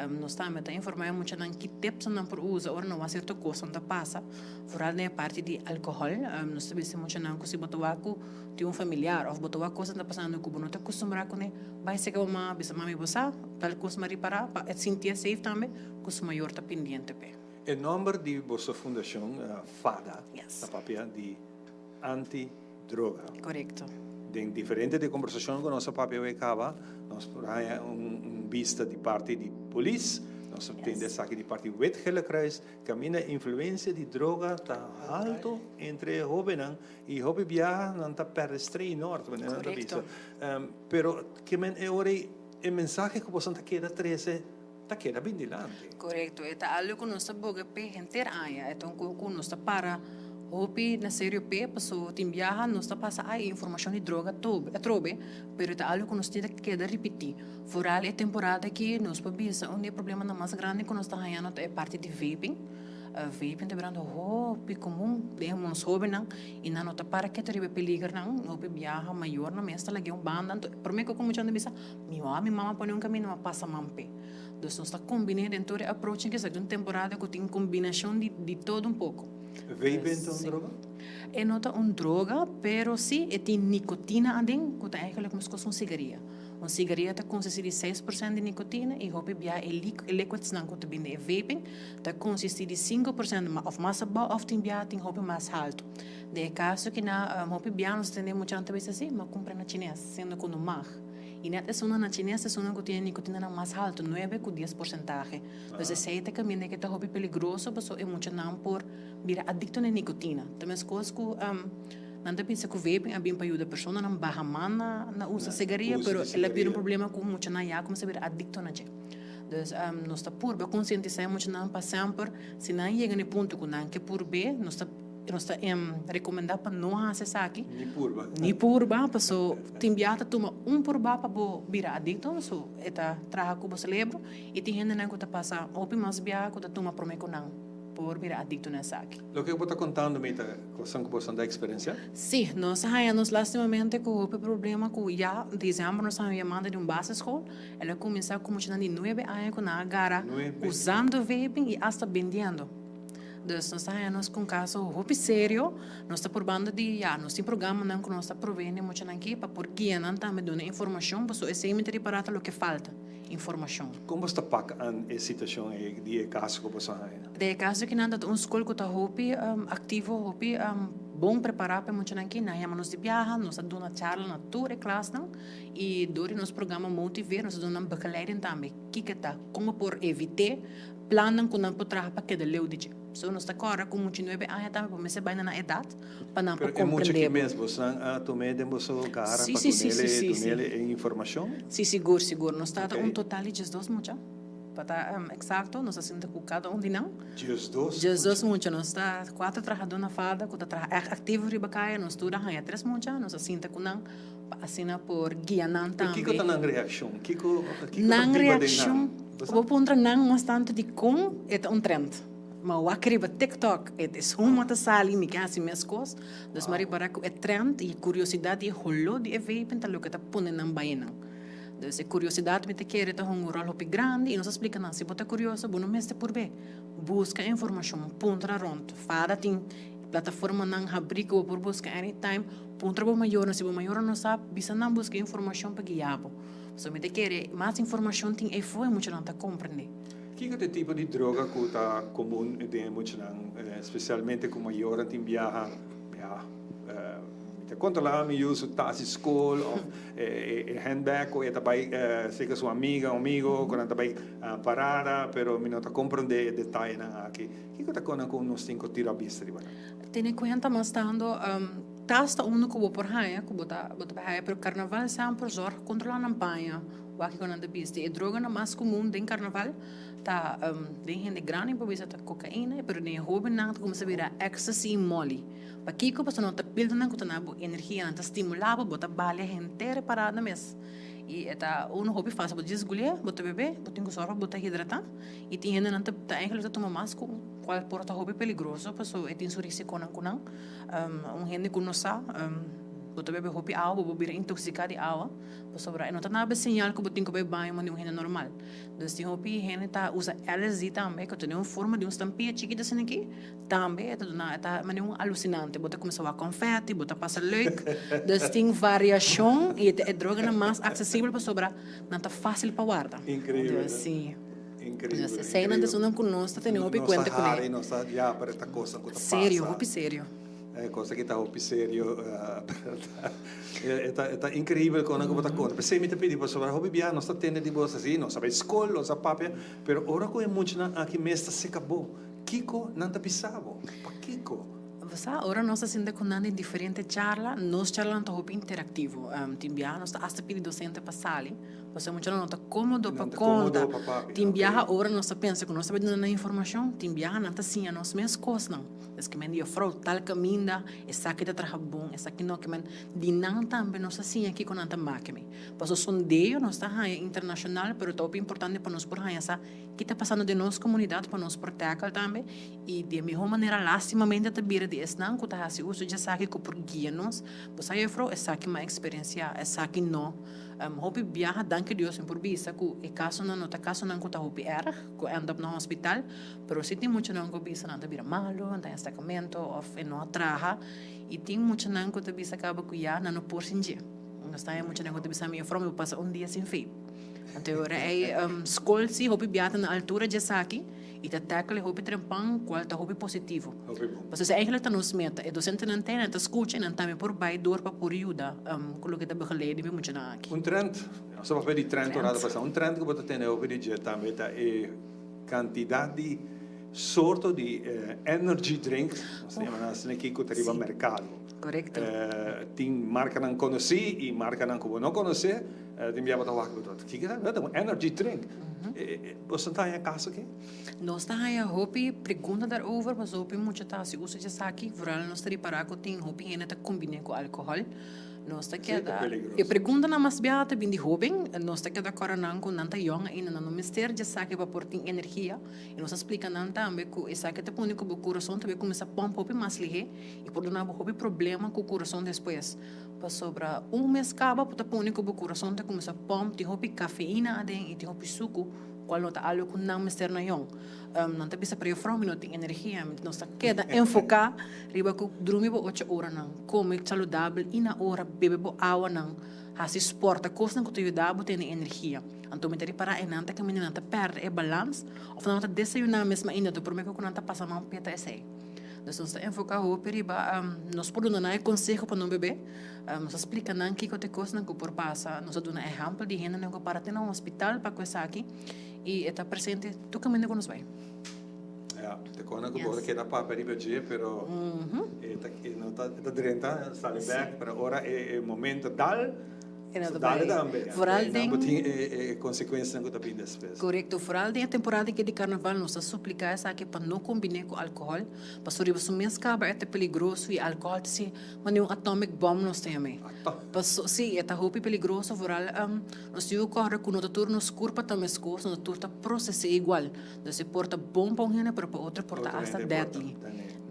Nos tambe ta informá e muchanan ki tipsnan nan por usa ora nan wak sierto kosnan ta pasa, foral den e parti di alkohòl. Nos ta bisa e muchanan ku si bo ta wak ku. Tin un familiar of bo ta wak kosnan ta pasando ku bo no ta kustumbrá kuné, bai seka bo mama bisa mami bo sa tal kos m'a ripará pa e sintié safe tambe ku su mayor ta pendiente p'e.
E nomber di boso fundashon fada ta papia di anti droga.
Korekto.
Den diferente di kombersashon ku nos a papia awor kaba nos por haña un bista di parti di polis, nos a tende esaki di parti Wit Gele Kruis, kaminda influensia di droga ta halto entre e hobennan. I hopi biaha nan ta perde strei nort, manera nan ta bisa. Pero ke men e ora ei e mensahe ku boso ta keda trese ta keda bin dilanti.
Korekto, e ta algu ku nos ta boga p'e henter aña. E ta un kos ku nos ta para hopi na serio p'e, pasobra tin biaha nos ta pasa ai e informashon di droga atrobe, pero e ta algu ku nos tin ta keda ripití. Foral e temporada aki nos por bisa un di e problemanan mas grandi ku nos ta hañando ta e parti di vaping. Vaping ta birando hopi komun den nos hóbennan i nan no ta para ketu riba e peligernan. Hopi biaha mayornan mes ta lag'é un banda. Anto promé ku mucha nan ta bisa, mi wou mi mama pone un kaminda, mi a pasa man p'e. Dus nos ta kombiné den tur e approach aki, esaki ta un temporada ku tin kombinashon di di todo un poko.
Vaping ta un droga?
E no ta un droga, pero si e tin nikotina aden ku ta eigenlijk meskos un sigaria. Un sigaria ta konsistí di 6% di nikotina i hopi bia e liquidsnan ku ta bini di e vaping ta konsistí di 5% òf mas abou òf tin bia tin hopi mas haltu. Den e kaso kina hopi bia nos ta tende muchanan ta bisa si, m'a kumpra na chines, siendo ku no mag. I nèt esunnan na chines ta esunnan ku tin e nikotinanan mas haltu, nuebe ku dies porsentahe. Dus esei ta kaminda ke ta hopi peligroso pasobra e muchanan por bira adikto na e nikotina. Ta meskos ku nan ta bisa ku vaping a bin pa yuda personanan baha man na usa sigaria, pero el a bira un problema ku muchanan ya kuminsá bira adikto na dje. Dus nos ta purba konsientisá e muchanan pa semper si nan yega na e punto ku nan ke purb'é nos ta Nos ta recomenda pa no haci esaki.
Ni purba.
Ni purba, paso tin bia ta tuma un purba pa bo bira adicto, so e ta traha cu bo celebro y tin hendenan cu ta pasa hopi mas bia cu ta tuma prome cu nan por bira adicto na esaki.
Loke bo ta contando mi ta cosnan cu bo a experiencia?
Si, nos a haya nos lastimamente cu hopi problema cu ya december nos a haya yamada di un basisschool, el a cuminsa cu muchanan di nuebe aña cu nan a gara usando vaping y hasta bendiendo. Dus nos ta haña nos ku un kaso hopi serio. Nos ta purbando di, ya, nos tin programanan ku nos ta provee na e muchanan aki pa por guia nan tambe duna informashon, pasobra esei mi ta ripará ta loke falta, informashon.
Kon bos ta pak an e situashon ei di e kaso ku bos a haña?
Den e kaso aki nan ta un skol ku ta hopi aktivo, hopi bon prepará pa e muchanan aki. Nan yama nos di biaha, nos ta duna charla na tur e klasnan i dor di nos programa Motiveer nos ta duna nan begeleiding tambe, kiko ta, kon bo por evit'é. Plannan ku nan por traha pa keda leu di dje. So nos ta kòrda ku mucha nuebe aña tambe por mester bai na nan edat pa nan por
Pero e mucha
komprendé
ki
bo.
mes bosnan a tum'é den boso gara
Sí,
pa
sí, sí, sí,
dunele
sí, sí.
dunele e informashon?
Sí, sigur, sigur. Nos ta
Ok.
un total di diesdos mucha. Pa ta eksakto, nos ta sinta ku kada un di nan.
Diesdos
Diesdos mucha. Nos ta kuater trahadó na falda ku ta traha ègt aktivo riba kaya. Nos tur a haña tres mucha. Nos a sinta ku nan pa asina por guia nan
Pero kiko
tambe.
ta nan reakshon? Kiko kiko ta
Nan
biba den nan?
reakshon, bo puntra nan mas tantu dikon e ta un trend. Ma wak riba TikTok, e es huma ta sali, mi ke hasi meskos. Dus mi a ripara ku e trend i e kuriosidat i e holó di e vaping ta loke ta pone nan bai nan. Dus e kuriosidat mi ta kere ta hunga un ròl hopi grandi i nos a splika nan, si bo ta kurioso bo no mester purb'é. Buska informashon, puntra rònt. Fada tin plataformanan habrí ku bo por buska anytime. Puntra bo mayornan, si bo mayornan no sa, bisa nan buska informashon pa guia bo. So mi ta kere mas informashon tin eyfo e muchanan ta komprende.
Kiko ta e tipo di droga ku ta komun den e muchanan, spesialmente ku mayornan tin biaha, ya, mi ta kontrolá mi yu su tas di skol òf e handbag ku e ta bai serka su amiga o amigo ku nan ta bai parada, pero mi no ta komprende e detayenan aki. Kiko ta konan ku nos tin ku tira bista riba nan?
Tene kuenta mas tantu. Tas ta unu ku bo por haña, ku bo ta bo ta bai haña, pero karnaval semper zòrg kontrolá nan paña, wak kiko nan ta bisti. E droganan mas komun den karnaval ta den hende grandi por bisa ta kokaina, pero den e hóbennan ta kuminsá bira ecstasy i molly. Pakiko? Pasobra nan ta pildernan ku ta na bo energia, nan ta stimulá bo, bo ta balia henter e parada mes. I e ta unu hopi fásil, bo djis gulié, bo ta bebé, bo tin ku sòrg pa bo ta hidratá. I tin hendenan ta ta eigenlijk ta tuma mas ku un, kual por ta hopi peligroso pasobra e tin su risikonan ku nan. Un hende ku no sa, bo ta bebe hopi awa, bo por bira intoksiká di awa, pasobra e no ta nada señal ku bo tin ku bai baño manera un hende normal. Dus tin hopi hende ta usa LSD tambe, ku ta den un forma di un stampia chikito asina aki, tambe e ta duna, e ta manera un alusinante, bo ta kuminsá wak konfèti, bo ta pasa leuk. Dus tin variashon i e droganan mas aksesibel pasobra nan ta fásil pa warda.
Inkreibel.
Dus si.
Increíble.
Dus eseinan ta esunnan ku nos ta tene hopi kuenta kuné.
Nos ta hari, nos ta, ya, pero ta kosnan ku ta pasa.
Serio, hopi serio.
E kos aki ta hopi serio. E ta, e ta increíble kon ku bo ta konta. P'esei mi ta pidi pasobra hopi bia nos ta tende di bo así, nos a bai skol, nos a papia, pero ora ku e muchanan aki mes ta seka bo, kiko nan ta bisa bo? Pakiko?
Bo sa, ora nos ta sinta ku nan den diferente charla, nos charlanan ta hopi interaktivo. Tin bia nos ta asta pidi dosente pa sali. Pasobra muchanan no ta kómodo pa konta. Tin biaha ora nos ta pensa ku nos ta bai duna nan informashon, tin biaha nan ta siña nos mes kosnan. Es ke men di juffrouw tal kaminda, esaki ta traha bon, esaki no. Ke men di nan tambe nos ta siña kiko nan ta maki mi. Pasobra sondeo nos ta haña internashonal, pero ta hopi importante pa nos por haña sa ki ta pasando den nos komunidat pa nos por tackle tambe. I di e mihó manera lastimamente ta bira di esnan ku ta hasi uso di esaki ku por guia nos. Bo sa juffrouw, esaki mi a eksperensiá, esaki no. Hopi biaha danki Dios mi por bisa ku e kasonan no ta kasonan ku ta hopi erg ku end up na hospital pero si tin muchanan ku bisa nan ta bira malu nan ta haña stakamentu òf e no a traha i tin muchanan ku ta bisa kaba ku ya nan no por sin dje. Nos ta haña muchanan ku ta bisa mi juffrouw mi por pasa un dia sin vape. Anto e ora ei skol si hopi biaha ta na altura dje esaki. I ta tackle e hopi trempan cual ta hopi positivo. Pasobra esei eigenlijk ta nos meta. E docentenan ta ei, nan ta scucha i nan tambe por bai door pa por yuda cu loke ta begeleiden mi muchanan aki.
Un trend, nos ta papia di trend un rato pasa, un trend cu bo ta tene hopi di dje tambe ta e cantidad di sorto di energy drink, nos ta yama nan asina aki, cu ta riba mercado.
Correcto.
Tin marcanan conoci y marcanan cu bo no conoce, tin bia bo ta wak bo ta kiko ta un energy drink. Boso ta haña kaso aki?
Nos ta haña hopi pregunta daarover, pasobra hopi mucha ta hasi uso di esaki. Vooral nos ta ripará ku tin hopi hende ta kombiné ku alkohòl. Nos ta keda, e preguntanan mas biaha ta bin di hóben. Nos ta keda kòrda nan ku nan ta yòn ainda, nan no mester di esaki pa por tin energia. I nos ta splika nan tambe ku esaki ta pone ku bo kurason ta bai kuminsá pòmp hopi mas lihé i por duna bo hopi problema ku kurason despues. Pasobra un mes kaba bo ta pone ku bo kurason ta kuminsá pòmp, tin hopi kafeina aden i tin hopi suku, kual no ta algu ku nan mester na yon. Nan ta bisa, pero jufrou mi no tin energia. Nos ta keda enfoká riba ku drumi bo ocho oranan, kome saludabel i na ora, bebe bo awanan, hasi spòrt, ta kosnan ku ta yuda bo tene energia. Anto mi ta ripará e nan ta kaminda nan ta pèrdè e balans òf nan no ta desayuná mes mainda, anto promé ku nan ta pasa man p'e ta esei. Dus nos ta enfoká hopi riba nos por duna nan e konseho pa no bebe, nos ta splika nan kiko ta e kosnan ku por pasa, nos ta duna ehèmpel di hendenan ku para te na hospital pa ku esaki i e ta presente tur kaminda ku nos bai.
Ya, ta kona ku bo ta keda papia riba dje pero e ta e no ta e ta drenta sali bèk pero ora e momento dal
E no ta bai.
Tambe.
Vooral den.
Bo tin e consecuencianan cu ta bin despues.
Corecto. Vooral den e temporada aki di carnaval nos ta suplica esaki pa no combine cu alcohol. Pasobra riba su mes caba e ta peligroso y alcohol ta si manera un atomic bomb nos ta yam'e. Paso si e ta hopi peligroso vooral nos tin cu corda cu no ta tur nos curpa ta mescos, no ta tur ta procese igual. Dus e por ta bon pa un hende pero pa otro por ta hasta deadly.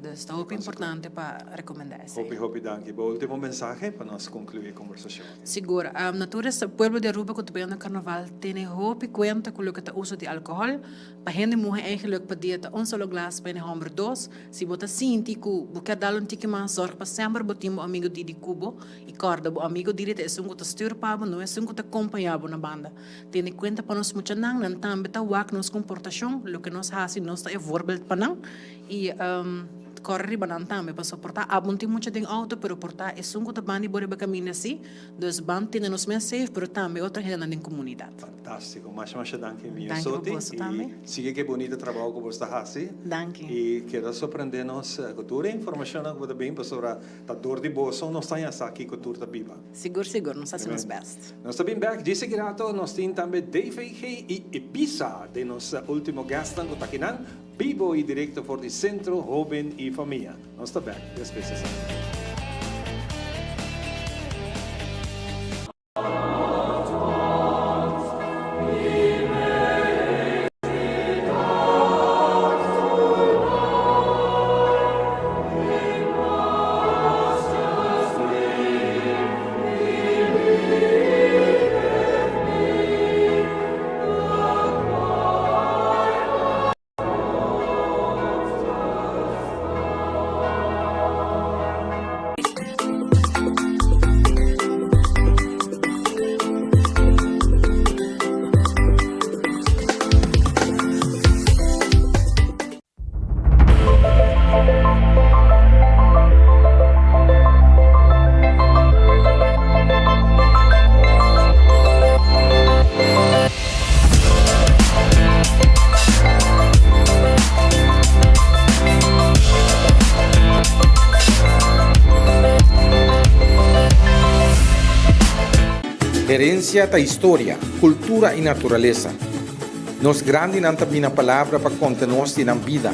Dus ta hopi importante pa recomenda esei.
Hopi hopi danki. Bo ultimo mensahe pa nos conclui e conversacion aki.
Sigur. Na tur e pueblo di Aruba cu ta bay na carnaval tene hopi cuenta cu loke ta uso di alcohol. Pa hende muhe eigenlijk pa dia ta un solo glas, pa hende homber dos. Si bo ta sinti cu bo kier dal un tiki mas, zorg pa semper bo tin bo amigo didi cu bo. Y corda, bo amigo didi ta esun cu ta stuur pa bo, no esun cu ta compaña bo na banda. Tene kuenta pa nos muchanan, nan tambe ta wak nos komportashon, loke nos hasi, nos ta e voorbeeld pa nan i kòrre riba nan tambe, pasobra por ta abo no tin mucha den outo, pero por ta esun ku ta banda di bo riba kaminda si, dus ban tene nos mes safe, pero tambe otro hendenan den komunidat.
Fantástiko, masha masha danki mi
Danki pa
Soti
boso tambe.
i sigui ku e bunita trabou ku bo ta hasi
Danki.
i keda sorprende nos ku tur e informashonnan ku bo ta bin pasobra ta dor di boso nos ta haña sa kiko tur ta biba.
Sigur sigur, nos hasi nos best.
Nos ta bin bek dje sigui rato, nos tin tambe DVG i Ibiza den nos ultimo guestnan ku ta akinan bibo i direkto for di Sentro Hoben i Famia. Nos ta bek despues esaki.
Herencia ta historia, cultura y naturalesa. Nos grandinan ta bina palabra pa konta nos di nan bida,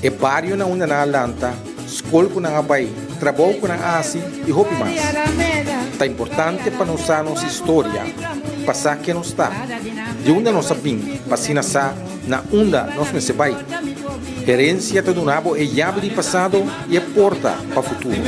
e bario na unda nan a lanta, skol ku nan a bai, trabou ku nan a hasi i hopi mas. Ta importante pa nos sa nos historia, pa sa ken nos ta, di unda nos a bin, pa asina sa na unda nos mester bai. Herensia ta duna bo e yabi di pasado i e porta pa futuro.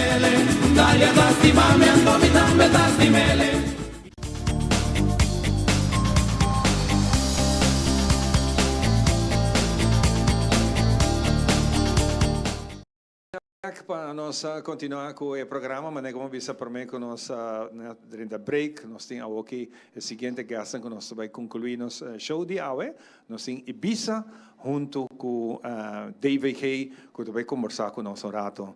Pa nos continua cu e programa, manera como bisa prome cu nos drenta break, nos tin awoki e siguiente guestnan cu nos ta bay conclui nos show di awe. Nos tin Ibiza hunto cu DVG cu ta bay combersa cu nos un rato.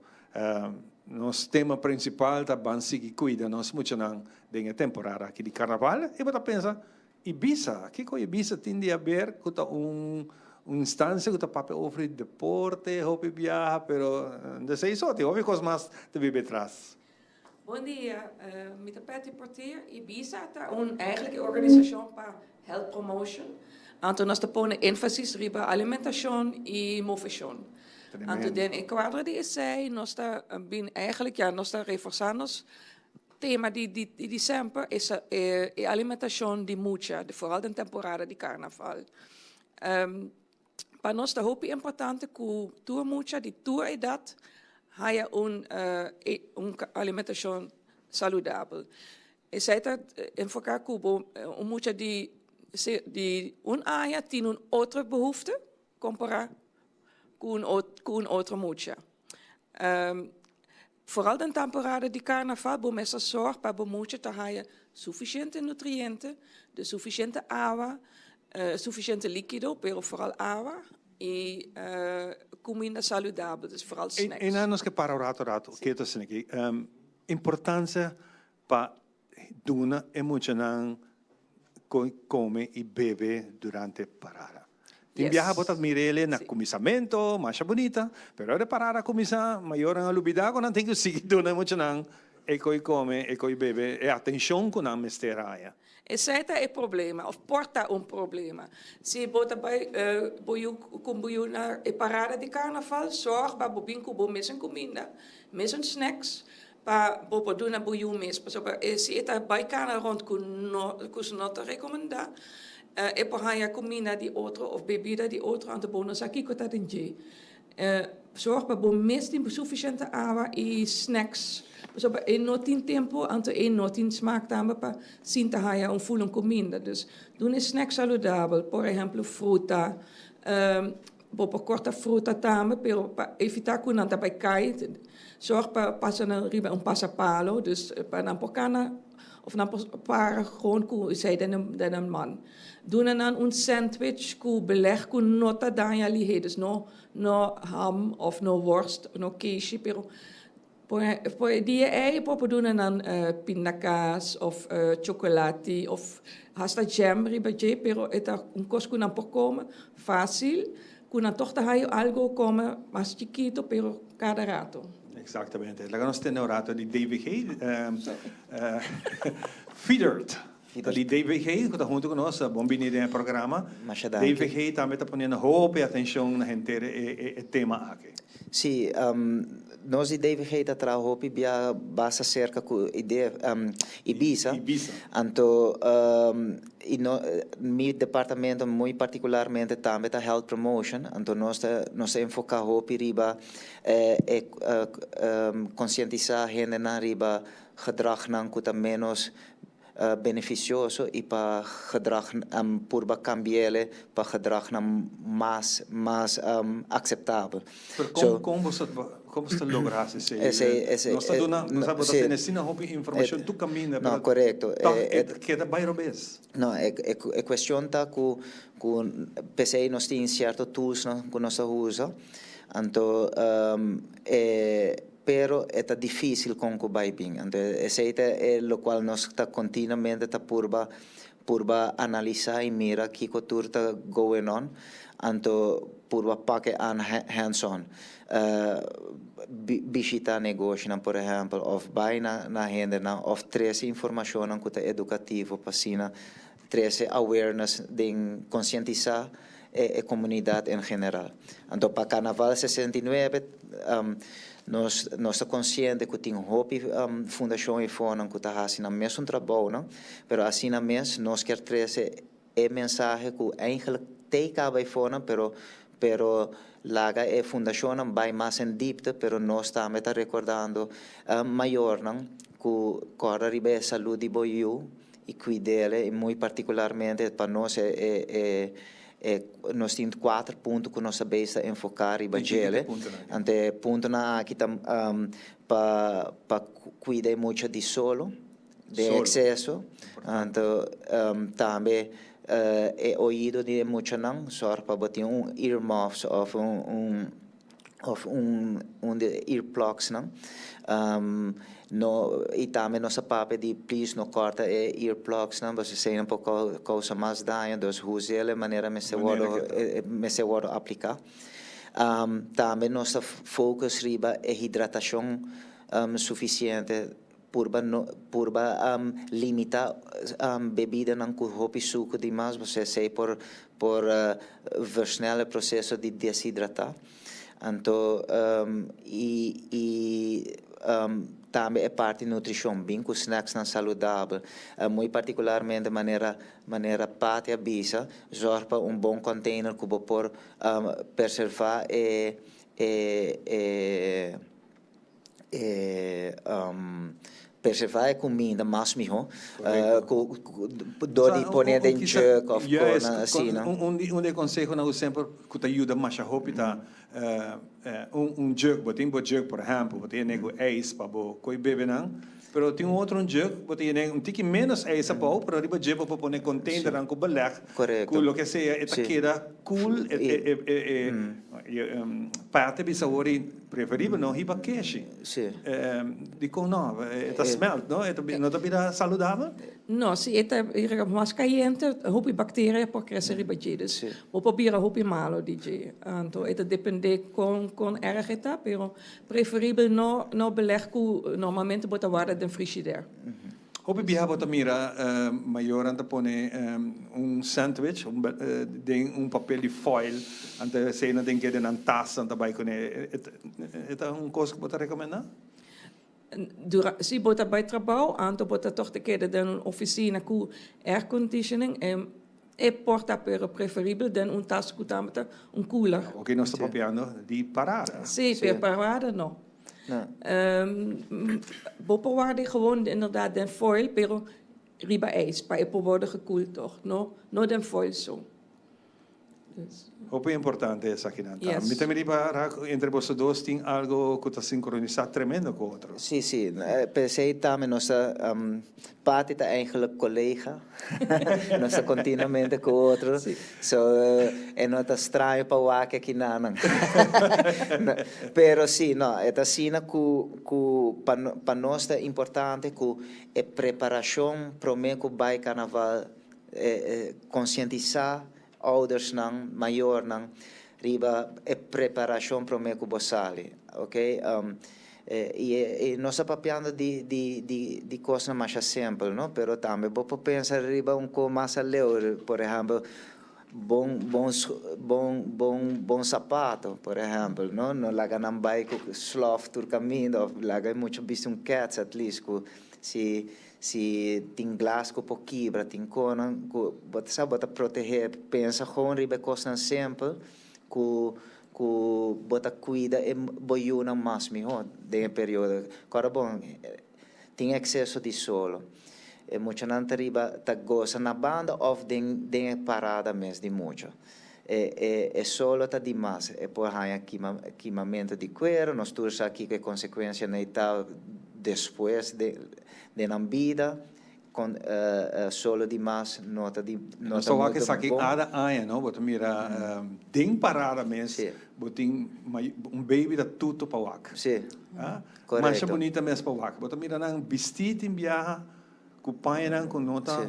Nos tema principal ta ban sigui cuida nos muchanan den e temporada aki di Carnaval. Y bo ta pensa, Ibiza, kiko Ibiza tin di haber ku ta un instansia ku ta papia over di deporte, hopi biaha, pero de esei so tin hopi kos mas ta biba etras.
Bon dia, mi ta Patty Portier. Ibiza ta un eigenlijk e organisashon pa health promotion. Anto nos ta pone énfasis riba alimentashon i moveshon. Anto den e kuadro di esei nos ta bin eigenlijk ya nos ta reforsá nos Tema di di december es e alimentacion di mucha, vooral den temporada di carnaval. Pa nos ta hopi importante cu tur mucha di tur edad haya un un alimentacion saludabel. Esey ta enfoca cu bo un mucha di di un aña tin un otro behoefte compara cu un otro mucha. Vooral den temporada di carnaval bo mester zorg pa bo mucha ta haya suficiente nutriente, de suficiente awa, suficiente likido, pero vooral awa y cuminda saludabel, dus vooral snacks.
Einan nos ke para un rato rato keto asina aki. Importancia pa duna e muchanan kome i bebe durante parada. Tin biaha bo ta mir'el na kuminsamentu, masha bunita, pero ora e parada kuminsá, mayornan a lubidá ku nan tin ku sigui duna e muchanan e koi kome, e koi bebe, e atenshon ku nan mester haña.
Esei ta e problema, òf por ta un problema. Si bo ta bai bo yu ku bo yu na e parada di karnaval, sòrg pa bo bin ku bo mesun kuminda, mesun snacks, Pa bo por duna bo yu mes, pasobra e si e ta bai kana rond ku no ku su no ta rekomendá, e por haña kuminda di otro òf bebida di otro, anto bo no sa kiko ta den dje. Sòrg pa bo mes tin sufisiente awa i snacks, pasobra e no tin tempu, anto e no tin smak tambe pa sinta haña un ful un kuminda. Dus duna e snacks saludabel, por ehèmpel fruta, Bo por corta fruta tambe, pero pa evita cu nan ta bay cay, zorg pa pasa nan riba un pasapalo, dus pa nan por cana of nan por para gewoon cu esey den nan man. Duna nan un sandwich cu beleg cu no ta daña lihe, dus no no ham of no worst, no keshi, pero por por e dia ey bo por duna nan pindakaas of chocolati of hasta jam riba dje, pero e ta un cos cu nan por come facil, cu nan toch ta haya algo come mas chikito pero cada rato.
Exactamente. Laga nos tende un rato di DVG. Fiedert ta di DVG cu ta hunto cu nos. Bon bini den e programa.
Masha danki.
DVG tambe ta poniendo hopi atencion na henter e tema aki.
Sí, nos di DVG ta traha hopi bia basta cerca cu Ibiza.
Ibiza.
Anto y no mi departamento muy particularmente tambe ta Health Promotion, anto nos ta nos ta enfoca hopi riba e concientisa hendenan riba gedragnan cu ta menos beneficioso y pa gedrag purba cambiele pa gedragnan mas mas aceptabel.
Pero con con bo con bo ta logra haci esey?
Esey esey
Nos ta duna nos ta tene asina hopi informacion tur caminda
No, corecto.
Toch e keda bay robes.
No, e e cuestion ta cu cu p'esey nos tin cierto toolsnan cu nos ta usa, anto e Pero e ta difícil con cu bay bin. Anto esey ta e locual nos ta continuamente ta purba purba analisa y mira kico tur ta going on, anto purba pak e aan hands on. Bishita negoshinan por ehempel of bay na na hendenan of trece informacionnan cu ta educativo pa asina trece awareness den concientisa e comunidad en general. Anto pa Carnaval 69 nos nos ta consciente cu tin hopi fundacion y fonan cu ta haci nan mesun trabounan, pero asina mes nos kier trece e mensahe cu eigenlijk tey caba e fonan pero pero laga e fundacionnan bay mas en diepte pero nos tambe ta recordando mayornan cu corda riba e salud di bo yu y cuidele y muy particularmente pa nos e e. E nos tin kuater punto ku nos ta bezig ta enfoká riba djele. Anto e puntonan aki ta pa pa kuida e mucha di solo, den ekseso. Anto tambe e oido di e muchanan, sòrg pa bo tin un earmuffs òf un of un un di e earplugs nan no y tambe nos a papia di please no corta e earplugs nan pasobra esey nan por causa mas daño dus huz'el e manera mester wordo mester wordo aplica tambe nos ta focus riba e hidratacion suficiente. Purba no purba limita bebidanan ku hopi suku di mas pasobra esei por por versnel e proseso di deshidratá. Anto i i tambe e parti nutrishon, bin ku snèksnan saludabel, muy partikularmente manera manera Patty a bisa, zòrg pa un bon kònteiner ku bo por preservá e e e. E preserva e cuminda mas miho cu dor di pone den jug of cosnan asina.
Un di e consehonan cu semper cu ta yuda masha hopi ta un jug, bo tin bo jug por ehempel, bo ta yene cu ijs pa bo coy bebe nan, pero tin un otro un jug bo ta yene un tiki menos ijs abou pero riba dje bo por pone containernan cu beleg cu loke sea e ta keda cool e Pate bisa awor i preferibel no hiba keshi.
Sí.
Dikon no? E ta smelt, no? E ta no ta bira saludabel?
No, si e ta bira mas kayente, hopi bakteria por krese riba dje. Dus bo por bira hopi malo di dje. Anto e ta depende kon kon erg e ta, pero preferibel no no beleg ku normalmente bo ta warda den frishider.
Hopi biaha bo ta mira mayornan ta pone un sandwich den un papel di foil, anto esei nan tin keda nan tas, nan ta bai kuné. E ta un kos ku bo ta rekomendá?
Dura, si bo ta bai trabou, anto bo ta tòg ta keda den un ofisina ku air conditioning, e por ta pero preferibel den un tas ku tabata un cooler.
Oke, nos ta papiando di parada.
Sí, pero parada no. Bo por warda gewoon inderdaad den foil, pero riba ijs, pa e por wordo gekoeld toch, no, no den foil so. Dus.
Hopi importante esakinan ta. Mi ta mira riba raak entre boso dos tin algo cu ta sincronisa tremendo cu otro.
Sí, sí. P'esey tambe nos ta Patty ta eigenlijk colega. Nos ta continuamente cu otro. So e no ta straño pa wak aki nanan. Pero si, no, e ta asina cu cu pa pa nos ta importante cu e preparacion prome cu bay carnaval concientisa oudersnan, mayornan riba e preparacion prome cu bo sali, ok. Y nos ta papiando di di di di cosnan masha simpel, no, pero tambe bo por pensa riba un cos mas aleu, por ehempel, bon bon bon bon bon sapato, por ehempel, no, no laga nan bay cu slof tur caminda of laga e mucha bisti un kets at least cu si Si tin glas ku por kibra, tin konan ku bo ta sa bo ta protehé. Pensa gewoon riba e kosnan simpel ku ku bo ta kuida e bo yunan mas mihó den e periodo. Kòrda bon, tin ekseso di solo. E muchanan ta riba ta gosa na banda òf den den e parada mes di mucha. E e e solo ta dimas, e por haña kima kimamentu di kuero, nos tur sa kiko e konsekuensianan ei ta despues de den nan bida, kon solo dimas no ta di no
Nos
ta
ta wak
mucho
esaki
bon.
cada aña no, bo ta mira den parada mes bo tin un baby ta tuto pa wak.
Sí,
Masha
korekto.
bunita mes pa wak. Bo ta mira nan bistí tin biaha ku pañanan ku no ta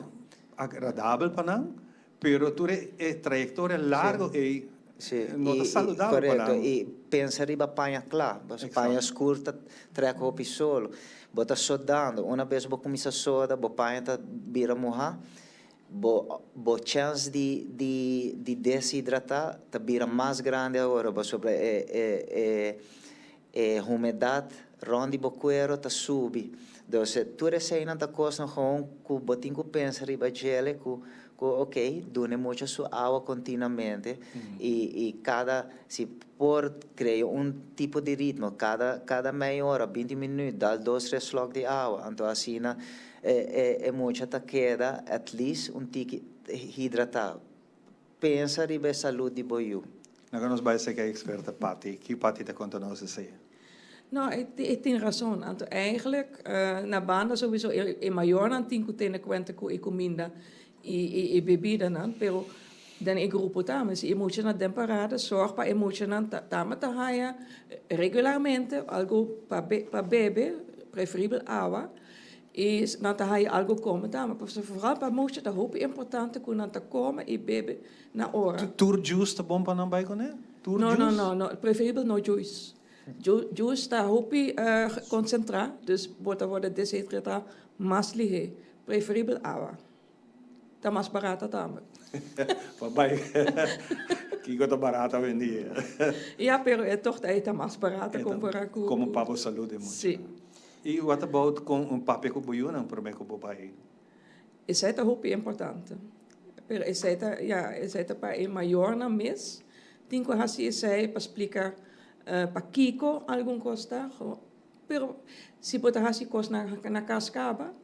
agradabel pa nan. Pero tur e trayectoria largo ey no ta saludabel pa nan.
Correcto, y pensa riba paña cla, pasobra paña scur ta trek hopi solo. Bo ta sodando, una bes bo cuminsa soda, bo paña ta bira muha, bo bo chens di di di deshidrata ta bira mas grandi awor, pasobra e e e e humedad rond di bo cuero ta subi. Dus tur eseinan ta cosnan gewoon cu bo tin cu pensa riba djele cu cu ok, duna e mucha su awa continuamente y y cada si por crea un tipo di ritmo cada cada mei ora, binti minuut dal dos tres slok di awa anto asina e e e mucha ta keda at least un tiki hidrata. Pensa riba e salud di bo yu.
Laga nos bai esaki e experta Patty. Ki Patty ta konta nos esei?
No, e tin rason. Anto eigenlijk na banda souiso e mayornan tin ku tene kuenta ku e kuminda i e bebidanan, pero den e grupo tambe. Si e muchanan den parada, sòrg pa e muchanan tambe ta haña regularmente algu pa pa bebe, preferibel awa, i nan ta haña algu kome tambe. Pasobra foral pa mucha ta hopi importante ku nan ta kome i bebe na ora.
Tur juice ta bon pa nan bai kuné? Tur
No,
juice?
no, no, no, preferibel no juice. Juice ta hopi konsentrá, dus bo ta wòrdu deshidratá mas lihé. Preferibel awa. Ta mas barata tambe.
Pa bai kiko ta barata awendia.
Ya, pero e tòg ta e ta mas barata kompará ku.
Komo pa bo salú den mucha.
Sí.
I what about kon un papia ku bo yunan promé ku bo bai?
Esei ta hopi importante. Pero esei ta, ya, esei ta pa e mayornan mes tin ku hasi esei pa splika pakiko algun kos ta. Pero si bo ta hasi kos na na kas kaba,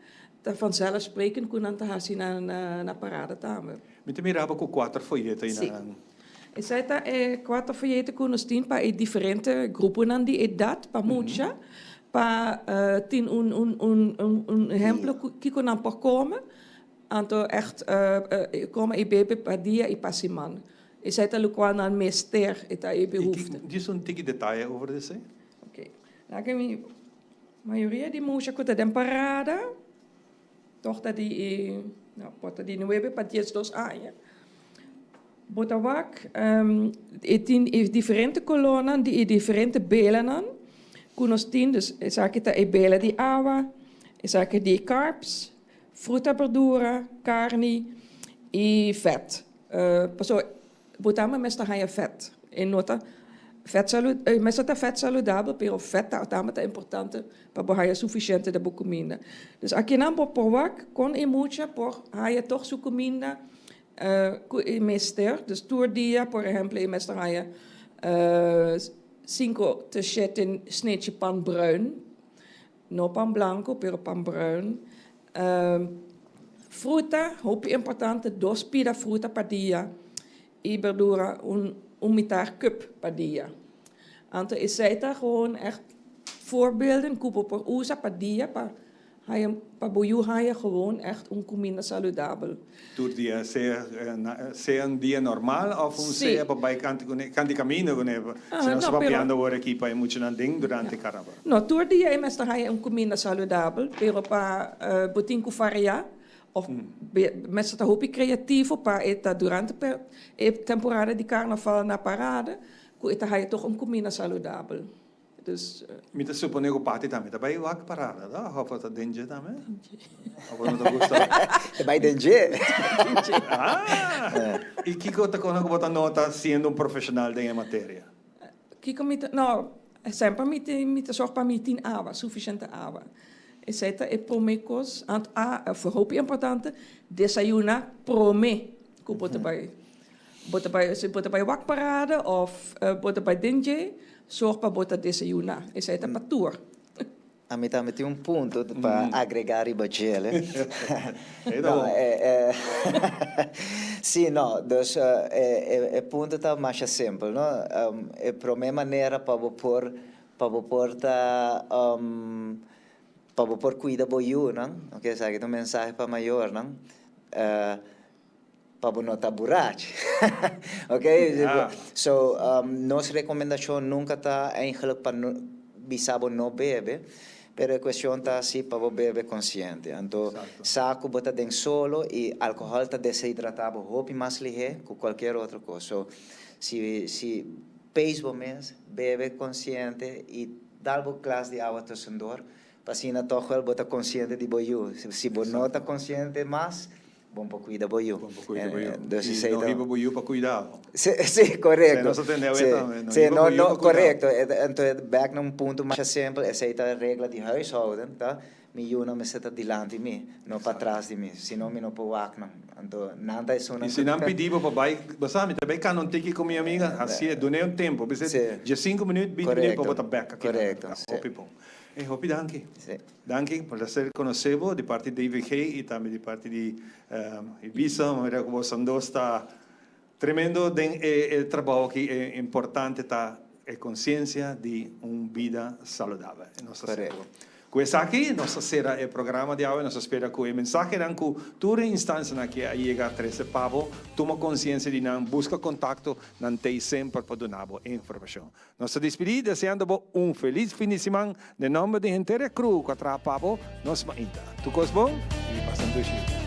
ta vanzelfsprekend ku nan ta hasi na na parada tambe.
Mi ta mira bo ku kuater foyeto ei nan.
Si. Esei ta e kuater foyeto ku nos tin pa e diferente gruponan di edat pa mucha, pa tin un un un un ehemplo kiko nan por kome, anto ègt kome i bebe pa dia i pa siman. Esei ta lokual nan mester, e ta e behoefte.
Djis un tiki detaye over di esei.
Ok. Laga mi, mayoria di mucha ku ta den parada tòg ta di e, no, por ta di nuebe pa diesdos aña. Bo ta wak e tin e diferente kolónan di e diferente belanan ku nos tin. Dus esaki ta e bela di awa, esaki di carbs, fruta, berdura, karni i fèt. Pasobra Bo tambe mester haña fèt. E no ta fèt salu, e mester ta fèt saludabel, pero fèt ta tambe ta importante pa bo haña sufisiente den bo kuminda. Dus akinan bo por wak kon e mucha por haña tòg su kuminda ku e mester. Dus tur dia, por ehèmpel, e mester haña sinku te shete snechi pan bruin, no pan blanku, pero pan bruin. Fruta, hopi importante, dos pida fruta pa dia y berdura un un mitar cup pa dia. Anto esey ta gewoon echt voorbeelden cu bo por usa pa dia pa haya pa bo yu haya gewoon echt un cuminda saludabel.
Tur dia, sea sea un dia normal of un sea pa bai kanti cune kanti camino cune si nos ta papiando awor aki pa e muchanan den durante carnaval.
No, tur dia e mester haya un cuminda saludabel, pero pa bo tin cu varia of mester ta hopi creativo pa e ta durante e temporada di carnaval na parada cu e ta haya toch un cuminda saludabel. Dus.
Mi ta supone cu Patty tambe ta bay wak parada, to? Of ta den dje tambe? Of no ta gusta?
Ta bay den dje.
Ah! Y kico ta con cu bo ta nota siendo un profesional den e materia?
Kico mi ta, no, semper mi ta, mi ta zorg pa mi tin awa, suficiente awa. Esey ta e prome cos, ant a, hopi importante, desayuna prome cu bo ta bay. Bo ta bai, si bo ta bai wak parada of bo ta bai den dje, zorg pa bo ta desayuná. Esei ta pa tur.
Ami tambe tin un punto pa agrega riba djele. No, si, no, dus e punto ta masha simpel, no? E prome manera pa bo por, pa bo por ta, pa bo por cuida bo yunan, ok, esaki ta un mensahe pa mayornan, pa bo no ta burachi. Ok, so nos recomendacion nunca ta eigenlijk pa bisa bo no bebe, pero e cuestion ta si pa bo bebe consciente. Anto sa cu bo ta den solo y alcohol ta deshidrata bo hopi mas lihe cu cualkier otro cos. So si si peis bo mes, bebe consciente y dal bo glas di awa tussendoor, pa asina toch wel bo ta consciente di bo yu. Si bo no ta consciente mas, Bon pa cuida bo yu.
Bon pa cuida bo yu. Y no hiba bo yu pa cuida bo.
Si, si, corecto.
Esei nos a tende awe tambe. No hiba bo yu pa cuida bo.
Corecto. Enton e bek na un punto masha simpel, esei ta regla di huishouden, ta mi yunan mester ta dilanti mi, no patras di mi, sino mi no por wak nan. Anto nan ta esunnan
Y si nan pidi bo pa bai, bo sa, mi ta bai cana un tiki cu mi amiga, hacié, dun'é un tempo, bisa diescinco minuut, binti minuut pa bo ta bek aki.
Corecto.
Ta hopi bon. Ey, hopi danki. Danki, placer conoce bo di parti di DVG y tambe di parti di Ibiza, manera cu bo Sandos ta. Tremendo den e trabou aki e importante ta e conciencia di un bida saludabel. Nos ta sigur. Cu esaki nos ta cera e programa di awe. Nos ta spera cu e mensahenan cu tur e instancianan aki a yega trece pa bo, tuma conciencia di nan, busca contacto, nan t'ey semper pa duna bo e informacion. Nos ta dispidi deseando bo un feliz fin di siman den nomber di henter e crew cu a traha pa bo nos mainta. Tur cos bon y pasa un dushi.